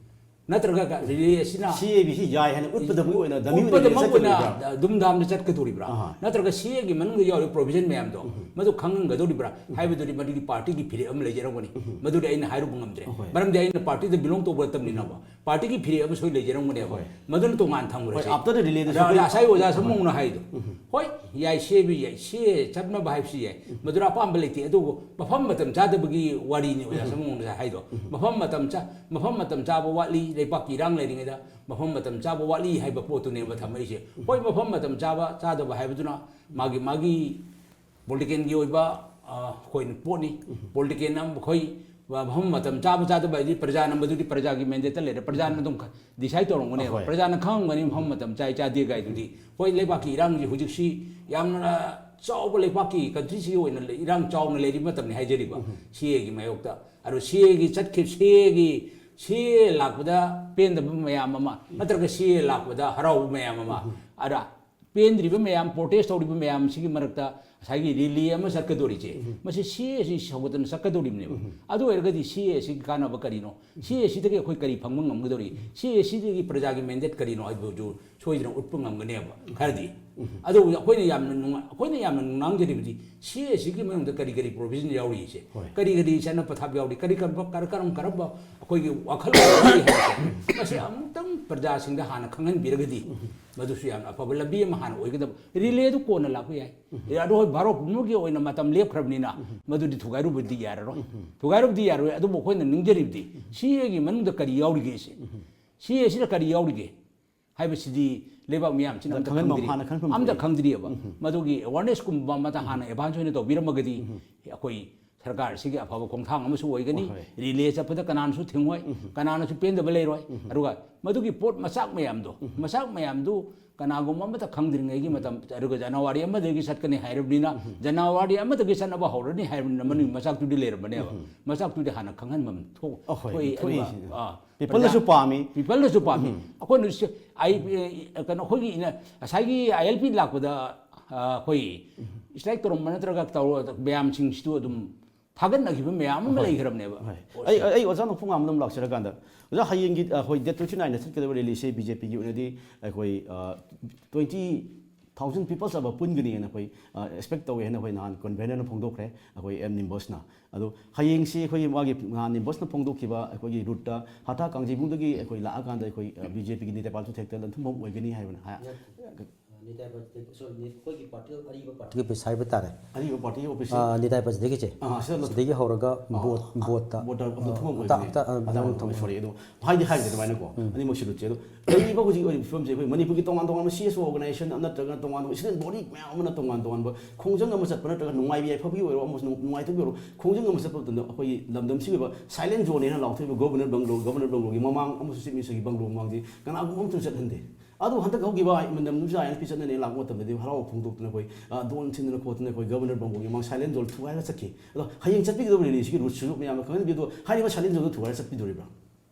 ꯅꯠꯇ꯭ꯔꯒ ꯔꯤꯂꯦ ꯑꯁꯤꯅ ꯁꯤ ꯑꯦ ꯕꯤ ꯁꯤ ꯌꯥꯏ ꯍꯥꯏꯅ ꯎꯠꯄꯗꯃꯛ ꯑꯣꯏꯅ ꯗꯃꯤ ꯑꯣꯏꯅ ꯎꯠꯄꯗꯃꯛ ꯑꯣꯏꯅ ꯆꯠꯀꯗꯧꯔꯤꯕ꯭ꯔꯥ? ꯗꯨꯝꯗꯥꯝꯗ ꯆꯠꯀꯗꯧꯔꯤꯕ꯭ꯔꯥ? ꯑꯍꯥ꯫ ꯅꯠꯇ꯭ꯔꯒ ꯁꯤ ꯑꯦꯒꯤ ꯃꯅꯨꯡꯗ ꯌꯥꯎꯔꯤꯕ ꯄ꯭ꯔꯣꯚꯤꯖꯟ ꯃꯌꯥꯝꯗꯣ ꯃꯗꯨ ꯈꯪꯍꯟꯒꯗꯧꯔꯤꯕ꯭ꯔꯥ ꯍꯥꯏꯕꯗꯨꯗꯤ ꯃꯗꯨꯒꯤ ꯄꯥꯔꯇꯤꯒꯤ ꯐꯤꯔꯦꯞ ꯑꯃ ꯂꯩꯖꯔꯝꯒꯅꯤ꯫ ꯃꯗꯨꯗꯤ ꯑꯩꯅ ꯍꯥꯏꯔꯨꯕ ꯉꯝꯗ꯭ꯔꯦ꯫ ꯑꯍꯣꯏ꯫ ꯃꯔꯝꯗꯤ ꯑꯩꯅ ꯄꯥꯔꯇꯤꯗ ꯕꯤꯂꯣꯡ ꯇꯧꯕ ꯅꯠꯇꯕꯅꯤꯅꯀꯣ꯫ ꯄꯥꯔꯇꯤꯒꯤ ꯐꯤꯔꯦꯞ ꯑꯃ ꯁꯣꯏ ꯂꯩꯖꯔꯝꯒꯅꯦꯕ꯫ ꯍꯣꯏ꯫ ꯃꯗꯨꯅ ꯇꯣꯉꯥꯟ ꯊꯝꯈ꯭ꯔꯁꯤ꯫ ꯍꯣꯏ, after the rally ꯗꯁꯨ ꯑꯗ ꯑꯩꯈꯣꯏ ꯉꯁꯥꯏ ꯑꯣꯖꯥ ꯁꯥꯃꯨꯅ ꯍꯥꯏꯗꯣ꯫ ꯍꯣꯏ, ꯌꯥꯏ, ꯁꯤ ꯑꯦ ꯕꯤ ꯌꯥꯏ, ꯁꯤ ꯑꯦ ꯆꯠꯅꯕ ꯍꯥꯏꯕꯁꯤ ꯌꯥꯏ꯫ ꯃꯗꯨꯗ ꯑꯄꯥꯝꯕ ꯂꯩꯇꯦ꯫ ꯑꯗꯨꯕꯨ ꯃꯐꯝ ꯃꯇꯝ ꯆꯥꯗꯕꯒꯤ ꯋꯥꯔꯤꯅꯤ ꯑꯣꯖꯥ ꯁꯥꯃꯨꯅ ꯉꯁꯥꯏ ꯍꯥꯏꯗꯣ꯫ ꯃꯐꯝ ꯃꯇꯝ ꯆꯥ-, ꯃꯐꯝ ꯃꯇꯝ ꯆꯥꯕ ꯋꯥꯠꯂꯤ꯫ ꯂꯩꯕꯥꯛꯀꯤ ꯏꯔꯥꯡ ꯂꯩꯔꯤꯉꯩꯗ ꯃꯐꯝ ꯃꯇꯝ ꯆꯥꯕ ꯋꯥꯠꯂꯤ ꯍꯥꯏꯕ ꯄꯣꯠꯇꯨꯅꯦꯕ ꯊꯝꯃꯛꯏꯁꯦ꯫ ꯍꯣꯏ, ꯃꯐꯝ ꯃꯇꯝ ꯆꯥꯕ ꯆꯥꯗꯕ ꯍꯥꯏꯕꯗꯨꯅ ꯃꯥꯒꯤ ꯃꯥꯒꯤ ꯄꯣꯂꯤꯇꯤꯀꯦꯜꯒꯤ ꯑꯣꯏꯕ, ꯑ, ꯑꯩꯈꯣꯏꯅ ꯄꯣꯠꯅꯤ꯫ ꯄꯣꯂꯤꯇꯤꯀꯦꯜꯅ ꯑꯩꯈꯣꯏ ꯃꯐꯝ ꯃꯇꯝ ꯆꯥꯕ ꯆꯥꯗꯕ ꯍꯥꯏꯗꯤ ꯄ꯭ꯔꯖꯥꯅ ꯃꯗꯨꯗꯤ ꯄ꯭ꯔꯖꯥꯒꯤ ꯃꯦꯟꯗꯦꯠꯇ ꯂꯩꯔꯦ, ꯄ꯭ꯔꯖꯥꯅ ꯑꯗꯨꯝ ꯗꯤꯁꯥꯏꯠ ꯇꯧꯔꯝꯒꯅꯦꯕ꯫ ꯑꯍꯣꯏ꯫ ꯄ꯭ꯔꯖꯥꯅ ꯈꯪꯉꯝꯒꯅꯤ ꯃꯐꯝ ꯃꯇꯝ ꯆꯥꯏ ꯆꯥꯗꯦ ꯀꯥꯏꯗꯨꯗꯤ꯫ ꯍꯣꯏ, ꯂꯩꯕꯥꯛꯀꯤ ꯏꯔꯥꯡꯁꯤ ꯍꯧꯖꯤꯛꯁꯤ ꯌꯥꯝꯅ ꯆꯥꯎꯕ, ꯂꯩꯕꯥꯛꯀꯤ ꯀꯟꯇ꯭ꯔꯤꯁꯤꯒꯤ ꯑꯣꯏꯅ ꯏꯔꯥꯡ ꯆꯥꯎꯅ ꯂꯩꯔꯤꯕ ꯃꯇꯝꯅꯤ ꯍꯥꯏꯖꯔꯤꯕ꯫ ꯁꯤ ꯑꯦꯒꯤ ꯃꯥꯌꯣꯛꯇ꯫ ꯑꯗꯣ ꯁꯤ ꯑꯦꯒꯤ ꯆꯠꯈꯤꯕ, ꯁꯤ ꯑꯦꯒꯤ, ꯁꯤ ꯑꯦ ꯂꯥꯛꯄꯗ ꯄꯦꯟꯗꯕ ꯃꯌꯥꯝ ꯑꯃ, ꯅꯠꯇ꯭ꯔꯒ ꯁꯤ ꯑꯦ ꯂꯥꯛꯄꯗ ꯍꯔꯥꯎꯕ ꯃꯌꯥꯝ ꯑꯃ, ꯑꯗ ꯄꯦꯟꯗ꯭ꯔꯤꯕ ꯃꯌꯥꯝ, ꯄ꯭ꯔꯣꯇꯦꯁ ꯇꯧꯔꯤꯕ ꯃꯌꯥꯝꯁꯤꯒꯤ ꯃꯔꯛꯇ ꯉꯁꯥꯏꯒꯤ ꯔꯦꯂꯤ ꯑꯃ ꯆꯠꯀꯗꯧꯔꯤꯁꯦ, ꯃꯁꯤ ꯁꯤ ꯑꯦ ꯁꯤ ꯁꯧꯒꯠꯇꯅ ꯆꯠꯀꯗꯧꯔꯤꯕꯅꯦꯕ꯫ ꯑꯗꯨ ꯑꯣꯏꯔꯒꯗꯤ ꯁꯤ ꯑꯦ ꯁꯤꯒꯤ ꯀꯥꯟꯅꯕ ꯀꯔꯤꯅꯣ? ꯁꯤ ꯑꯦ ꯁꯤꯗꯒꯤ ꯑꯩꯈꯣꯏ ꯀꯔꯤ ꯐꯪꯕ ꯉꯝꯒꯗꯧꯔꯤ? ꯁꯤ ꯑꯦ ꯁꯤꯗꯒꯤ ꯄ꯭ꯔꯖꯥꯒꯤ ꯃꯦꯟꯗꯦꯠ ꯀꯔꯤꯅꯣ ꯍꯥꯏꯕꯗꯨ ꯁꯣꯏꯗꯅ ꯎꯠꯄ ꯉꯝꯒꯅꯦꯕ ꯈꯔꯗꯤ꯫ ꯑꯗꯨꯕꯨ ꯑꯩꯈꯣꯏꯅ ꯌꯥꯝꯅ ꯅꯨꯡꯉꯥꯏ-, ꯑꯩꯈꯣꯏꯅ ꯌꯥꯝꯅ ꯅꯨꯡꯅꯥꯡꯖꯔꯤꯕꯗꯤ ꯁꯤ ꯑꯦ ꯁꯤꯒꯤ ꯃꯅꯨꯡꯗ ꯀꯔꯤ ꯀꯔꯤ ꯄ꯭ꯔꯣꯚꯤꯖꯟ ꯌꯥꯎꯔꯤ ꯁꯦ, ꯍꯣꯏ꯫ ꯀꯔꯤ ꯀꯔꯤ ꯆꯠꯅ ꯄꯊꯥꯞ ꯌꯥꯎꯔꯤ, ꯀꯔꯤ ꯀꯔꯝꯕ, ꯀꯔ-, ꯀꯔꯝ ꯀꯔꯝꯕ ꯑꯩꯈꯣꯏꯒꯤ ꯋꯥꯈꯜꯂꯣꯟ ꯂꯩꯔꯤ ꯍꯥꯏꯕꯁꯦ, ꯃꯁꯤ ꯑꯃꯨꯛꯇꯪ ꯄ꯭ꯔꯖꯥꯁꯤꯡꯗ ꯍꯥꯟꯅ ꯈꯪꯍꯟꯕꯤꯔꯒꯗꯤ ꯃꯗꯨꯁꯨ ꯌꯥꯝꯅ ꯑꯐꯕ ꯂꯝꯕꯤ ꯑꯃ ꯍꯥꯟꯅ ꯑꯣꯏꯒꯗꯕ꯫ ꯔꯤꯂꯦꯗꯨ ꯀꯣꯟꯅ ꯂꯥꯛꯄ ꯌꯥꯏ꯫ ꯑꯗꯣ ꯍꯣꯏ, ꯚꯥꯔꯠ ꯄꯨꯝꯅꯃꯛꯀꯤ ꯑꯣꯏꯅ ꯃꯇꯝ ꯂꯦꯞꯈ꯭ꯔꯕꯅꯤꯅ ꯃꯗꯨꯗꯤ ꯊꯨꯒꯥꯏꯔꯨꯕꯗꯤ ꯌꯥꯔꯔꯣꯏ꯫ ꯊꯨꯒꯥꯏꯔꯨꯕꯗꯤ ꯌꯥꯔꯣꯏ꯫ ꯑꯗꯨꯕꯨ ꯑꯩꯈꯣꯏꯅ ꯅꯤꯡꯖꯔꯤꯕꯗꯤ ꯁꯤ ꯑꯦꯒꯤ ꯃꯅꯨꯡꯗ ꯀꯔꯤ ꯌꯥꯎꯔꯤꯒꯦ ꯁꯦ, ꯁꯤ ꯑꯦ ꯁꯤꯗ ꯀꯔꯤ ꯌꯥꯎꯔꯤꯒꯦ ꯍꯥꯏꯕꯁꯤꯗꯤ ꯂꯩꯕꯥꯛ ꯃꯤꯌꯥꯝꯁꯤꯅ ꯑꯝꯇ ꯈꯪꯍꯟꯕ ꯈꯪꯗ꯭ꯔꯤ꯫ ꯍꯥꯟꯅ ꯈꯪꯍꯟꯐꯝ ꯑꯝꯇ ꯊꯣꯛꯏ꯫ ꯈꯪꯗ꯭ꯔꯤꯑꯕ꯫ ꯃꯗꯨꯒꯤ ꯑꯦꯋꯥꯔꯅꯦꯁꯀꯨꯝꯕ ꯑꯃꯇ ꯍꯥꯟꯅ ꯑꯦꯗꯚꯥꯟꯁ ꯑꯣꯏꯅ ꯇꯧꯕꯤꯔꯝꯃꯒꯗꯤ ꯑꯩꯈꯣꯏ ꯁꯔꯀꯥꯔꯁꯤꯒꯤ ꯑꯐꯕ ꯈꯣꯡꯊꯥꯡ ꯑꯃꯁꯨ ꯑꯣꯏꯒꯅꯤ꯫ ꯍꯣꯏ, ꯍꯣꯏ꯫ ꯔꯤꯂꯦ ꯆꯠꯄꯗ ꯀꯅꯥꯅꯁꯨ ꯊꯤꯡꯉꯣꯏ, ꯀꯅꯥꯅꯁꯨ ꯄꯦꯟꯗꯕ ꯂꯩꯔꯣꯏ꯫ ꯑꯗꯨꯒ ꯃꯗꯨꯒꯤ ꯄꯣꯠ ꯃꯆꯥꯛ ꯃꯌꯥꯝꯗꯣ, ꯃꯆꯥꯛ ꯃꯌꯥꯝꯗꯨ ꯀꯅꯥꯒꯨꯝꯕ ꯑꯃꯇ ꯈꯪꯗ꯭ꯔꯤꯉꯩꯒꯤ ꯃꯇꯝ, ꯑꯗꯨꯒ ꯖꯅꯋꯥꯔꯤ ꯑꯃꯗꯒꯤ ꯆꯠꯀꯅꯤ ꯍꯥꯏꯔꯕꯅꯤꯅ, ꯖꯅꯋꯥꯔꯤ ꯑꯃꯗꯒꯤ ꯆꯠꯅꯕ ꯍꯧꯔꯅꯤ ꯍꯥꯏꯔꯕꯅꯤꯅ, ꯃꯅꯨꯡꯒꯤ ꯃꯆꯥꯛꯇꯨꯗꯤ ꯂꯩꯔꯝꯕꯅꯦꯕ꯫ ꯃꯆꯥꯛꯇꯨꯗꯤ ꯍꯥꯟꯅ ꯈꯪꯍꯟꯕ ꯑꯃ ꯊꯣꯛ-, ꯑꯍꯣꯏ, ꯊꯣꯛꯏ꯫ ꯊꯣꯛꯏ ꯑꯗꯨꯒ, ꯁꯤꯅꯤ꯫ ꯑꯥ, ꯄꯤꯄꯜꯅꯁꯨ ꯄ꯭ꯔꯖꯥ-, ꯄꯥꯝꯃꯤ꯫ ꯄꯤꯄꯜꯅꯁꯨ ꯄꯥꯝꯃꯤ꯫ ꯑꯩꯈꯣꯏꯅ ꯁꯤ-, ꯑꯩ, ꯑꯦ, ꯀꯩꯅꯣ, ꯑꯩꯈꯣꯏꯒꯤ ꯏꯅ-, ꯉꯁꯥꯏꯒꯤ ꯑꯥꯏ ꯑꯦꯜ ꯄꯤ ꯂꯥꯛꯄꯗ, ꯑ, ꯑꯩꯈꯣꯏ ꯏꯁꯇ꯭ꯔꯥꯏꯛ ꯇꯧꯔꯝꯕ ꯅꯠꯇ꯭ꯔꯒ ꯇꯧꯔ-, ꯃꯌꯥꯝꯁꯤꯡꯁꯤꯁꯨ ꯑꯗꯨꯝ ꯊꯥꯒꯠꯅꯈꯤꯕ ꯃꯌꯥꯝ ꯑꯃ ꯍꯣꯏ꯫ ꯂꯩꯈ꯭ꯔꯕꯅꯦꯕ꯫ ꯍꯣꯏ꯫ ꯄꯣꯠꯁꯦ꯫ ꯑꯩ, ꯑꯩ ꯑꯣꯖꯥ ꯃꯄꯨꯡ ꯑꯃꯗ ꯑꯃꯨꯛ ꯂꯥꯛꯆꯔꯀꯥꯟꯗ, ꯑꯣꯖꯥ, ꯍꯌꯦꯡꯒꯤ, ꯑ, ꯑꯩꯈꯣꯏ ꯗꯦꯠ ꯇ꯭ꯋꯦꯟꯇꯤ ꯅꯥꯏꯟꯗ ꯆꯠꯀꯗꯕ ꯔꯦꯂꯤꯁꯦ ꯕꯤ ꯖꯦ ꯄꯤꯒꯤ ꯑꯣꯏꯅꯗꯤ ꯑꯩꯈꯣꯏ, ꯑ, ꯇ꯭ꯋꯦꯟꯇꯤ ꯊꯥꯎꯖꯟ ꯄꯤꯄꯜꯁ ꯑꯃ ꯄꯨꯟꯒꯅꯤꯅ ꯑꯩꯈꯣꯏ, ꯑ, ꯑꯦꯛꯁꯄꯦꯛ ꯇꯧꯋꯦ ꯍꯥꯏꯅ ꯑꯩꯈꯣꯏ ꯅꯍꯥꯟ ꯀꯟꯚꯦꯅꯔꯅ ꯐꯣꯡꯗꯣꯛꯈ꯭ꯔꯦ, ꯑꯩꯈꯣꯏ ꯑꯦꯝ ꯅꯤꯝꯕꯁꯅ꯫ ꯑꯗꯣ ꯍꯌꯦꯡꯁꯤ ꯑꯩꯈꯣꯏ ꯃꯥꯒꯤ ꯅꯍꯥꯟ ꯅꯤꯝꯕꯁꯅ ꯐꯣꯡꯗꯣꯛꯈꯤꯕ ꯑꯩꯈꯣꯏꯒꯤ ꯔꯨꯠꯇ ꯍꯥꯇꯥ ꯀꯥꯡꯖꯩꯕꯨꯡꯗꯒꯤ ꯑꯩꯈꯣꯏ ꯂꯥꯛꯑꯀꯥꯟꯗ ꯑꯩꯈꯣꯏ, ꯑ, ꯕꯤ ꯖꯦ ꯄꯤꯒꯤ ꯅꯤꯇꯦ ꯄꯥꯜ ꯆꯨꯊꯦꯛꯇ ꯂꯟꯊꯨꯝꯐꯝ ꯑꯣꯏꯒꯅꯤ ꯍꯥꯏꯕꯅ ꯍꯥꯏ-, ꯅꯤꯇꯥꯏ ꯄꯥꯔꯇꯤꯗꯒꯤ, ꯁꯣꯔꯤ, ꯑꯩꯈꯣꯏꯒꯤ ꯄꯥꯔꯇꯤ, ꯑꯔꯤꯕ ꯄꯥꯔꯇꯤ ꯑꯣꯐꯤꯁ ꯍꯥꯏꯕ ꯇꯥꯔꯦ꯫ ꯑꯔꯤꯕ ꯄꯥꯔꯇꯤꯒꯤ ꯑꯣꯐꯤꯁ ꯑꯥ, ꯅꯤꯇꯥꯏ ꯄꯥꯔꯇꯤꯗꯒꯤꯁꯦ꯫ ꯑꯥ, ꯁꯤꯗ ꯂꯧꯊꯣꯛ- ꯁꯤꯗꯒꯤ ꯍꯧꯔꯒ ꯑꯥ, ꯕꯣꯠ, ꯑꯥ, ꯕꯣꯠꯇ, ꯕꯣꯠꯇ ꯑꯥ, ꯂꯧꯊꯣꯛꯐꯝ ꯑꯇꯥ-, ꯑꯣꯏꯕꯅꯤ꯫ ꯑꯇꯥ-, ꯑꯥ, ꯑꯇꯥ-, ꯂꯧꯊꯣꯛꯐꯝ꯫ ꯁꯣꯔꯤ, ꯑꯗꯣ ꯍꯥꯏꯗꯤ ꯍꯥꯏꯈ꯭ꯔꯦ ꯑꯗꯨꯃꯥꯏꯅꯀꯣ, ꯑꯅꯤꯃꯛ ꯁꯤꯜꯂꯨꯠꯁꯦ꯫ ꯑꯗꯣ ꯂꯩꯔꯤꯕ ꯍꯧꯖꯤꯛ ꯑꯣꯏꯔꯤꯕ ꯐꯤꯕꯝꯁꯦ ꯑꯩꯈꯣꯏ ꯃꯅꯤꯄꯨꯔꯒꯤ ꯇꯣꯉꯥꯟ ꯇꯣꯉꯥꯟꯕ ꯁꯤ ꯑꯦꯁ ꯑꯣ ꯑꯣꯔꯒꯅꯥꯏꯖꯦꯁꯟ ꯅꯠꯇ꯭ꯔꯒ ꯇꯣꯉꯥꯟ ꯇꯣꯉꯥꯟꯕ ꯏꯁꯇꯨꯗꯦꯟ ꯕꯣꯗꯤ ꯃꯌꯥꯝ ꯑꯃꯅ ꯇꯣꯉꯥꯟ ꯇꯣꯉꯥꯟꯕ ꯈꯣꯡꯖꯪ ꯑꯃ ꯆꯠꯄ ꯅꯠꯇ꯭ꯔꯒ ꯅꯨꯡꯉꯥꯏꯕ ꯌꯥꯏꯐꯕꯒꯤ ꯑꯣꯏꯔꯣ ꯑꯃꯁꯨꯡ ꯅꯨꯡꯉꯥꯏꯇꯕꯒꯤ ꯑꯣꯏꯔꯣ ꯈꯣꯡꯖꯪ ꯑꯃ ꯆꯠꯄ ꯃꯇꯝꯗ ꯑꯩꯈꯣꯏꯒꯤ ꯂꯝꯗꯝꯁꯤꯒꯤ ꯑꯣꯏꯕ ꯁꯥꯏꯂꯦꯟ ꯖꯣꯟꯅꯦꯅ ꯂꯥꯎꯊꯣꯛꯏꯕ ꯒꯣꯕꯔꯅꯔ ꯕꯪꯒ꯭ꯂꯣ, ꯒꯣꯕꯔꯅꯔ ꯕꯪꯒ꯭ꯂꯣꯒꯤ ꯃꯃꯥꯡ ꯑꯃꯁꯨꯡ ꯆꯤꯐ ꯃꯤꯅꯤꯁꯇꯔꯒꯤ ꯕꯪꯒ꯭ꯂꯣ ꯃꯃꯥꯡꯁꯤ ꯀꯅꯥꯒꯨꯝꯕ ꯑꯃꯠꯇ ꯆꯠꯍꯟꯗꯦ꯫ ꯑꯗꯨ ꯍꯟꯗꯛ ꯍꯧꯈꯤꯕ ꯃꯇꯝꯗꯨꯁꯨ ꯑꯥꯏ ꯑꯦꯟ ꯄꯤ ꯆꯠꯅꯅꯦ ꯂꯥꯛꯄ ꯃꯇꯝꯗꯗꯤ ꯍꯔꯥꯎꯕ ꯐꯣꯡꯗꯣꯛꯇꯅ ꯑꯩꯈꯣꯏ, ꯑ, ꯗꯣꯟ ꯊꯤꯟꯗꯅ ꯈꯣꯠꯇꯅ ꯑꯩꯈꯣꯏ ꯒꯣꯕꯔꯅꯔ ꯕꯪꯒ꯭ꯂꯣꯒꯤ ꯃꯃꯥꯡ ꯁꯥꯏꯂꯦꯟ ꯖꯣꯟ ꯊꯨꯒꯥꯏꯔꯒ ꯆꯠꯈꯤ꯫ ꯑꯗꯣ ꯍꯌꯦꯡ ꯆꯠꯄꯤꯒꯗꯧꯕ ꯔꯦꯂꯤꯁꯤꯒꯤ ꯔꯨꯠꯁꯤꯁꯨ ꯃꯌꯥꯝꯅ ꯈꯪꯍꯟꯕꯤꯌꯨ꯫ ꯑꯗꯣ ꯍꯥꯏꯔꯤꯕ ꯁꯥꯏꯂꯦꯟ ꯖꯣꯟꯗꯣ ꯊꯨꯒꯥꯏꯔꯒ ꯆꯠꯄꯤꯗꯣꯔꯤꯕ꯭ꯔꯥ?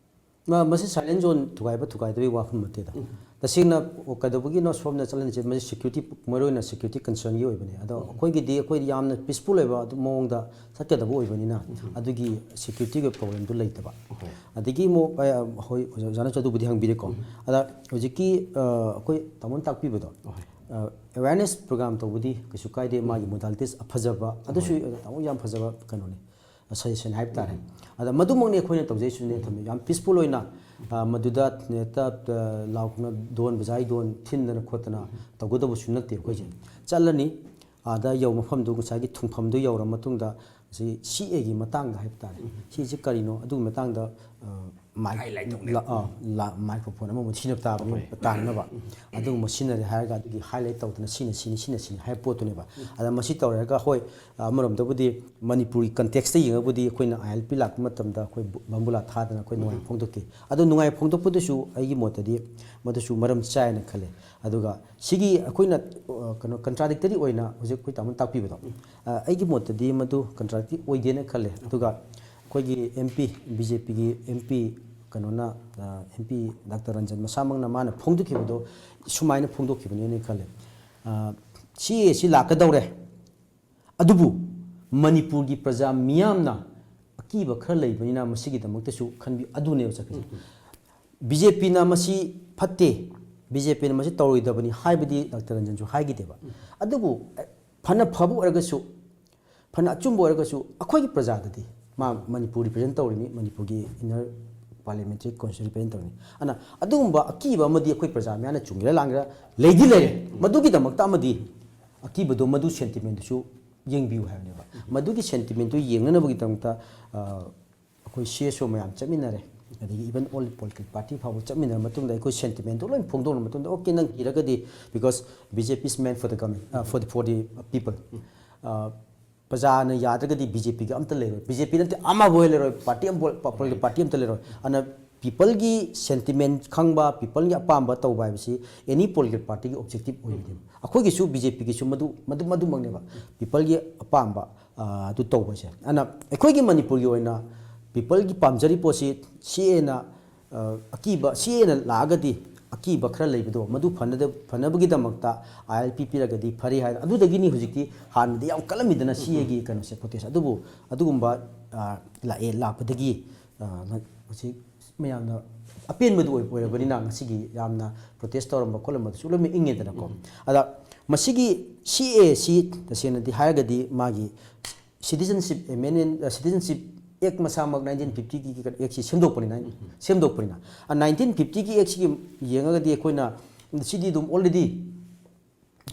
ꯃ-, ꯃꯁꯤ ꯁꯥꯏꯂꯦꯟ ꯖꯣꯟ ꯊꯨꯒꯥꯏꯕ ꯊꯨꯒꯥꯏꯗꯕꯒꯤ ꯋꯥꯐꯝ ꯅꯠꯇꯦꯗ꯫ ꯇꯁꯦꯡꯅ ꯀꯩꯗꯧꯕꯒꯤꯅꯣ ꯁꯣꯝꯅ ꯆꯠꯍꯜꯂꯤꯁꯦ, ꯃꯁꯤ ꯁꯦꯀ꯭ꯌꯨꯔꯤꯇꯤ, ꯃꯔꯨꯑꯣꯏꯅ ꯁꯦꯀ꯭ꯌꯨꯔꯤꯇꯤ ꯀꯟꯁꯔꯟꯒꯤ ꯑꯣꯏꯕꯅꯦ꯫ ꯑꯗꯣ ꯑꯩꯈꯣꯏꯒꯤꯗꯤ ꯑꯩꯈꯣꯏ ꯌꯥꯝꯅ ꯄꯤꯁꯐꯨꯜ ꯑꯣꯏꯕ ꯑꯗꯨ ꯃꯑꯣꯡꯗ ꯆꯠꯀꯗꯕ ꯑꯣꯏꯕꯅꯤꯅ ꯑꯗꯨꯒꯤ ꯁꯦꯀ꯭ꯌꯨꯔꯤꯇꯤꯒꯤ ꯄ꯭ꯔꯣꯕ꯭ꯂꯦꯝꯗꯨ ꯂꯩꯇꯕ꯫ ꯑꯗꯒꯤ ꯑꯃꯨꯛ, ꯑ, ꯍꯣꯏ, ꯑꯣꯖꯥꯅꯁꯨ ꯑꯗꯨꯕꯨꯗꯤ ꯍꯪꯕꯤꯔꯦꯀꯣ꯫ ꯑꯗ ꯍꯧꯖꯤꯛꯀꯤ, ꯑ, ꯑꯩꯈꯣꯏ ꯇꯥꯃꯣꯅ ꯇꯥꯛꯄꯤꯕꯗꯣ, ꯑ, ꯑꯦꯋꯦꯔꯅꯦꯁ ꯄ꯭ꯔꯣꯒ꯭ꯔꯥꯝ ꯇꯧꯕꯗꯤ ꯀꯩꯁꯨ ꯀꯥꯏꯗꯦ, ꯃꯥꯒꯤ ꯃꯣꯗꯥꯂꯤꯇꯤꯁ ꯑꯐꯖꯕ ꯑꯗꯨꯁꯨ, ꯑ, ꯇꯥꯃꯣ ꯌꯥꯝ ꯐꯖꯕ ꯀꯩꯅꯣꯅꯤ꯫ ꯁꯖꯦꯁꯟ ꯍꯥꯏꯕ ꯇꯥꯔꯦ꯫ ꯑꯗ ꯃꯗꯨꯃꯛꯅꯤ ꯑꯩꯈꯣꯏꯅ ꯇꯧꯖꯩꯁꯨꯅꯦ ꯊꯝꯃꯤ꯫ ꯌꯥꯝ ꯄꯤꯁꯐꯨꯜ ꯑꯣꯏꯅ, ꯑ, ꯃꯗꯨꯗ ꯍꯦꯛꯇ, ꯑ, ꯂꯥꯎ ꯈꯣꯡꯅ ꯗꯣꯟ ꯕꯖꯥꯏ ꯗꯣꯟ ꯊꯤꯟꯗꯅ ꯈꯣꯠꯇꯅ ꯇꯧꯒꯗꯕꯁꯨ ꯅꯠꯇꯦ ꯑꯩꯈꯣꯏꯁꯦ꯫ ꯆꯠꯂꯅꯤ, ꯑꯥꯗ ꯌꯧ ꯃꯐꯝꯗꯨ ꯉꯁꯥꯏꯒꯤ ꯊꯨꯡꯐꯝꯗꯨ ꯌꯧꯔ ꯃꯇꯨꯡꯗ ꯉꯁꯥꯏꯒꯤ ꯁꯤ ꯑꯦꯒꯤ ꯃꯇꯥꯡꯗ ꯍꯥꯏꯕ ꯇꯥꯔꯦ꯫ ꯁꯤꯁꯤ ꯀꯔꯤꯅꯣ? ꯑꯗꯨꯒꯤ ꯃꯇꯥꯡꯗ, ꯑ, ꯃꯥꯏꯛ-, ꯂ-, ꯑ, ꯂ-, ꯃꯥꯏꯀ꯭ꯔꯣꯐꯣꯟ ꯑꯃꯃꯨꯛ ꯁꯤꯖꯤꯟꯅꯕ ꯇꯥꯕꯅꯤ ꯇꯥꯅꯅꯕ꯫ ꯑꯗꯨꯒꯨꯝꯕ ꯁꯤꯖꯤꯟꯅꯔꯦ ꯍꯥꯏꯔꯒ ꯑꯗꯨꯒꯤ ꯍꯥꯏꯂꯥꯏꯠ ꯇꯧꯗꯅ ꯁꯤꯅ ꯁꯤꯅꯤ, ꯁꯤꯅ ꯁꯤꯅꯤ ꯍꯥꯏꯕ ꯄꯣꯠꯇꯨꯅꯦꯕ꯫ ꯑꯗ ꯃꯁꯤ ꯇꯧꯔꯦ ꯍꯥꯏꯔꯒ, ꯍꯣꯏ, ꯑꯃꯔꯣꯝꯗꯕꯨꯗꯤ ꯃꯅꯤꯄꯨꯔꯒꯤ ꯀꯟꯇꯦꯛꯁꯇ ꯌꯦꯡꯉꯕꯨꯗꯤ ꯑꯩꯈꯣꯏꯅ ꯑꯥꯏ ꯑꯦꯜ ꯄꯤ ꯂꯥꯛꯄ ꯃꯇꯝꯗ ꯑꯩꯈꯣꯏ ꯕ-, ꯕꯝꯕꯨꯂꯥ ꯊꯥꯗꯅ ꯑꯩꯈꯣꯏ ꯅꯨꯡꯉꯥꯏꯕ ꯐꯣꯡꯗꯣꯛꯈꯤ꯫ ꯑꯗꯣ ꯅꯨꯡꯉꯥꯏꯕ ꯐꯣꯡꯗꯣꯛꯄꯗꯨꯁꯨ ꯑꯩꯒꯤ ꯃꯣꯠꯇꯗꯤ ꯃꯗꯨꯁꯨ ꯃꯔꯝ ꯆꯥꯏꯅ ꯈꯜꯂꯦ꯫ ꯑꯗꯨꯒ ꯁꯤꯒꯤ ꯑꯩꯈꯣꯏꯅ, ꯑ, ꯀꯩꯅꯣ, ꯀꯟꯇ꯭ꯔꯥꯗꯤꯛꯇꯔꯤ ꯑꯣꯏꯅ ꯍꯧꯖꯤꯛ ꯑꯩꯈꯣꯏ ꯇꯥꯃꯣꯅ ꯇꯥꯛꯄꯤꯕꯗꯣ, ꯑ, ꯑꯩꯒꯤ ꯃꯣꯠꯇꯗꯤ ꯃꯗꯨ ꯀꯟꯇ꯭ꯔꯥꯗꯤꯛꯇꯔꯤ ꯑꯣꯏꯗꯦꯅ ꯈꯜꯂꯦ꯫ ꯑꯗꯨꯒ ꯑꯩꯈꯣꯏꯒꯤ ꯑꯦꯝ ꯄꯤ, ꯕꯤ ꯖꯦ ꯄꯤꯒꯤ ꯑꯦꯝ ꯄꯤ ꯀꯩꯅꯣꯅ, ꯑ, ꯑꯦꯝ ꯄꯤ ꯗꯥꯛꯇꯔ ꯔꯟꯖꯟ ꯃꯁꯥꯃꯛꯅ ꯃꯥꯅ ꯐꯣꯡꯗꯣꯛꯈꯤꯕꯗꯣ ꯁꯨꯃꯥꯏꯅ ꯐꯣꯡꯗꯣꯛꯈꯤꯕꯅꯦꯅ ꯈꯜꯂꯦ꯫ ꯑ, ꯁꯤ ꯑꯦ ꯁꯤ ꯂꯥꯛꯀꯗꯧꯔꯦ, ꯑꯗꯨꯕꯨ ꯃꯅꯤꯄꯨꯔꯒꯤ ꯄ꯭ꯔꯖꯥ ꯃꯤꯌꯥꯝꯅ ꯑꯀꯤꯕ ꯈꯔ ꯂꯩꯕꯅꯤꯅ ꯃꯁꯤꯒꯤꯗꯃꯛꯇꯁꯨ ꯈꯟꯕꯤ, ꯑꯗꯨꯅꯦꯕ ꯆꯠꯈꯤꯁꯦ꯫ ꯕꯤ ꯖꯦ ꯄꯤꯅ ꯃꯁꯤ ꯐꯠꯇꯦ, ꯕꯤ ꯖꯦ ꯄꯤꯅ ꯃꯁꯤ ꯇꯧꯔꯣꯏꯗꯕꯅꯤ ꯍꯥꯏꯕꯗꯤ ꯗꯥꯛꯇꯔ ꯔꯟꯖꯟꯁꯨ ꯍꯥꯏꯈꯤꯗꯦꯕ꯫ ꯑꯗꯨꯕꯨ, ꯑꯦ, ꯐꯅ ꯐꯕ ꯑꯣꯏꯔꯒꯁꯨ, ꯐꯅ ꯑꯆꯨꯝꯕ ꯑꯣꯏꯔꯒꯁꯨ, ꯑꯩꯈꯣꯏꯒꯤ ꯄ꯭ꯔꯖꯥꯗꯗꯤ ꯃꯥ ꯃꯅꯤꯄꯨꯔ ꯔꯤꯄ꯭ꯔꯖꯦꯟ ꯇꯧꯔꯤꯅꯤ, ꯃꯅꯤꯄꯨꯔꯒꯤ ꯏꯟꯅꯔ ꯄꯥꯔꯂꯤꯌꯥꯃꯦꯟꯇꯔꯤ ꯀꯣꯟꯁꯇꯤꯇ꯭ꯌꯨꯁꯟ ꯇꯧꯅꯤ꯫ ꯑꯗꯨꯅ ꯑꯗꯨꯒꯨꯝꯕ ꯑꯀꯤꯕ ꯑꯃꯗꯤ ꯑꯩꯈꯣꯏ ꯄ꯭ꯔꯖꯥ ꯃꯌꯥꯝꯅ ꯆꯨꯝꯒꯦꯔꯥ ꯂꯥꯟꯒꯦꯔꯥ ꯂꯩꯗꯤ ꯂꯩꯔꯦ꯫ ꯃꯗꯨꯒꯤꯗꯃꯛꯇ ꯑꯃꯗꯤ ꯑꯀꯤꯕꯗꯣ, ꯃꯗꯨ ꯁꯦꯟꯇꯤꯃꯦꯟꯗꯨꯁꯨ ꯌꯦꯡꯕꯤꯌꯨ ꯍꯥꯏꯕꯅꯦꯕ꯫ ꯃꯗꯨꯒꯤ ꯁꯦꯟꯇꯤꯃꯦꯟꯗꯨ ꯌꯦꯡꯅꯅꯕꯒꯤꯗꯃꯛꯇ, ꯑ, ꯑꯩꯈꯣꯏ ꯁꯤ ꯑꯦꯁ ꯑꯣ ꯃꯌꯥꯝ ꯆꯠꯃꯤꯟꯅꯔꯦ, ꯑꯗꯒꯤ even all political party ꯐꯥꯎꯕ ꯆꯠꯃꯤꯟꯅꯔ ꯃꯇꯨꯡꯗ ꯑꯩꯈꯣꯏ ꯁꯦꯟꯇꯤꯃꯦꯟꯗꯨ ꯂꯣꯏ ꯐꯣꯡꯗꯣꯛꯂ ꯃꯇꯨꯡꯗ, "ꯑꯣꯀꯦ, ꯅꯪ ꯏꯔꯒꯗꯤ, because B J P is meant for the government, uh, for the, for the people." ꯑ, ꯄ꯭ꯔꯖꯥꯅ ꯌꯥꯗ꯭ꯔꯒꯗꯤ B J P ꯒ ꯑꯝꯇ ꯂꯩꯔꯣꯏ, B J P ꯅꯠꯇꯦ, ꯑꯃꯕꯨ ꯍꯦꯛ ꯂꯩꯔꯣꯏ, ꯄꯥꯔꯇꯤ ꯑꯃꯕꯨ, ꯄꯣꯂꯤꯇꯤꯀꯦꯜ ꯄꯥꯔꯇꯤ ꯑꯝꯇ ꯂꯩꯔꯣꯏ꯫ ꯑꯗꯨꯅ ꯄꯤꯄꯜꯒꯤ ꯁꯦꯟꯇꯤꯃꯦꯟ ꯈꯪꯕ, ꯄꯤꯄꯜꯒꯤ ꯑꯄꯥꯝꯕ ꯇꯧꯕ ꯍꯥꯏꯕꯁꯤ ꯑꯦꯅꯤ ꯄꯣꯂꯤꯇꯤꯀꯦꯜ ꯄꯥꯔꯇꯤꯒꯤ ꯑꯣꯕꯖꯦꯛꯇꯤꯞ ꯑꯣꯏꯕꯅꯦꯕ꯫ ꯑꯩꯈꯣꯏꯒꯤꯁꯨ, B J P ꯒꯤꯁꯨ ꯃꯗꯨ, ꯃꯗꯨ, ꯃꯗꯨꯃꯛꯅꯦꯕ, ꯄꯤꯄꯜꯒꯤ ꯑꯄꯥꯝꯕ, ꯑ, ꯑꯗꯨ ꯇꯧꯕꯁꯦ꯫ ꯑꯗꯨꯅ ꯑꯩꯈꯣꯏꯒꯤ ꯃꯅꯤꯄꯨꯔꯒꯤ ꯑꯣꯏꯅ ꯄꯤꯄꯜꯒꯤ ꯄꯥꯝꯖꯔꯤ ꯄꯣꯠꯁꯤ ꯁꯤ ꯑꯦꯅ, ꯑ, ꯑꯀꯤꯕ, ꯁꯤ ꯑꯦꯅ ꯂꯥꯛꯑꯒꯗꯤ ꯑꯀꯤꯕ ꯈꯔ ꯂꯩꯕꯗꯣ, ꯃꯗꯨ ꯐꯅꯗ-, ꯐꯅꯕꯒꯤꯗꯃꯛꯇ I L P ꯄꯤꯔꯒꯗꯤ ꯐꯔꯦ ꯍꯥꯏꯅ, ꯑꯗꯨꯗꯒꯤꯅꯤ ꯍꯧꯖꯤꯛꯇꯤ, ꯍꯥꯟꯅꯗꯤ ꯌꯥꯝ ꯀꯜꯂꯝꯃꯤꯗꯅ ꯁꯤ ꯑꯦꯒꯤ ꯀꯩꯅꯣꯁꯦ, ꯄ꯭ꯔꯣꯇꯦꯁ꯫ ꯑꯗꯨꯕꯨ ꯑꯗꯨꯒꯨꯝꯕ, ꯑ, ꯂꯥꯛꯑꯦ, ꯂꯥꯛꯄꯗꯒꯤ, ꯑ, ꯉ-, ꯍꯧꯖꯤꯛ ꯃꯌꯥꯝꯅ ꯑꯄꯦꯟꯕꯗꯨ ꯑꯣꯏ-, ꯑꯣꯏꯔꯕꯅꯤꯅ ꯉꯁꯤꯒꯤ ꯌꯥꯝꯅ ꯄ꯭ꯔꯣꯇꯦꯁ ꯇꯧꯔꯝꯕ ꯈꯣꯠꯂꯝꯕꯗꯨꯁꯨ ꯂꯣꯏꯅꯃꯛ ꯏꯪꯉꯦꯗꯅꯀꯣ꯫ ꯑꯗ ꯃꯁꯤꯒꯤ ꯁꯤ ꯑꯦ ꯁꯤ ꯇꯁꯦꯡꯅꯗꯤ ꯍꯥꯏꯔꯒꯗꯤ ꯃꯥꯒꯤ citizenship amendment, ꯑ, citizenship act ꯃꯁꯥꯃꯛ nineteen fifty ꯒꯤ ꯑꯦꯛꯁꯤ ꯁꯦꯝꯗꯣꯛꯄꯅꯤꯅ, ꯁꯦꯝꯗꯣꯛꯄꯅꯤꯅ꯫ ꯑ, nineteen fifty ꯒꯤ ꯑꯦꯛꯁꯤꯒꯤ ꯌꯦꯡꯉꯒꯗꯤ ꯑꯩꯈꯣꯏꯅ ꯁꯤꯗꯤ ꯑꯗꯨꯝ already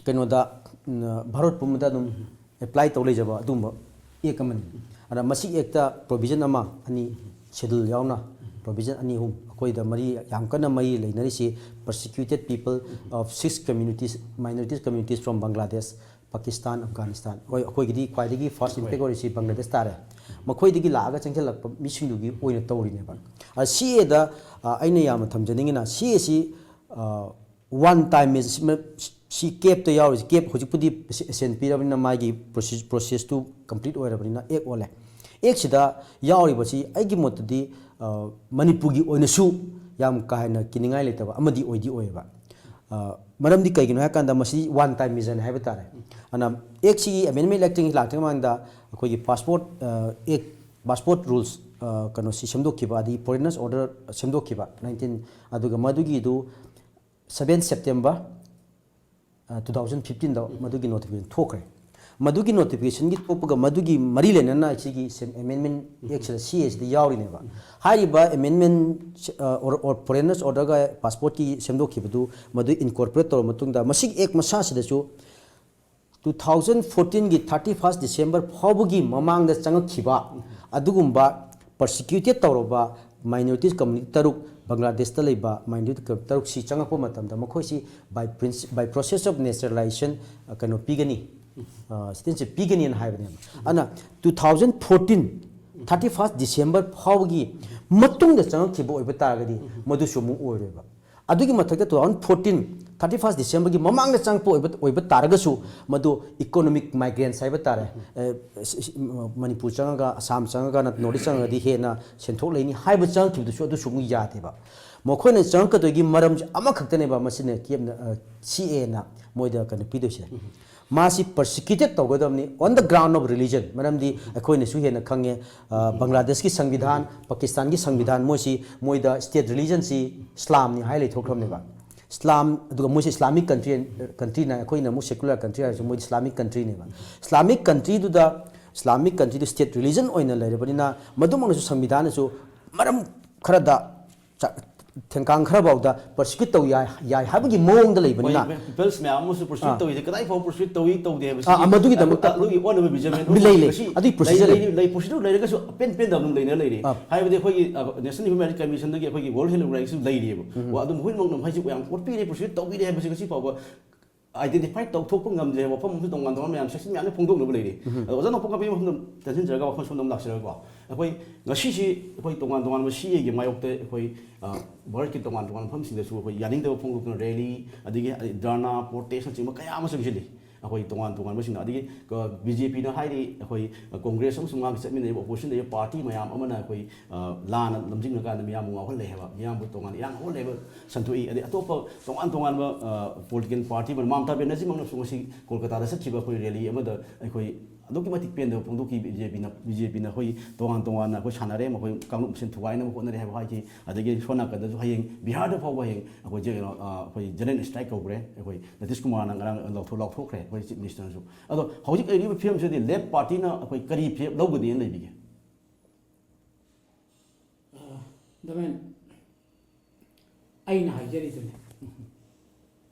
ꯀꯩꯅꯣꯗ, ꯎꯝ, ꯚꯥꯔꯠ ꯄꯨꯝꯕꯗ ꯑꯗꯨꯝ ꯑꯦꯄ꯭ꯂꯥꯏ ꯇꯧ ꯂꯩꯖꯕ ꯑꯗꯨꯒꯨꯝꯕ ꯑꯦꯛ ꯑꯃꯅꯤ꯫ ꯑꯗ ꯃꯁꯤ ꯑꯦꯛꯇ ꯄ꯭ꯔꯣꯚꯤꯖꯟ ꯑꯃ, ꯑꯅꯤ, ꯁꯦꯗꯨꯜ ꯌꯥꯎꯅ ꯄ꯭ꯔꯣꯚꯤꯖꯟ ꯑꯅꯤ ꯑꯍꯨꯝ, ꯑꯩꯈꯣꯏꯗ ꯃꯔꯤ, ꯌꯥꯝ ꯀꯟꯅ ꯃꯔꯤ ꯂꯩꯅꯔꯤꯁꯤ, persecuted people of six communities, minorities communities from Bangladesh, Pakistan, Afghanistan꯫ ꯍꯣꯏ, ꯑꯩꯈꯣꯏꯒꯤꯗꯤ ꯈ꯭ꯋꯥꯏꯗꯒꯤ ꯐꯥꯔꯁ ꯏꯝꯄꯦꯛ ꯑꯣꯏꯔꯤꯁꯤ ꯕꯪꯒ꯭ꯂꯥꯗꯦꯁ ꯇꯥꯔꯦ꯫ ꯃꯈꯣꯏꯗꯒꯤ ꯂꯥꯛꯑꯒ ꯆꯪꯁꯤꯜꯂꯛꯄ ꯃꯤꯁꯤꯡꯗꯨꯒꯤ ꯑꯣꯏꯅ ꯇꯧꯔꯤꯅꯦꯕ꯫ ꯑ, ꯁꯤ ꯑꯦꯗ, ꯑ, ꯑꯩꯅ ꯌꯥꯝꯅ ꯊꯝꯖꯅꯤꯡꯉꯤꯅ, ꯁꯤ ꯑꯦꯁꯤ, ꯑ, ꯋꯥꯟ ꯇꯥꯏꯝ ꯁꯤ ꯀꯦꯞꯇ ꯌꯥꯎꯔꯤꯁꯤ, ꯀꯦꯞ ꯍꯧꯖꯤꯛꯄꯨꯗꯤ ꯑꯦꯁꯦꯟ ꯄꯤꯔꯕꯅꯤꯅ ꯃꯥꯒꯤ ꯄ꯭ꯔꯣꯁꯦꯁ, ꯄ꯭ꯔꯣꯁꯦꯁꯇꯨ ꯀꯝꯄ꯭ꯂꯤꯠ ꯑꯣꯏꯔꯕꯅꯤꯅ ꯑꯦꯛ ꯑꯣꯜꯂꯦ꯫ ꯑꯦꯛꯁꯤꯗ ꯌꯥꯎꯔꯤꯕꯁꯤ ꯑꯩꯒꯤ ꯃꯣꯠꯇꯗꯤ, ꯑ, ꯃꯅꯤꯄꯨꯔꯒꯤ ꯑꯣꯏꯅꯁꯨ ꯌꯥꯝ ꯀꯥ ꯍꯦꯟꯅ ꯀꯤꯅꯤꯡꯉꯥꯏ ꯂꯩꯇꯕ ꯑꯃꯗꯤ ꯑꯣꯏꯗꯤ ꯑꯣꯏꯌꯦꯕ꯫ ꯑ, ꯃꯔꯝꯗꯤ ꯀꯩꯒꯤꯅꯣ ꯍꯥꯏ ꯀꯥꯟꯗ ꯃꯁꯤ ꯋꯥꯟ ꯇꯥꯏꯝ ꯃꯤꯖꯟ ꯍꯥꯏꯕ ꯇꯥꯔꯦ꯫ ꯑꯗꯨꯅ ꯑꯦꯛꯁꯤꯒꯤ ꯑꯦꯃꯦꯟꯃꯦꯟ ꯑꯦꯛꯇꯤꯡ ꯂꯥꯛꯇ꯭ꯔꯤꯉꯩ ꯃꯃꯥꯡꯗ ꯑꯩꯈꯣꯏꯒꯤ ꯄꯥꯁꯄꯣꯔꯠ, ꯑ, ꯑꯦꯛ, ꯄꯥꯁꯄꯣꯔꯠ ꯔꯨꯜꯁ, ꯑ, ꯀꯩꯅꯣꯁꯤ ꯁꯦꯝꯗꯣꯛꯈꯤꯕ, ꯑꯗꯒꯤ ꯐꯣꯔꯦꯅꯔꯁ ꯑꯣꯔꯗꯔ ꯁꯦꯝꯗꯣꯛꯈꯤꯕ ꯅꯥꯏꯟꯇꯤꯟ, ꯑꯗꯨꯒ ꯃꯗꯨꯒꯤꯗꯨ seven September, ꯑ, two thousand fifteen ꯗ ꯃꯗꯨꯒꯤ ꯅꯣꯇꯤꯐꯤꯀꯦꯁꯟ ꯊꯣꯛꯈ꯭ꯔꯦ꯫ ꯃꯗꯨꯒꯤ ꯅꯣꯇꯤꯐꯤꯀꯦꯁꯟꯒꯤ ꯊꯣꯛꯄꯒ ꯃꯗꯨꯒꯤ ꯃꯔꯤ ꯂꯩꯅꯅ ꯁꯤꯒꯤ ꯑꯦꯃꯦꯟꯃꯦꯟ ꯑꯦꯛꯁꯤꯗ, ꯁꯤ ꯑꯦꯁꯤꯗ ꯌꯥꯎꯔꯤꯅꯦꯕ꯫ ꯍꯥꯏꯔꯤꯕ ꯑꯦꯃꯦꯟꯃꯦꯟ, ꯐꯣꯔꯦꯅꯔꯁ ꯑꯣꯔꯗꯔꯒ ꯄꯥꯁꯄꯣꯔꯠꯀꯤ ꯁꯦꯝꯗꯣꯛꯈꯤꯕꯗꯨ ꯃꯗꯨ ꯏꯟꯀꯣꯔꯄꯣꯔꯦꯠ ꯇꯧꯔꯕ ꯃꯇꯨꯡꯗ, ꯃꯁꯤꯒꯤ ꯑꯦꯛ ꯃꯁꯥꯁꯤꯗꯁꯨ two thousand fourteen ꯒꯤ thirty first December ꯐꯥꯎꯕꯒꯤ ꯃꯃꯥꯡꯗ ꯆꯪꯉꯛꯈꯤꯕ ꯑꯗꯨꯒꯨꯝꯕ ꯄꯔꯁꯤꯀ꯭ꯌꯨꯇꯦꯠ ꯇꯧꯔꯕ ꯃꯥꯏꯅꯣꯔꯤꯇꯤꯁ ꯀꯝꯃꯨꯅꯤꯇꯤ ꯇꯔꯨꯛ, ꯕꯪꯒ꯭ꯂꯥꯗꯦꯁꯇ ꯂꯩꯕ ꯃꯥꯏꯅꯣꯔꯤꯇꯤ ꯇꯔꯨꯛꯁꯤ ꯆꯪꯉꯛꯄ ꯃꯇꯝꯗ ꯃꯈꯣꯏꯁꯤ by princ-, by process of naturalization, ꯑ, ꯀꯩꯅꯣ ꯄꯤꯒꯅꯤ, ꯑ, ꯁꯤꯇꯤꯖꯦꯟꯁꯤꯞ ꯄꯤꯒꯅꯤꯅ ꯍꯥꯏꯕꯅꯦꯕ꯫ ꯑꯗꯨꯅ two thousand fourteen thirty first December ꯐꯥꯎꯕꯒꯤ ꯃꯇꯨꯡꯗ ꯆꯪꯉꯛꯈꯤꯕ ꯑꯣꯏꯕ ꯇꯥꯔꯒꯗꯤ ꯃꯗꯨꯁꯨ ꯑꯃꯨꯛ ꯑꯣꯏꯔꯣꯏꯕ꯫ ꯑꯗꯨꯒꯤ ꯃꯊꯛꯇ two thousand fourteen thirty first December ꯒꯤ ꯃꯃꯥꯡꯗ ꯆꯪꯉꯛꯄ ꯑꯣꯏꯕ, ꯑꯣꯏꯕ ꯇꯥꯔꯒꯁꯨ ꯃꯗꯨ ꯏꯀꯣꯅꯣꯃꯤꯛ ꯃꯥꯏꯒ꯭ꯔꯦꯟꯁ ꯍꯥꯏꯕ ꯇꯥꯔꯦ꯫ ꯑꯦ, ꯁꯤ-, ꯁꯤ-, ꯃꯅꯤꯄꯨꯔ ꯆꯪꯉꯒ, ꯑꯁꯥꯝ ꯆꯪꯉꯒ, ꯅꯣꯔꯠ ꯏꯁ ꯆꯪꯉꯒꯗꯤ ꯍꯦꯟꯅ ꯁꯦꯟꯊꯣꯛ ꯂꯩꯅꯤ ꯍꯥꯏꯕ ꯆꯪꯉꯛꯈꯤꯕꯗꯨꯁꯨ ꯑꯗꯨꯁꯨ ꯑꯃꯨꯛ ꯌꯥꯗꯦꯕ꯫ ꯃꯈꯣꯏꯅ ꯆꯪꯉꯛꯀꯗꯣꯏꯒꯤ ꯃꯔꯝꯁꯦ ꯑꯃꯈꯛꯇꯅꯦꯕ, ꯃꯁꯤꯅ ꯀꯦꯞꯅ, ꯑ, ꯁꯤ ꯑꯦꯅ ꯃꯣꯏꯗ ꯀꯩꯅꯣ ꯄꯤꯗꯣꯏꯁꯦ꯫ ꯃꯥꯁꯤ ꯄꯔꯁꯤꯀ꯭ꯌꯨꯇꯦꯠ ꯇꯧꯒꯗꯕꯅꯤ on the ground of religion꯫ ꯃꯔꯝꯗꯤ ꯑꯩꯈꯣꯏꯅꯁꯨ ꯍꯦꯟꯅ ꯈꯪꯉꯦ, ꯑ, ꯕꯪꯒ꯭ꯂꯥꯗꯦꯁꯀꯤ ꯁꯪꯕꯤꯙꯥꯟ, ꯄꯥꯀꯤꯁꯇꯥꯟꯒꯤ ꯁꯪꯕꯤꯙꯥꯟ, ꯃꯣꯏꯁꯤ, ꯃꯣꯏꯗ ꯁ꯭ꯇꯦꯠ ꯔꯤꯂꯤꯖꯟꯁꯤ ꯏꯁꯂꯥꯝꯅꯤ ꯍꯥꯏ ꯂꯩꯊꯣꯛꯈ꯭ꯔꯕꯅꯦꯕ꯫ ꯏꯁꯂꯥꯝ, ꯑꯗꯨꯒ ꯃꯣꯏꯁꯤ ꯏꯁꯂꯥꯃꯤꯛ ꯀꯟꯇ꯭ꯔꯤ, ꯀꯟꯇ꯭ꯔꯤꯅ, ꯑꯩꯈꯣꯏꯅ ꯑꯃꯨꯛ ꯁꯦꯀꯨꯂꯔ ꯀꯟꯇ꯭ꯔꯤ ꯍꯥꯏꯔꯁꯨ ꯃꯣꯏꯗꯤ ꯏꯁꯂꯥꯃꯤꯛ ꯀꯟꯇ꯭ꯔꯤꯅꯦꯕ꯫ ꯏꯁꯂꯥꯃꯤꯛ ꯀꯟꯇ꯭ꯔꯤꯗꯨꯗ, ꯏꯁꯂꯥꯃꯤꯛ ꯀꯟꯇ꯭ꯔꯤꯗꯨ ꯁ꯭ꯇꯦꯠ ꯔꯤꯂꯤꯖꯟ ꯑꯣꯏꯅ ꯂꯩꯔꯕꯅꯤꯅ, ꯃꯗꯨꯃꯛꯅꯁꯨ ꯁꯪꯕꯤꯙꯥꯟꯅꯁꯨ ꯃꯔꯝ ꯈꯔꯗ ꯆ-, ꯊꯦꯡꯀꯥꯡ ꯈꯔꯐꯥꯎꯗ ꯄꯔꯁꯤꯀ꯭ꯌꯨꯠ ꯇꯧ ꯌꯥꯏ, ꯌꯥꯏ ꯍꯥꯏꯕꯒꯤ ꯃꯑꯣꯡꯗ ꯂꯩꯕꯅꯤꯅ꯫ ꯍꯣꯏ, ꯄꯤꯄꯜꯁ ꯃꯌꯥꯝ ꯑꯃꯁꯨ ꯄꯔꯁꯤꯀ꯭ꯌꯨꯠ ꯑꯥ꯫ ꯇꯧꯔꯤꯁꯦ ꯀꯗꯥꯏ ꯐꯥꯎ ꯄꯔꯁꯤꯀ꯭ꯌꯨꯠ ꯇꯧꯏ, ꯇꯧꯗꯦ ꯍꯥꯏꯕꯁꯤ ꯑꯥ, ꯑꯥ, ꯃꯗꯨꯒꯤꯗꯃꯛꯇ ꯑꯗꯨꯒꯤ ꯑꯣꯟꯅꯕ ꯃꯤꯖꯟꯃꯦꯟ ꯂꯩ, ꯂꯩ꯫ ꯉꯁꯤ ꯑꯗꯨꯒꯤ ꯂꯩ, ꯄ꯭ꯔꯣꯁꯤꯖꯔ ꯂꯩ, ꯂꯩ꯫ ꯂꯩ, ꯄ꯭ꯔꯣꯁꯤꯖꯔ ꯂꯩꯔꯒꯁꯨ ꯑꯄꯦꯟ ꯄꯦꯟꯗꯕ ꯑꯗꯨꯝ ꯂꯩꯅ ꯂꯩꯔꯤ꯫ ꯑꯥ꯫ ꯍꯥꯏꯕꯗꯤ ꯑꯩꯈꯣꯏꯒꯤ, ꯑ, ꯅꯦꯁꯅꯦꯜ ꯍ꯭ꯌꯨꯃꯦꯟ ꯔꯥꯏꯠꯁ ꯀꯃꯤꯁꯟꯗꯒꯤ ꯑꯩꯈꯣꯏꯒꯤ ꯋꯥꯔꯜ ꯍ꯭ꯌꯨꯃꯦꯟ ꯔꯥꯏꯠꯁꯨ ꯂꯩꯔꯤꯑꯕ꯫ ꯎꯝ꯫ ꯋꯥ-, ꯑꯗꯨꯝ ꯃꯈꯣꯏꯃꯛꯅ ꯍꯥꯏꯁꯤ ꯌꯥꯝ ꯑꯣꯠꯄꯤꯔꯦ, ꯄꯔꯁꯤꯀ꯭ꯌꯨꯠ ꯇꯧꯕꯤꯔꯦ ꯍꯥꯏꯕꯁꯤ ꯉꯁꯤ ꯐꯥꯎꯕ ꯑꯥꯏꯗꯦꯟꯇꯤꯐꯥꯏ ꯇꯧꯊꯣꯛꯄ ꯉꯝꯗ꯭ꯔꯦ꯫ ꯋꯥꯐꯝ ꯑꯃꯁꯨ ꯇꯣꯉꯥꯟ ꯇꯣꯉꯥꯟꯕ ꯃꯌꯥꯝ ꯁꯦꯛꯁꯟ ꯃꯌꯥꯝꯅ ꯐꯣꯡꯗꯣꯛꯅꯕ ꯂꯩꯔꯤ꯫ ꯎꯝ꯫ ꯑꯗꯣ ꯑꯣꯖꯥ ꯅꯣꯡꯄꯣꯛ ꯀꯥꯕꯤ ꯃꯐꯝꯗ ꯇꯦꯟꯁꯤꯟꯖꯔꯒ ꯋꯥꯐꯝ ꯁꯣꯝꯗ ꯑꯃꯨꯛ ꯂꯥꯛꯆꯔꯒꯀꯣ, ꯑꯩꯈꯣꯏ ꯉꯁꯤꯁꯤ ꯑꯩꯈꯣꯏ ꯇꯣꯉꯥꯟ ꯇꯣꯉꯥꯟꯕ ꯁꯤ ꯑꯦꯒꯤ ꯃꯥꯌꯣꯛꯇ ꯑꯩꯈꯣꯏ, ꯑ, ꯚꯥꯔꯠꯀꯤ ꯇꯣꯉꯥꯟ ꯇꯣꯉꯥꯟꯕ ꯃꯐꯝꯁꯤꯡꯗꯁꯨ ꯑꯩꯈꯣꯏ ꯌꯥꯅꯤꯡꯗꯕ ꯐꯣꯡꯗꯣꯛꯇꯨꯅ ꯔꯦꯂꯤ, ꯑꯗꯒꯤ ꯙꯔꯅꯥ, ꯄ꯭ꯔꯣꯇꯦꯁꯅꯆꯤꯡꯕ ꯀꯌꯥ ꯑꯃ ꯆꯪꯁꯤꯜꯂꯤ꯫ ꯑꯩꯈꯣꯏ ꯇꯣꯉꯥꯟ ꯇꯣꯉꯥꯟꯕꯁꯤꯡꯅ, ꯑꯗꯒꯤ, ꯑ, ꯕꯤ ꯖꯦ ꯄꯤꯅ ꯍꯥꯏꯔꯤ, ꯑꯩꯈꯣꯏ, ꯑ, ꯀꯣꯡꯒ꯭ꯔꯦꯁ ꯑꯃꯁꯨꯡ ꯃꯥꯒꯤ ꯆꯠꯃꯤꯟꯅꯔꯤꯕ ꯑꯣꯄꯣꯖꯤꯁꯟ ꯂꯩꯔꯤꯕ ꯄꯥꯔꯇꯤ ꯃꯌꯥꯝ ꯑꯃꯅ ꯑꯩꯈꯣꯏ, ꯑ, ꯂꯥꯟꯅ ꯂꯝꯖꯤꯡꯉꯀꯥꯟꯗ ꯃꯤꯌꯥꯝꯕꯨ ꯉꯥꯎꯍꯜꯂꯦ ꯍꯥꯏꯕ, ꯃꯤꯌꯥꯝꯕꯨ ꯇꯣꯉꯥꯟꯅ ꯏꯔꯥꯡ ꯍꯧꯍꯜꯂꯦ ꯍꯥꯏꯕ ꯁꯟꯗꯣꯛꯏ꯫ ꯑꯗꯩ ꯑꯇꯣꯞꯄ ꯇꯣꯉꯥꯟ ꯇꯣꯉꯥꯟꯕ, ꯑ, ꯄꯣꯂꯤꯇꯤꯀꯦꯜ ꯄꯥꯔꯇꯤ ꯑꯃꯅ, ꯃꯃꯇꯥ ꯕꯦꯅꯔꯖꯤꯃꯛꯅꯁꯨ ꯉꯁꯤ ꯀꯣꯜꯀꯇꯥꯗ ꯆꯠꯈꯤꯕ ꯑꯩꯈꯣꯏ ꯔꯦꯂꯤ ꯑꯃꯗ ꯑꯩꯈꯣꯏ ꯑꯗꯨꯛꯀꯤ ꯃꯇꯤꯛ ꯄꯦꯟꯗꯕ ꯐꯣꯡꯗꯣꯛꯈꯤ꯫ ꯕꯤ ꯖꯦ ꯄꯤꯅ, ꯕꯤ ꯖꯦ ꯄꯤꯅ ꯑꯩꯈꯣꯏ ꯇꯣꯉꯥꯟ ꯇꯣꯉꯥꯟꯅ ꯑꯩꯈꯣꯏ ꯁꯥꯟꯅꯔꯦ, ꯃꯈꯣꯏ ꯀꯥꯡꯂꯨꯞ ꯃꯁꯦꯟ ꯊꯨꯒꯥꯏꯅꯕ ꯍꯣꯠꯅꯔꯦ ꯍꯥꯏꯕ ꯍꯥꯏꯈꯤ꯫ ꯑꯗꯒꯤ ꯁꯣꯝ ꯅꯥꯀꯟꯗꯁꯨ ꯍꯌꯦꯡ ꯕꯤꯍꯥꯔꯗ ꯐꯥꯎꯕ ꯍꯌꯦꯡ ꯑꯩꯈꯣꯏ ꯖꯦ-, ꯑ, ꯑꯩꯈꯣꯏ ꯖꯦꯅꯔꯦꯜ ꯁ꯭ꯇ꯭ꯔꯥꯏꯛ ꯀꯧꯈ꯭ꯔꯦ꯫ ꯑꯩꯈꯣꯏ ꯅꯇꯤꯁ ꯀꯨꯃꯥꯔꯅ ꯉꯔꯥꯡ ꯂꯥꯎꯊꯣꯛ-, ꯂꯥꯎꯊꯣꯛꯈ꯭ꯔꯦ ꯑꯩꯈꯣꯏ ꯆꯤꯐ ꯃꯤꯅꯤꯁꯇꯔꯅꯁꯨ꯫ ꯑꯗꯣ ꯍꯧꯖꯤꯛ ꯂꯩꯔꯤꯕ ꯐꯤꯕꯝꯁꯤꯗꯤ ꯂꯦꯐ ꯄꯥꯔꯇꯤꯅ ꯑꯩꯈꯣꯏ ꯀꯔꯤ ꯐꯤꯔꯦꯞ ꯂꯧꯒꯅꯤꯅ ꯂꯩꯕꯤꯒꯦ? ꯑ, ꯗꯃꯦꯟ, ꯑꯩꯅ ꯍꯥꯏꯖꯔꯤꯗꯨꯅꯤ,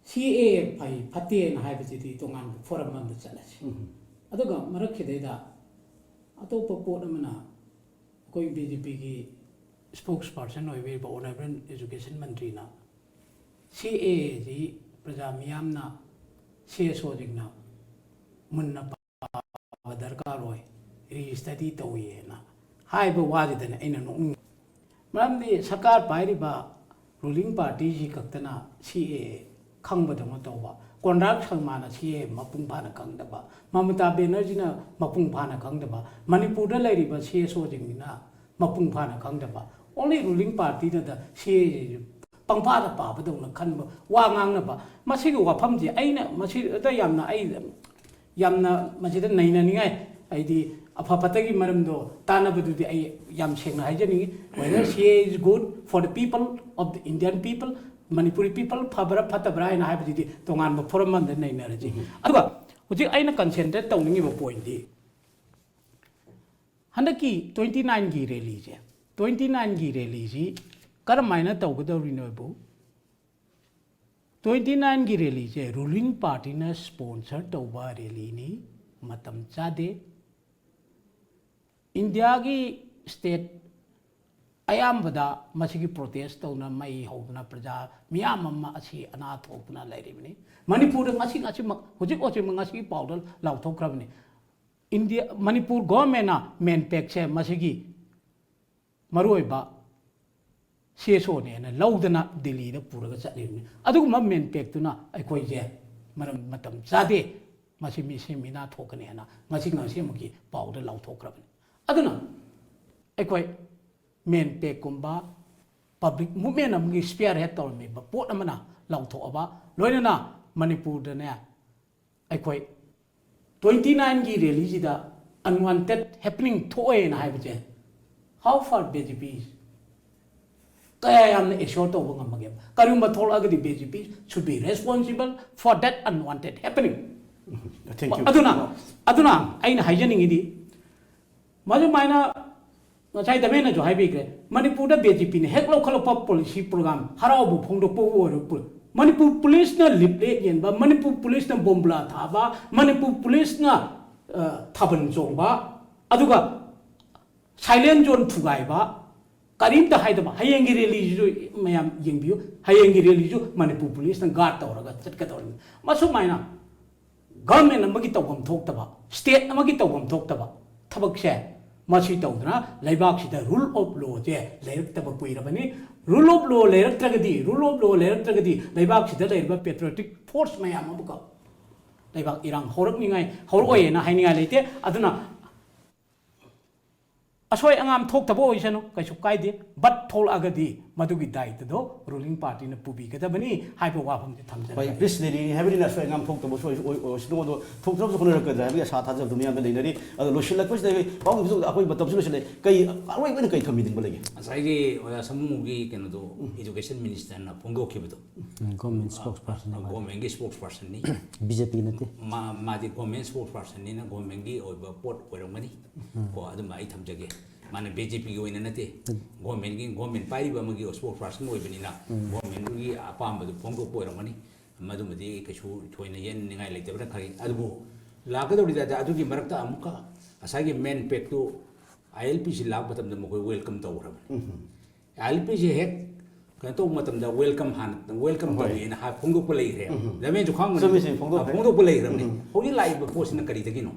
ꯁꯤ ꯑꯦ ꯑꯦ ꯐꯩ ꯐꯠꯇꯦꯅ ꯍꯥꯏꯕꯁꯤꯗꯤ ꯇꯣꯉꯥꯟꯕ ꯐꯣꯔꯝ ꯑꯃꯗ ꯆꯠꯂꯁꯤ꯫ ꯎꯝ꯫ ꯑꯗꯨꯒ ꯃꯔꯛꯁꯤꯗꯩꯗ ꯑꯇꯣꯞꯄ ꯄꯣꯠ ꯑꯃꯅ, ꯑꯩꯈꯣꯏ ꯕꯤ ꯖꯦ ꯄꯤꯒꯤ ꯁ꯭ꯄꯣꯛꯁ ꯄꯥꯔꯁꯟ ꯑꯣꯏꯕꯤꯔꯤꯕ ꯑꯣꯅꯔꯦꯕꯜ ꯑꯦꯖꯨꯀꯦꯁꯟ ꯃꯟꯇ꯭ꯔꯤꯅ ꯁꯤ ꯑꯦ ꯑꯦꯁꯤ ꯄ꯭ꯔꯖꯥ ꯃꯤꯌꯥꯝꯅ, ꯁꯤ ꯑꯦꯁ ꯑꯣꯁꯤꯡꯅ ꯃꯨꯟꯅ ꯄꯥꯕ ꯗꯔꯀꯥꯔ ꯑꯣꯏ, ꯔꯤꯁ꯭ꯇꯗꯤ ꯇꯧꯏꯅ ꯍꯥꯏꯕ ꯋꯥꯁꯤꯗꯅ ꯑꯩꯅ ꯅꯣꯛꯅꯤꯡ꯫ ꯃꯔꯝꯗꯤ ꯁꯔꯀꯥꯔ ꯄꯥꯏꯔꯤꯕ ꯔꯨꯂꯤꯡ ꯄꯥꯔꯇꯤꯁꯤ ꯈꯛꯇꯅ ꯁꯤ ꯑꯦ ꯑꯦ ꯈꯪꯕꯗꯧꯅ ꯇꯧꯕ, ꯀꯣꯟꯔꯥꯛ ꯁꯪꯃꯥꯅ ꯁꯤ ꯑꯦ ꯑꯦ ꯃꯄꯨꯡ ꯐꯥꯅ ꯈꯪꯗꯕ, ꯃꯃꯇꯥ ꯕꯦꯅꯔꯖꯤꯅ ꯃꯄꯨꯡ ꯐꯥꯅ ꯈꯪꯗꯕ, ꯃꯅꯤꯄꯨꯔꯗ ꯂꯩꯔꯤꯕ ꯁꯤ ꯑꯦꯁ ꯑꯣꯁꯤꯡꯁꯤꯅ ꯃꯄꯨꯡ ꯐꯥꯅ ꯈꯪꯗꯕ, ꯑꯣꯟꯂꯤ ꯔꯨꯂꯤꯡ ꯄꯥꯔꯇꯤꯗꯗ ꯁꯤ ꯑꯦ ꯑꯦꯁꯤ ꯄꯪꯐꯥꯗ ꯄꯥꯕꯗꯧꯅ ꯈꯟꯕ, ꯋꯥ ꯉꯥꯡꯅꯕ, ꯃꯁꯤꯒꯤ ꯋꯥꯐꯝꯁꯦ ꯑꯩꯅ ꯃꯁꯤꯗ ꯌꯥꯝꯅ, ꯑꯩ ꯌꯥꯝꯅ ꯃꯁꯤꯗ ꯅꯩꯅꯅꯤꯡꯉꯥꯏ, ꯍꯥꯏꯗꯤ ꯑꯐ ꯐꯠꯇꯒꯤ ꯃꯔꯝꯗꯣ ꯇꯥꯟꯅꯕꯗꯨꯗꯤ ꯑꯩ ꯌꯥꯝ ꯁꯦꯡꯅ ꯍꯥꯏꯖꯅꯤꯡꯉꯤ꯫ Whether C A A is good for the people of the Indian people, Manipuri people, ꯐꯕ꯭ꯔꯥ ꯐꯠꯇꯕ꯭ꯔꯥ ꯍꯥꯏꯅ ꯍꯥꯏꯕꯁꯤꯗꯤ ꯇꯣꯉꯥꯟꯕ ꯐꯣꯔꯝ ꯑꯃꯗ ꯅꯩꯅꯔꯁꯤ꯫ ꯎꯝ꯫ ꯑꯗꯨꯒ ꯍꯧꯖꯤꯛ ꯑꯩꯅ ꯀꯟꯁꯦꯟꯇ꯭ꯔꯦꯠ ꯇꯧꯅꯤꯡꯉꯤꯕ ꯄꯣꯏꯟꯗꯤ, ꯍꯟꯗꯛꯀꯤ ꯇ꯭ꯋꯦꯟꯇꯤ ꯅꯥꯏꯟꯒꯤ ꯔꯦꯂꯤꯁꯦ, ꯇ꯭ꯋꯦꯟꯇꯤ ꯅꯥꯏꯟꯒꯤ ꯔꯦꯂꯤꯁꯤ ꯀꯔꯝ ꯍꯥꯏꯅ ꯇꯧꯒꯗꯧꯔꯤꯅꯣꯕꯨ, ꯇ꯭ꯋꯦꯟꯇꯤ ꯅꯥꯏꯟꯒꯤ ꯔꯦꯂꯤꯁꯦ ꯔꯨꯂꯤꯡ ꯄꯥꯔꯇꯤꯅ ꯁ꯭ꯄꯣꯟꯁꯔ ꯇꯧꯕ ꯔꯦꯂꯤꯅꯤ, ꯃꯇꯝ ꯆꯥꯗꯦ꯫ ꯏꯟꯗꯤꯌꯥꯒꯤ ꯁ꯭ꯇꯦꯠ ꯑꯌꯥꯝꯕꯗ ꯃꯁꯤꯒꯤ ꯄ꯭ꯔꯣꯇꯦꯁ ꯇꯧꯅ ꯃꯩ ꯍꯧꯗꯨꯅ ꯄ꯭ꯔꯖꯥ ꯃꯤꯌꯥꯝ ꯑꯃ ꯑꯁꯤ ꯑꯅꯥ ꯊꯣꯛꯇꯨꯅ ꯂꯩꯔꯤꯕꯅꯤ꯫ ꯃꯅꯤꯄꯨꯔꯗ ꯉꯁꯤ, ꯉꯁꯤꯃꯛ, ꯍꯧꯖꯤꯛ ꯍꯧꯖꯤꯛꯃꯛ ꯉꯁꯤꯒꯤ ꯄꯥꯎꯗ ꯂꯥꯎꯊꯣꯛꯈ꯭ꯔꯕꯅꯤ꯫ ꯏꯟꯗꯤꯌꯥ, ꯃꯅꯤꯄꯨꯔ ꯒꯣꯔꯃꯦꯟꯅ ꯃꯦꯟꯄꯦꯛꯁꯦ ꯃꯁꯤꯒꯤ ꯃꯔꯨꯑꯣꯏꯕ ꯁꯤ ꯑꯦꯁ ꯑꯣꯅꯦꯅ ꯂꯧꯗꯅ ꯗꯤꯜꯂꯤꯗ ꯄꯨꯔꯒ ꯆꯠꯂꯤꯕꯅꯤ꯫ ꯑꯗꯨꯒꯨꯝꯕ ꯃꯦꯟꯄꯦꯛꯇꯨꯅ ꯑꯩꯈꯣꯏꯁꯦ ꯃꯔꯝ, ꯃꯇꯝ ꯆꯥꯗꯦ, ꯃꯁꯤ ꯃꯤꯁꯤ ꯃꯤꯅꯥ ꯊꯣꯛꯀꯅꯤ ꯍꯥꯏꯅ ꯉꯁꯤ, ꯉꯁꯤꯃꯛꯀꯤ ꯄꯥꯎꯗ ꯂꯥꯎꯊꯣꯛꯈ꯭ꯔꯕꯅꯤ꯫ ꯑꯗꯨꯅ ꯑꯩꯈꯣꯏ ꯃꯦꯟꯄꯦꯛꯀꯨꯝꯕ ꯄꯕ꯭ꯂꯤꯛ ꯃꯨꯞꯃꯦꯟ ꯑꯃꯒꯤ ꯁ꯭ꯄꯤꯌꯔ ꯍꯦꯗ ꯇꯧꯔꯝꯃꯤꯕ ꯄꯣꯠ ꯑꯃꯅ ꯂꯥꯎꯊꯣꯛꯑꯕ, ꯂꯣꯏꯅꯅ ꯃꯅꯤꯄꯨꯔꯗꯅꯦ ꯑꯩꯈꯣꯏ ꯇ꯭ꯋꯦꯟꯇꯤ ꯅꯥꯏꯟꯒꯤ ꯔꯦꯂꯤꯁꯤꯗ unwanted happening ꯊꯣꯛꯑꯦꯅ ꯍꯥꯏꯕꯁꯦ, how far B J P ꯀꯌꯥ ꯌꯥꯝꯅ assure ꯇꯧꯕ ꯉꯝꯃꯒꯦ? ꯀꯔꯤꯒꯨꯝꯕ ꯊꯣꯛꯂꯛꯑꯒꯗꯤ B J P should be responsible for that unwanted happening. Thank you. ꯑꯗꯨꯅ ꯑꯗꯨꯅ ꯑꯩꯅ ꯍꯥꯏꯖꯅꯤꯡꯉꯤꯗꯤ, ꯃꯗꯨꯃꯥꯏꯅ ꯉꯁꯥꯏ ꯗꯃꯦꯅꯁꯨ ꯍꯥꯏꯕꯤꯈ꯭ꯔꯦ, ꯃꯅꯤꯄꯨꯔꯗ B J P ꯅ ꯍꯦꯛ ꯂꯧꯈꯠꯂꯛꯄ policy program, ꯍꯔꯥꯎꯕ ꯐꯣꯡꯗꯣꯛꯄꯕꯨ ꯑꯣꯏꯔꯣ, ꯄꯨ- ꯃꯅꯤꯄꯨꯔ ꯄꯨꯂꯤꯁꯅ ꯂꯤꯞꯂꯦꯠ ꯌꯦꯟꯕ, ꯃꯅꯤꯄꯨꯔ ꯄꯨꯂꯤꯁꯅ ꯕꯣꯝꯕꯨꯂꯥ ꯊꯥꯕ, ꯃꯅꯤꯄꯨꯔ ꯄꯨꯂꯤꯁꯅ ꯑ, ꯊꯥꯕꯜ ꯆꯣꯡꯕ, ꯑꯗꯨꯒ silent zone ꯊꯨꯒꯥꯏꯕ, ꯀꯔꯤꯝꯇ ꯍꯥꯏꯗꯕ꯫ ꯍꯌꯦꯡꯒꯤ ꯔꯦꯂꯤꯁꯤꯁꯨ ꯃꯌꯥꯝ ꯌꯦꯡꯕꯤꯌꯨ, ꯍꯌꯦꯡꯒꯤ ꯔꯦꯂꯤꯁꯨ ꯃꯅꯤꯄꯨꯔ ꯄꯨꯂꯤꯁꯅ ꯒꯥꯔꯗ ꯇꯧꯔꯒ ꯆꯠꯀꯗꯧꯔꯤꯕꯅꯤ꯫ ꯃꯁꯨꯃꯥꯏꯅ ꯒꯚꯔꯟꯃꯦꯟ ꯑꯃꯒꯤ ꯇꯧꯐꯝ ꯊꯣꯛꯇꯕ, ꯁ꯭ꯇꯦꯠ ꯑꯃꯒꯤ ꯇꯧꯐꯝ ꯊꯣꯛꯇꯕ ꯊꯕꯛꯁꯦ, ꯃꯁꯤ ꯇꯧꯗꯅ ꯂꯩꯕꯥꯛꯁꯤꯗ rule of law say ꯂꯩꯔꯛꯇꯕ ꯀꯨꯏꯔꯕꯅꯤ꯫ Rule of law ꯂꯩꯔꯛꯇ꯭ꯔꯒꯗꯤ, rule of law ꯂꯩꯔꯛꯇ꯭ꯔꯒꯗꯤ ꯂꯩꯕꯥꯛꯁꯤꯗ ꯂꯩꯔꯤꯕ patriotic force ꯃꯌꯥꯝ ꯑꯃꯒ ꯂꯩꯕꯥꯛ ꯏꯔꯥꯡ ꯍꯧꯔꯛꯅꯤꯡꯉꯥꯏ, ꯍꯧꯔꯛꯑꯣꯏꯅ ꯍꯥꯏꯅꯤꯡꯉꯥꯏ ꯂꯩꯇꯦ꯫ ꯑꯗꯨꯅ ꯑꯁꯣꯏ ꯑꯉꯥꯝ ꯊꯣꯛꯇꯕ ꯑꯣꯏꯁꯅꯨ, ꯀꯩꯁꯨ ꯀꯥꯏꯗꯦ, but ꯊꯣꯛꯂꯛꯑꯒꯗꯤ ꯃꯗꯨꯒꯤ ꯗꯥꯏꯇꯗꯣ ruling party ꯅ ꯄꯨꯕꯤꯒꯗꯕꯅꯤ ꯍꯥꯏꯕ ꯋꯥꯐꯝꯁꯦ ꯍꯣꯏ, ꯊꯝꯖꯔꯒꯦ꯫ ꯄꯤꯁ ꯂꯩꯔꯤ ꯍꯥꯏꯕꯅꯤꯅ ꯑꯁꯣꯏ ꯑꯉꯥꯝ ꯊꯣꯛꯇꯕꯁꯨ ꯑꯣꯏ- ꯑꯣꯏ- ꯑꯣꯏꯁꯅꯨ꯫ ꯑꯗꯣ ꯊꯣꯛꯇ꯭ꯔꯕꯁꯨ ꯍꯣꯠꯅꯔꯛꯀꯗ꯭ꯔꯥ ꯍꯥꯏꯕꯒꯤ ꯑꯁꯥ ꯊꯥꯖꯕꯗꯨ ꯃꯤꯌꯥꯝꯗ ꯂꯩꯅꯔꯤ꯫ ꯑꯗꯣ ꯂꯣꯏꯁꯤꯜꯂꯛꯄꯁꯤꯗ ꯑꯩꯈꯣꯏ ꯄꯥꯎ ꯄꯤꯕꯤꯗꯨꯗ ꯑꯩꯈꯣꯏ ꯃꯇꯝꯁꯨ ꯂꯣꯏꯁꯤꯜꯂꯦ꯫ ꯀꯩ ꯑꯔꯣꯏꯕ ꯑꯣꯏꯅ ꯀꯩ ꯊꯝꯕꯤꯅꯤꯡꯕ ꯂꯩꯒꯦ? ꯉꯁꯥꯏꯒꯤ ꯑꯣꯖꯥ ꯁꯃꯨꯒꯤ ꯀꯩꯅꯣꯗꯣ, education minister ꯅ ꯐꯣꯡꯗꯣꯛꯈꯤꯕꯗꯣ, ꯒꯣꯔꯃꯦꯟ ꯁ꯭ꯄꯣꯛꯁ ꯄꯥꯔꯁꯟ꯫ ꯒꯣꯔꯃꯦꯟꯒꯤ ꯁ꯭ꯄꯣꯛꯁ ꯄꯥꯔꯁꯟꯅꯤ꯫ ꯕꯤ ꯖꯦ ꯄꯤ ꯅꯠꯇꯦ꯫ ꯃꯥ ꯃꯥꯗꯤ ꯒꯣꯔꯃꯦꯟ ꯁ꯭ꯄꯣꯛꯁ ꯄꯥꯔꯁꯟꯅꯤꯅ ꯒꯣꯔꯃꯦꯟꯒꯤ ꯑꯣꯏꯕ ꯄꯣꯠ ꯑꯣꯏꯔꯝꯒꯅꯤ꯫ ꯀꯣ, ꯑꯗꯨꯝꯕ ꯑꯩ ꯊꯝꯖꯒꯦ꯫ ꯃꯥꯅ ꯕꯤ ꯖꯦ ꯄꯤꯒꯤ ꯑꯣꯏꯅ ꯅꯠꯇꯦ, ꯒꯣꯔꯃꯦꯟꯒꯤ, ꯒꯣꯔꯃꯦꯟ ꯄꯥꯏꯔꯤꯕ ꯑꯃꯒꯤ ꯁ꯭ꯄꯣꯛꯁ ꯄꯥꯔꯁꯟ ꯑꯣꯏꯕꯅꯤꯅ, ꯒꯣꯔꯃꯦꯟꯒꯤ ꯑꯄꯥꯝꯕꯗꯨ ꯐꯣꯡꯗꯣꯛꯄ ꯑꯣꯏꯔꯝꯒꯅꯤ꯫ ꯃꯗꯨꯃꯗꯤ ꯀꯩꯁꯨ ꯊꯣꯏꯅ ꯌꯦꯟꯅꯤꯡꯉꯥꯏ ꯂꯩꯇꯕꯅ ꯈꯜꯂꯤ꯫ ꯑꯗꯨꯕꯨ ꯂꯥꯛꯀꯗꯧꯔꯤꯗ ꯑꯗꯨꯒꯤ ꯃꯔꯛꯇ ꯑꯃꯨꯛꯀ ꯉꯁꯥꯏꯒꯤ ꯃꯦꯟ ꯄꯦꯛꯇꯨ, ꯑꯥꯏ ꯑꯦꯜ ꯄꯤ ꯁꯤ ꯂꯥꯛꯄ ꯃꯇꯝꯗ ꯃꯈꯣꯏ ꯋꯦꯜꯀꯝ ꯇꯧꯈ꯭ꯔꯕꯅꯤ꯫ ꯑꯥꯏ ꯑꯦꯜ ꯄꯤ ꯁꯤ ꯍꯦꯛ ꯀꯩꯅꯣ ꯇꯧꯕ ꯃꯇꯝꯗ ꯋꯦꯜꯀꯝ ꯍꯥꯟꯅ, ꯋꯦꯜꯀꯝ ꯍꯣꯏ꯫ ꯇꯧꯋꯦꯅ ꯍꯥꯏ ꯐꯣꯡꯗꯣꯛꯄ ꯂꯩꯈ꯭ꯔꯦ꯫ ꯗꯃꯦꯟꯁꯨ ꯈꯪꯕꯅꯤ꯫ ꯆꯨꯝꯃꯤ, ꯆꯨꯝꯃꯤ, ꯐꯣꯡꯗꯣꯛꯈ꯭ꯔꯦ꯫ ꯐꯣꯡꯗꯣꯛꯄ ꯂꯩꯈ꯭ꯔꯕꯅꯤ꯫ ꯍꯧꯖꯤꯛ ꯂꯥꯛꯏꯕ ꯄꯣꯠꯁꯤꯅ ꯀꯔꯤꯗꯒꯤꯅꯣ?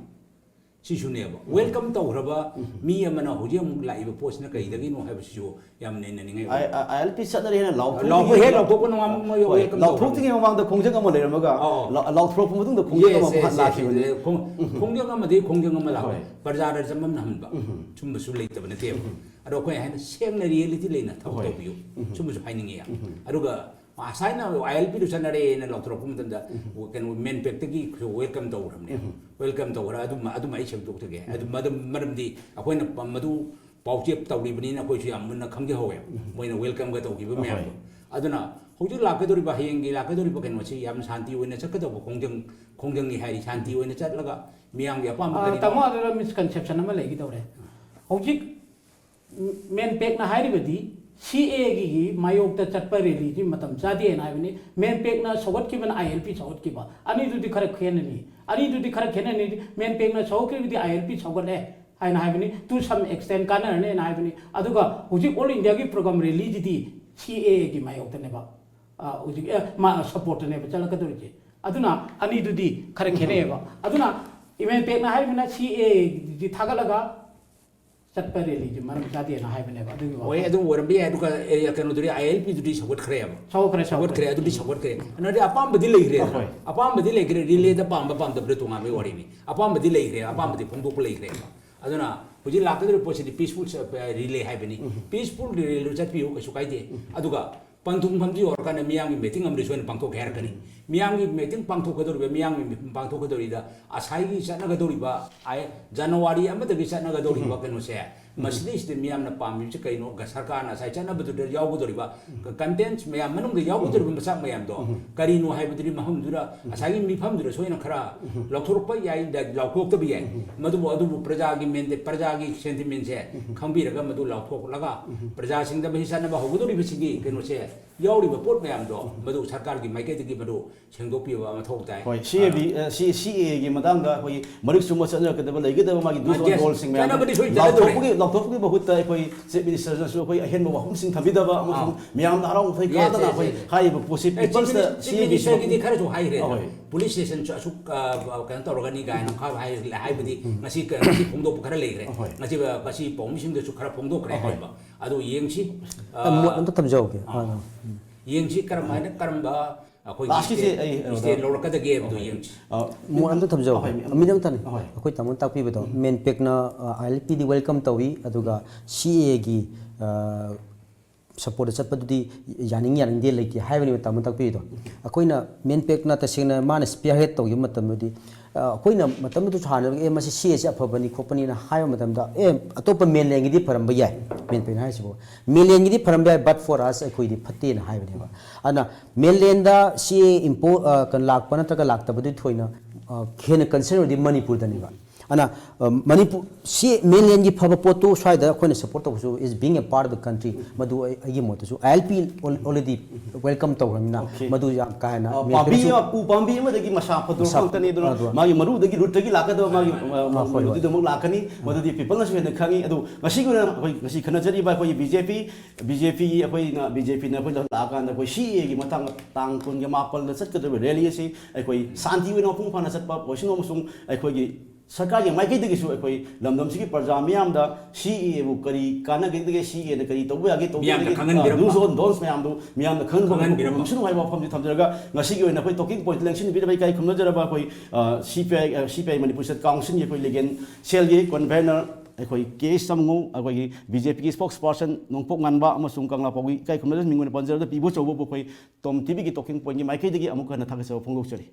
ꯁꯤꯁꯨꯅꯦꯕ꯫ ꯋꯦꯜꯀꯝ ꯇꯧꯈ꯭ꯔꯕ ꯃꯤ ꯑꯃꯅ ꯍꯧꯖꯤꯛ ꯑꯃꯨꯛ ꯂꯥꯛꯏꯕ ꯄꯣꯠꯁꯤꯅ ꯀꯔꯤꯗꯒꯤꯅꯣ ꯍꯥꯏꯕꯁꯤꯁꯨ ꯌꯥꯝ ꯅꯩꯅꯅꯤꯡꯉꯥꯏ ꯑꯣꯏ꯫ ꯑꯥꯏ ꯑꯦꯜ ꯄꯤ ꯆꯠꯅꯔꯤ ꯍꯥꯏꯅ ꯂꯥꯎꯊꯣꯛ- ꯂꯥꯎꯕ ꯍꯦꯛ ꯂꯥꯎꯊꯣꯛꯄ ꯅꯣꯡꯉꯥꯟꯕ ꯃꯣꯏ ꯍꯣꯏ, ꯋꯦꯜꯀꯝ ꯇꯧꯈ꯭ꯔꯕꯅꯤ꯫ ꯂꯥꯎꯊꯣꯛꯇ꯭ꯔꯤꯉꯩ ꯃꯃꯥꯡꯗ ꯈꯣꯡꯖꯪ ꯑꯃ ꯂꯩꯔꯝꯃꯒ, ꯑꯧ, ꯑꯧ꯫ ꯂꯥꯎ- ꯂꯥꯎꯊꯣꯔꯛꯄ ꯃꯇꯨꯡꯗ ꯈꯣꯡꯖꯪ ꯑꯃ Yes, yes, yes, ꯂꯥꯛꯈꯤꯕꯅꯤ꯫ yes. ꯈꯣꯡ- ꯈꯣꯡꯖꯪ ꯑꯃꯗꯤ ꯈꯣꯡꯖꯪ ꯑꯃ ꯂꯥꯛꯄ꯫ ꯍꯣꯏ꯫ ꯄ꯭ꯔꯖꯥꯗ ꯆꯃꯝꯅꯍꯟꯕ꯫ ꯁꯨꯝꯕꯁꯨ ꯂꯩꯇꯕ ꯅꯠꯇꯦꯕ꯫ ꯑꯗꯣ ꯑꯩꯈꯣꯏ ꯍꯥꯏꯅ ꯁꯦꯡꯅ ꯔꯤꯌꯦꯂꯤꯇꯤ ꯂꯩꯅ ꯊꯕꯛ ꯍꯣꯏ꯫ ꯇꯧꯕꯤꯌꯨ꯫ ꯁꯨꯝꯕꯁꯨ ꯍꯥꯏꯅꯤꯡꯉꯤ ꯌꯥꯝ꯫ ꯑꯗꯨꯒ ꯉꯁꯥꯏꯅ ꯑꯥꯏ ꯑꯦꯜ ꯄꯤꯗꯨ ꯆꯠꯅꯔꯦꯅ ꯂꯥꯎꯊꯣꯔꯛꯄ ꯃꯇꯝꯗ ꯀꯩꯅꯣ ꯃꯦꯟꯄꯦꯛꯇꯒꯤ ꯋꯦꯜꯀꯝ ꯇꯧꯈ꯭ꯔꯕꯅꯦ꯫ ꯋꯦꯜꯀꯝ ꯇꯧꯈ꯭ꯔ ꯑꯗꯨꯝ ꯑꯗꯨꯝ ꯑꯩ ꯁꯦꯝꯗꯣꯛꯆꯒꯦ꯫ ꯑꯗꯨ ꯃꯗꯨ ꯃꯔꯝꯗꯤ ꯑꯩꯈꯣꯏꯅ ꯄ- ꯃꯗꯨ ꯄꯥꯎꯆꯦꯞ ꯇꯧꯔꯤꯕꯅꯤꯅ ꯑꯩꯈꯣꯏꯁꯨ ꯌꯥꯝ ꯃꯨꯟꯅ ꯈꯪꯖꯍꯧꯋꯦ꯫ ꯃꯣꯏꯅ ꯋꯦꯜꯀꯝꯒ ꯇꯧꯈꯤꯕ ꯃꯌꯥꯝꯗꯣ꯫ ꯑꯗꯨꯅ ꯍꯧꯖꯤꯛ ꯂꯥꯛꯀꯗꯧꯔꯤꯕ, ꯍꯌꯦꯡꯒꯤ ꯂꯥꯛꯀꯗꯧꯔꯤꯕ ꯀꯩꯅꯣꯁꯤ ꯌꯥꯝ ꯁꯥꯟꯇꯤ ꯑꯣꯏꯅ ꯆꯠꯀꯗꯧꯕ ꯈꯣꯡꯖꯪ ꯈꯣꯡꯖꯪꯅꯤ ꯍꯥꯏꯔꯤ꯫ ꯁꯥꯟꯇꯤ ꯑꯣꯏꯅ ꯆꯠꯂꯒ ꯃꯤꯌꯥꯝꯒꯤ ꯑꯄꯥꯝꯕ ꯑꯥ, ꯀꯔꯤꯅꯣ? ꯇꯥꯃꯣ, ꯑꯗꯨꯗ ꯃꯤꯁꯀꯟꯁꯦꯞꯁꯟ ꯑꯃ ꯂꯩꯒꯗꯧꯔꯦ꯫ ꯍꯧꯖꯤꯛ ꯃꯦꯟꯄꯦꯛꯅ ꯍꯥꯏꯔꯤꯕꯗꯤ ꯁꯤ ꯑꯦꯒꯤ ꯃꯥꯌꯣꯛꯇ ꯆꯠꯄ ꯔꯦꯂꯤꯗꯤ ꯃꯇꯝ ꯆꯥꯗꯦꯅ ꯍꯥꯏꯕꯅꯤ꯫ ꯃꯦꯟꯄꯦꯛꯅ ꯁꯧꯒꯠꯈꯤꯕꯅ ꯑꯥꯏ ꯑꯦꯜ ꯄꯤ ꯁꯧꯒꯠꯈꯤꯕ꯫ ꯑꯅꯤꯗꯨꯗꯤ ꯈꯔ ꯈꯦꯠꯅꯅꯤ꯫ ꯑꯅꯤꯗꯨꯗꯤ ꯈꯔ ꯈꯦꯠꯅꯅꯤ꯫ ꯃꯦꯟꯄꯦꯛꯅ ꯁꯧꯒꯠꯈꯤꯕꯗꯤ ꯑꯥꯏ ꯑꯦꯜ ꯄꯤ ꯁꯧꯒꯠꯂꯦ ꯍꯥꯏꯅ ꯍꯥꯏꯕꯅꯤ꯫ To some extent ꯀꯥꯟꯅꯔꯅꯤꯅ ꯍꯥꯏꯕꯅꯤ꯫ ꯑꯗꯨꯒ ꯍꯧꯖꯤꯛ ꯑꯣꯜ ꯏꯟꯗꯤꯌꯥꯒꯤ ꯄ꯭ꯔꯣꯒ꯭ꯔꯥꯝ ꯔꯦꯂꯤꯁꯤꯗꯤ ꯁꯤ ꯑꯦꯒꯤ ꯃꯥꯌꯣꯛꯇꯅꯦꯕ, ꯑ, ꯍꯧꯖꯤꯛ, ꯑ, ꯃꯥ ꯁꯞꯄꯣꯔꯠꯇꯅꯦꯕ ꯆꯠꯂꯛꯀꯗꯧꯔꯤꯁꯦ꯫ ꯑꯗꯨꯅ ꯑꯅꯤꯗꯨꯗꯤ ꯈꯔ ꯈꯦꯠꯅꯩꯌꯦꯕ꯫ ꯑꯗꯨꯅ ꯃꯦꯟꯄꯦꯛꯅ ꯍꯥꯏꯔꯤꯕꯅ ꯁꯤ ꯑꯦꯗꯤ ꯊꯥꯒꯠꯂꯒ ꯆꯠꯄ ꯔꯦꯂꯤꯁꯦ ꯃꯔꯝ ꯆꯥꯗꯦꯅ ꯍꯥꯏꯕꯅꯦꯕ꯫ ꯑꯗꯨꯒꯤ ꯍꯣꯏ, ꯋꯥꯐꯝ ꯑꯗꯨꯝ ꯑꯣꯏꯔꯝꯕ ꯌꯥꯏ꯫ ꯑꯗꯨꯒ, ꯑꯦ, ꯀꯩꯅꯣꯗꯨꯗꯤ, ꯑꯥꯏ ꯑꯦꯜ ꯄꯤꯗꯨꯗꯤ ꯁꯧꯒꯠꯈ꯭ꯔꯦꯕ꯫ ꯁꯧꯒꯠꯈ꯭ꯔꯦ, ꯁꯧꯒꯠꯈ꯭ꯔꯦ꯫ ꯁꯧꯒꯠꯈ꯭ꯔꯦ꯫ ꯑꯗꯨꯗꯤ ꯁꯧꯒꯠꯈ꯭ꯔꯦ꯫ ꯑꯗꯨꯗꯤ ꯑꯄꯥꯝꯕꯗꯤ ꯂꯩꯈ꯭ꯔꯦꯗꯅ꯫ ꯍꯣꯏ꯫ ꯑꯄꯥꯝꯕꯗꯤ ꯂꯩꯈ꯭ꯔꯦ꯫ ꯔꯤꯂꯦꯗ ꯄꯥꯝꯕ ꯄꯥꯝꯗꯕꯗ ꯇꯣꯉꯥꯟꯕꯒꯤ ꯋꯥꯔꯤꯅꯤ꯫ ꯑꯄꯥꯝꯕꯗꯤ ꯂꯩꯈ꯭ꯔꯦ꯫ ꯑꯄꯥꯝꯕꯗꯤ ꯐꯣꯡꯗꯣꯛꯄ ꯂꯩꯈ꯭ꯔꯦꯕ꯫ ꯑꯗꯨꯅ ꯍꯧꯖꯤꯛ ꯂꯥꯛꯀꯗꯧꯔꯤꯕ ꯄꯣꯠꯁꯤꯗꯤ ꯄꯤꯁꯐꯨꯜ ꯔꯤꯂꯦ ꯍꯥꯏꯕꯅꯤ꯫ ꯄꯤꯁꯐꯨꯜ ꯔꯤꯂꯦꯗꯨ ꯆꯠꯄꯤꯌꯨ, ꯀꯩꯁꯨ ꯀꯥꯏꯗꯦ꯫ ꯑꯗꯨꯒ ꯄꯟꯊꯨꯡꯐꯝꯗꯨ ꯌꯧꯔꯀꯥꯟꯗ ꯃꯤꯌꯥꯝꯒꯤ ꯃꯤꯇꯤꯡ ꯑꯃꯗꯤ ꯁꯣꯏꯅ ꯄꯥꯡꯊꯣꯛꯀꯦ ꯍꯥꯏꯔꯛꯀꯅꯤ꯫ ꯃꯤꯌꯥꯝꯒꯤ ꯃꯤꯇꯤꯡ ꯄꯥꯡꯊꯣꯛꯀꯗꯧꯔꯤꯕ, ꯃꯤꯌꯥꯝꯒꯤ ꯃꯤ-, ꯄꯥꯡꯊꯣꯛꯀꯗꯧꯔꯤꯗ ꯉꯁꯥꯏꯒꯤ ꯆꯠꯅꯒꯗꯧꯔꯤꯕ ꯑꯥꯏ-, ꯖꯅꯋꯥꯔꯤ ꯑꯃꯗꯒꯤ ꯆꯠꯅꯒꯗꯧꯔꯤꯕ ꯀꯩꯅꯣꯁꯦ, ꯃꯁꯤꯗꯩꯁꯤꯗ ꯃꯤꯌꯥꯝꯅ ꯄꯥꯝꯃꯤꯕꯁꯤ ꯀꯩꯅꯣ? ꯒ-, ꯁꯔꯀꯥꯔꯅ ꯉꯁꯥꯏ ꯆꯠꯅꯕꯗꯨꯗ ꯌꯥꯎꯒꯗꯧꯔꯤꯕ ꯀ-, ꯀꯟꯇꯦꯟꯁ ꯃꯌꯥꯝ ꯃꯅꯨꯡꯗ ꯌꯥꯎꯒꯗꯧꯔꯤꯕ ꯃꯆꯥꯛ ꯃꯌꯥꯝꯗꯣ ꯀꯔꯤꯅꯣ ꯍꯥꯏꯕꯗꯨꯗꯤ ꯃꯐꯝꯗꯨꯗ, ꯉꯁꯥꯏꯒꯤ ꯃꯤꯐꯝꯗꯨꯗ ꯁꯣꯏꯅ ꯈꯔ ꯂꯧꯊꯣꯔꯛꯄ ꯌꯥꯏ, ꯂ-, ꯂꯥꯎꯊꯣꯛꯇꯕ ꯌꯥꯏ꯫ ꯃꯗꯨꯕꯨ, ꯑꯗꯨꯕꯨ ꯄ꯭ꯔꯖꯥꯒꯤ ꯃꯦꯟꯗꯦ-, ꯄ꯭ꯔꯖꯥꯒꯤ ꯁꯦꯟꯇꯤꯃꯦꯟꯁꯦ ꯈꯪꯕꯤꯔꯒ ꯃꯗꯨ ꯂꯥꯎꯊꯣꯛꯂꯒ ꯄ꯭ꯔꯖꯥꯁꯤꯡꯗ ꯃꯁꯤ ꯆꯠꯅꯕ ꯍꯧꯒꯗꯧꯔꯤꯕꯁꯤꯒꯤ ꯀꯩꯅꯣꯁꯦ, ꯌꯥꯎꯔꯤꯕ ꯄꯣꯠ ꯃꯌꯥꯝꯗꯣ ꯃꯗꯨ ꯁꯔꯀꯥꯔꯒꯤ ꯃꯥꯏꯀꯩꯗꯒꯤ ꯃꯗꯨ ꯁꯦꯡꯗꯣꯛꯄꯤꯕ ꯃꯊꯧ ꯇꯥꯏ꯫ ꯍꯣꯏ, ꯁꯤ ꯑꯦ ꯕꯤ, ꯑ, ꯁꯤ, ꯁꯤ ꯑꯦ ꯒꯤ ꯃꯇꯥꯡꯗ ꯑꯩꯈꯣꯏꯒꯤ ꯃꯔꯤꯛ ꯆꯨꯝꯕ ꯆꯠꯅꯔꯛꯀꯗꯕ ꯂꯩꯒꯗꯕ ꯃꯥꯒꯤ do's and yes, do's ꯁꯤꯡ ꯃꯌꯥꯝ ꯆꯠꯅꯕꯗꯤ ꯁꯣꯏ ꯆꯠꯅꯗꯧꯔꯦ꯫ ꯂꯥꯎꯊꯣꯛꯄꯒꯤ, ꯂꯥꯎꯊꯣꯛꯄꯒꯤ ꯃꯍꯨꯠꯇ ꯑꯩꯈꯣꯏ ꯆꯤꯐ ꯃꯤꯅꯤꯁꯇꯔꯅꯁꯨ ꯑꯩꯈꯣꯏ ꯑꯍꯦꯟꯕ ꯋꯥꯐꯝꯁꯤꯡ ꯊꯝꯕꯤꯗꯕ ꯑꯃꯁꯨꯡ ꯑꯥ꯫ ꯃꯤꯌꯥꯝꯅ ꯍꯔꯥꯎ ꯃꯈꯩ yes, ꯀꯥꯗꯅ yes, ꯑꯩꯈꯣꯏ yes, yes꯫ ꯍꯥꯏꯔꯤꯕ ꯄꯣꯠꯁꯤ ꯑꯦ, ꯆꯤꯐ ꯄꯤꯄꯜꯁꯇ ꯃꯤꯅꯤꯁ-, ꯁꯤ ꯆꯤꯐ ꯑꯦ ꯕꯤ ꯃꯤꯅꯤꯁꯇꯔꯒꯤꯗꯤ ꯈꯔꯁꯨ ꯍꯥꯏꯈ꯭ꯔꯦ꯫ ꯑꯍꯣꯏ꯫ ꯄꯨꯂꯤꯁ ꯁ꯭ꯇꯦꯁꯟꯁꯨ ꯑꯁꯨꯛ, ꯑ, ꯀꯩꯅꯣ ꯇꯧꯔꯒꯅꯤ ꯀꯥꯏꯅ ꯈꯔ ꯍꯥꯏ-, ꯍꯥꯏꯕꯗꯤ ꯉꯁꯤ ꯀ-, ꯉꯁꯤ ꯐꯣꯡꯗꯣꯛꯄ ꯈꯔ ꯂꯩꯈ꯭ꯔꯦ꯫ ꯑꯍꯣꯏ꯫ ꯉꯁꯤ ꯉꯁꯤ ꯄꯥꯎꯃꯤꯁꯤꯡꯗꯁꯨ ꯈꯔ ꯐꯣꯡꯗꯣꯛꯈ꯭ꯦ ꯑꯍꯣꯏ꯫ ꯍꯥꯏꯕ꯫ ꯑꯗꯨ ꯌꯦꯡꯁꯤ꯫ ꯑ, ꯃꯣꯠ ꯑꯝꯇ ꯊꯝꯖꯍꯧꯒꯦ꯫ ꯑꯥ꯫ ꯍꯣꯏ, ꯍꯣꯏ꯫ ꯎꯝ꯫ ꯌꯦꯡꯁꯤ ꯀꯔꯝ ꯍꯥꯏꯅ, ꯀꯔꯝꯕ ꯑꯩꯈꯣꯏꯒꯤ ꯂꯥꯁꯀꯤꯁꯦ ꯁ꯭ꯇꯦꯠ, ꯑꯩ, ꯁ꯭ꯇꯦꯠ ꯂꯧꯔꯛꯀꯗꯒꯦ ꯍꯥꯏꯕꯗꯨ ꯌꯦꯡꯁꯤ꯫ ꯑ, ꯃꯣꯠ ꯑꯝꯇ ꯊꯝꯖꯍꯧꯒꯦ꯫ ꯑꯍꯣꯏ, ꯃꯤ-, ꯃꯤꯅꯤꯠ ꯑꯝꯇꯅꯤ꯫ ꯑꯍꯣꯏ꯫ ꯑꯩꯈꯣꯏ ꯇꯥꯃꯣꯅ ꯇꯥꯛꯄꯤꯕꯗꯣ, ꯎꯝ꯫ ꯃꯦꯟꯄꯦꯛꯅ, ꯑ, ꯑꯥꯏ ꯑꯦꯜ ꯄꯤꯗꯤ ꯋꯦꯜꯀꯝ ꯇꯧꯏ, ꯑꯗꯨꯒ ꯁꯤ ꯑꯦ ꯒꯤ, ꯑ, ꯁꯄꯣꯔꯠꯇ ꯆꯠꯄꯗꯨꯗꯤ ꯌꯥꯅꯤꯡ ꯌꯥꯅꯤꯡꯗꯦ ꯂꯩꯇꯦ ꯍꯥꯏꯕꯅꯦꯕ ꯇꯥꯃꯣ ꯇꯥꯛꯄꯤꯔꯤꯗꯣ꯫ ꯑꯩꯈꯣꯏꯅ ꯃꯦꯟꯄꯦꯛꯅ ꯇꯁꯦꯡꯅ ꯃꯥꯅ ꯁ꯭ꯄꯤꯌꯔꯍꯦꯗ ꯇꯧꯈꯤꯕ ꯃꯇꯝꯗꯗꯤ, ꯑ, ꯑꯩꯈꯣꯏꯅ ꯃꯇꯝꯗꯨꯗꯁꯨ ꯍꯥꯟꯅ, "ꯑꯦ, ꯃꯁꯤ ꯁꯤ ꯑꯦꯁꯦ ꯑꯐꯕꯅꯤ ꯈꯣꯠꯄꯅꯤꯅ" ꯍꯥꯏꯕ ꯃꯇꯝꯗ, "ꯑꯦ, ꯑꯇꯣꯞꯄ ꯃꯦꯟꯂꯦꯟꯒꯤꯗꯤ ꯐꯔꯝꯕ ꯌꯥꯏ, ꯃꯦꯟꯄꯦꯛꯅ ꯍꯥꯏꯁꯤꯕꯨ, ꯃꯦꯟꯂꯦꯟꯒꯤꯗꯤ ꯐꯔꯝꯕ ꯌꯥꯏ, but for us ꯑꯩꯈꯣꯏꯗꯤ ꯐꯠꯇꯦꯅ" ꯍꯥꯏꯕꯅꯦꯕ꯫ ꯑꯗꯨꯅ ꯃꯦꯟꯂꯦꯟꯗ ꯁꯤ ꯑꯦ ꯏꯝꯄꯣ-, ꯑ, ꯀ-, ꯂꯥꯛꯄ ꯅꯠꯇ꯭ꯔꯒ ꯂꯥꯛꯇꯕꯗꯨ ꯊꯣꯏꯅ, ꯑ, ꯍꯦꯟꯅ ꯀꯟꯁꯔꯟ ꯑꯣꯏꯗꯤ ꯃꯅꯤꯄꯨꯔꯗꯅꯦꯕ꯫ ꯑꯗꯨꯅ, ꯑ, ꯃꯅꯤꯄꯨꯔ, ꯁꯤ ꯃꯦꯟꯂꯦꯟꯒꯤ ꯐꯕ ꯄꯣꯠꯇꯨ ꯁ꯭ꯋꯥꯏꯗ ꯑꯩꯈꯣꯏꯅ ꯁꯄꯣꯔꯠ ꯇꯧꯕꯁꯨ is being a part of the country, ꯃꯗꯨ ꯑꯩ, ꯑꯩꯒꯤ ꯃꯣꯠꯇꯁꯨ I L P already welcome ꯇꯧꯈ꯭ꯔꯕꯅꯤꯅ, Okay. ꯃꯗꯨ ꯌꯥꯝ ꯀꯥ ꯍꯦꯟꯅ ꯑ, ꯃꯦꯟ ꯄꯥꯝꯕꯤ ꯀꯩꯁꯨ ꯑꯃ, ꯎ ꯄꯥꯝꯕꯤ ꯑꯃꯗꯒꯤ ꯃꯁꯥ ꯐꯗꯣꯔꯛꯄ ꯃꯁꯥ ꯉꯥꯛꯇꯅꯤ꯫ ꯑꯗꯨꯅ ꯑꯗꯨ ꯃꯥꯒꯤ ꯃꯔꯨꯗꯒꯤ, ꯔꯨꯠꯇꯒꯤ ꯂꯥꯛꯀꯗꯕ ꯃꯥꯒꯤ, ꯑ, ꯑ, ꯍꯣꯏ, ꯍꯣꯏ꯫ ꯃꯗꯨꯗꯤ ꯑꯃꯨꯛ ꯂꯥꯛꯀꯅꯤ꯫ ꯃꯗꯨꯗꯤ ꯄꯤꯄꯜꯅꯁꯨ ꯍꯦꯟꯅ ꯈꯪꯉꯤ꯫ ꯑꯗꯨ ꯉꯁꯤꯒꯤ ꯑꯣꯏꯅ ꯑꯩꯈꯣꯏ ꯉꯁꯤ ꯈꯟꯅꯖꯔꯤꯕ ꯑꯩꯈꯣꯏꯒꯤ ꯕꯤ ꯖꯦ ꯄꯤ, ꯕꯤ ꯖꯦ ꯄꯤꯒꯤ ꯑꯩꯈꯣꯏꯅ, ꯕꯤ ꯖꯦ ꯄꯤꯅ ꯑꯩꯈꯣꯏ ꯂꯥꯛꯑꯀꯥꯟꯗ ꯑꯩꯈꯣꯏ ꯁꯤ ꯑꯦ ꯑꯦꯒꯤ ꯃꯇꯥꯡꯗ ꯇꯥꯡ ꯀꯨꯟꯒ ꯃꯥꯄꯜꯗ ꯆꯠꯀꯗꯧꯔꯤꯕ ꯔꯦꯂꯤ ꯑꯁꯤ ꯑꯩꯈꯣꯏ ꯁꯥꯟꯇꯤ ꯑꯣꯏꯅ ꯃꯄꯨꯡ ꯐꯥꯅ ꯆꯠꯄ ꯑꯣꯏꯁꯅꯨ ꯑꯃꯁꯨꯡ ꯑꯩꯈꯣꯏꯒꯤ ꯁꯔꯀꯥꯔꯒꯤ ꯃꯥꯏꯀꯩꯗꯒꯤꯁꯨ ꯑꯩꯈꯣꯏ ꯂꯝꯗꯝꯁꯤꯒꯤ ꯄ꯭ꯔꯖꯥ ꯃꯤꯌꯥꯝꯗ ꯁꯤ ꯑꯦ ꯑꯦꯕꯨ ꯀꯔꯤ ꯀꯥꯟꯅꯒꯗꯒꯦ, ꯁꯤ ꯑꯦꯅ ꯀꯔꯤ ꯇꯧꯕ ꯌꯥꯒꯦ, ꯇꯧꯕ ꯃꯤꯌꯥꯝꯗ ꯌꯥꯗꯦ, ꯈꯪꯍꯟꯕꯤꯔꯝꯕ꯫ Do's and don'ts ꯃꯌꯥꯝꯗꯨ ꯃꯤꯌꯥꯝꯅ ꯈꯪꯍꯟꯕ ꯈꯪꯍꯟꯕꯤꯔꯝꯕ꯫ ꯉꯝꯁꯅꯨ ꯍꯥꯏꯕ ꯋꯥꯐꯝꯁꯤ ꯊꯝꯖꯔꯒ, ꯉꯁꯤꯒꯤ ꯑꯣꯏꯅ ꯑꯩꯈꯣꯏ talking point ꯂꯦꯡꯁꯤꯟꯕꯤꯔꯕ ꯏꯀꯥꯏ ꯈꯨꯝꯅꯖꯔꯕ ꯑꯩꯈꯣꯏ, ꯑ, ꯁꯤ ꯄꯤ ꯑꯥꯏ, ꯑ, ꯁꯤ ꯄꯤ ꯑꯥꯏ ꯃꯅꯤꯄꯨꯔ ꯁ꯭ꯇꯦꯠ ꯀꯥꯎꯟꯁꯤꯜꯒꯤ ꯑꯩꯈꯣꯏ ꯂꯤꯒꯦꯜ ꯁꯦꯜꯒꯤ ꯀꯟꯚꯦꯅꯔ ꯑꯩꯈꯣꯏ ꯀꯦ ꯑꯦꯁ ꯆꯝꯉꯧ, ꯑꯩꯈꯣꯏꯒꯤ ꯕꯤ ꯖꯦ ꯄꯤꯒꯤ spokesperson ꯅꯣꯡꯄꯣꯛ ꯉꯥꯟꯕ ꯑꯃꯁꯨꯡ ꯀꯪꯂꯥꯄꯥꯎꯒꯤ ꯏꯀꯥꯏ ꯈꯨꯝꯅꯖꯕ ꯃꯤꯡ ꯑꯣꯏꯅ ꯄꯟꯖꯔꯕꯗ ꯄꯤꯕꯨ ꯆꯧꯕꯕꯨ ꯑꯩꯈꯣꯏ ꯇꯣꯝ ꯇꯤ ꯚꯤꯒꯤ talking pointꯀꯤ ꯃꯥꯏꯀꯩꯗꯒꯤ ꯑꯃꯨꯛ ꯍꯟꯅ ꯊꯥꯒꯠꯆꯕ ꯐꯣꯡꯗꯣꯛꯆꯔꯤ꯫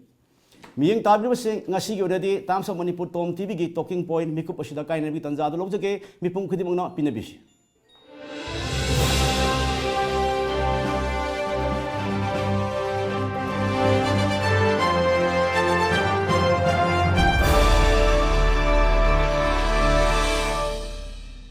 ꯃꯤꯠꯌꯦꯡ ꯇꯥꯕꯤꯔꯤꯕꯁꯤꯡ, ꯉꯁꯤꯒꯤ ꯑꯣꯏꯅꯗꯤ Times of Manipur Tom T ꯚꯤꯒꯤ talking point ꯃꯤꯀꯨꯞ ꯑꯁꯤꯗ ꯀꯥꯏꯅꯕꯒꯤ ꯇꯥꯟꯖꯥ ꯑꯗꯨ ꯂꯧꯖꯒꯦ꯫ ꯃꯤꯄꯨꯝ ꯈꯨꯗꯤꯡꯃꯛꯅ ꯄꯤꯅꯕꯤꯁꯤ꯫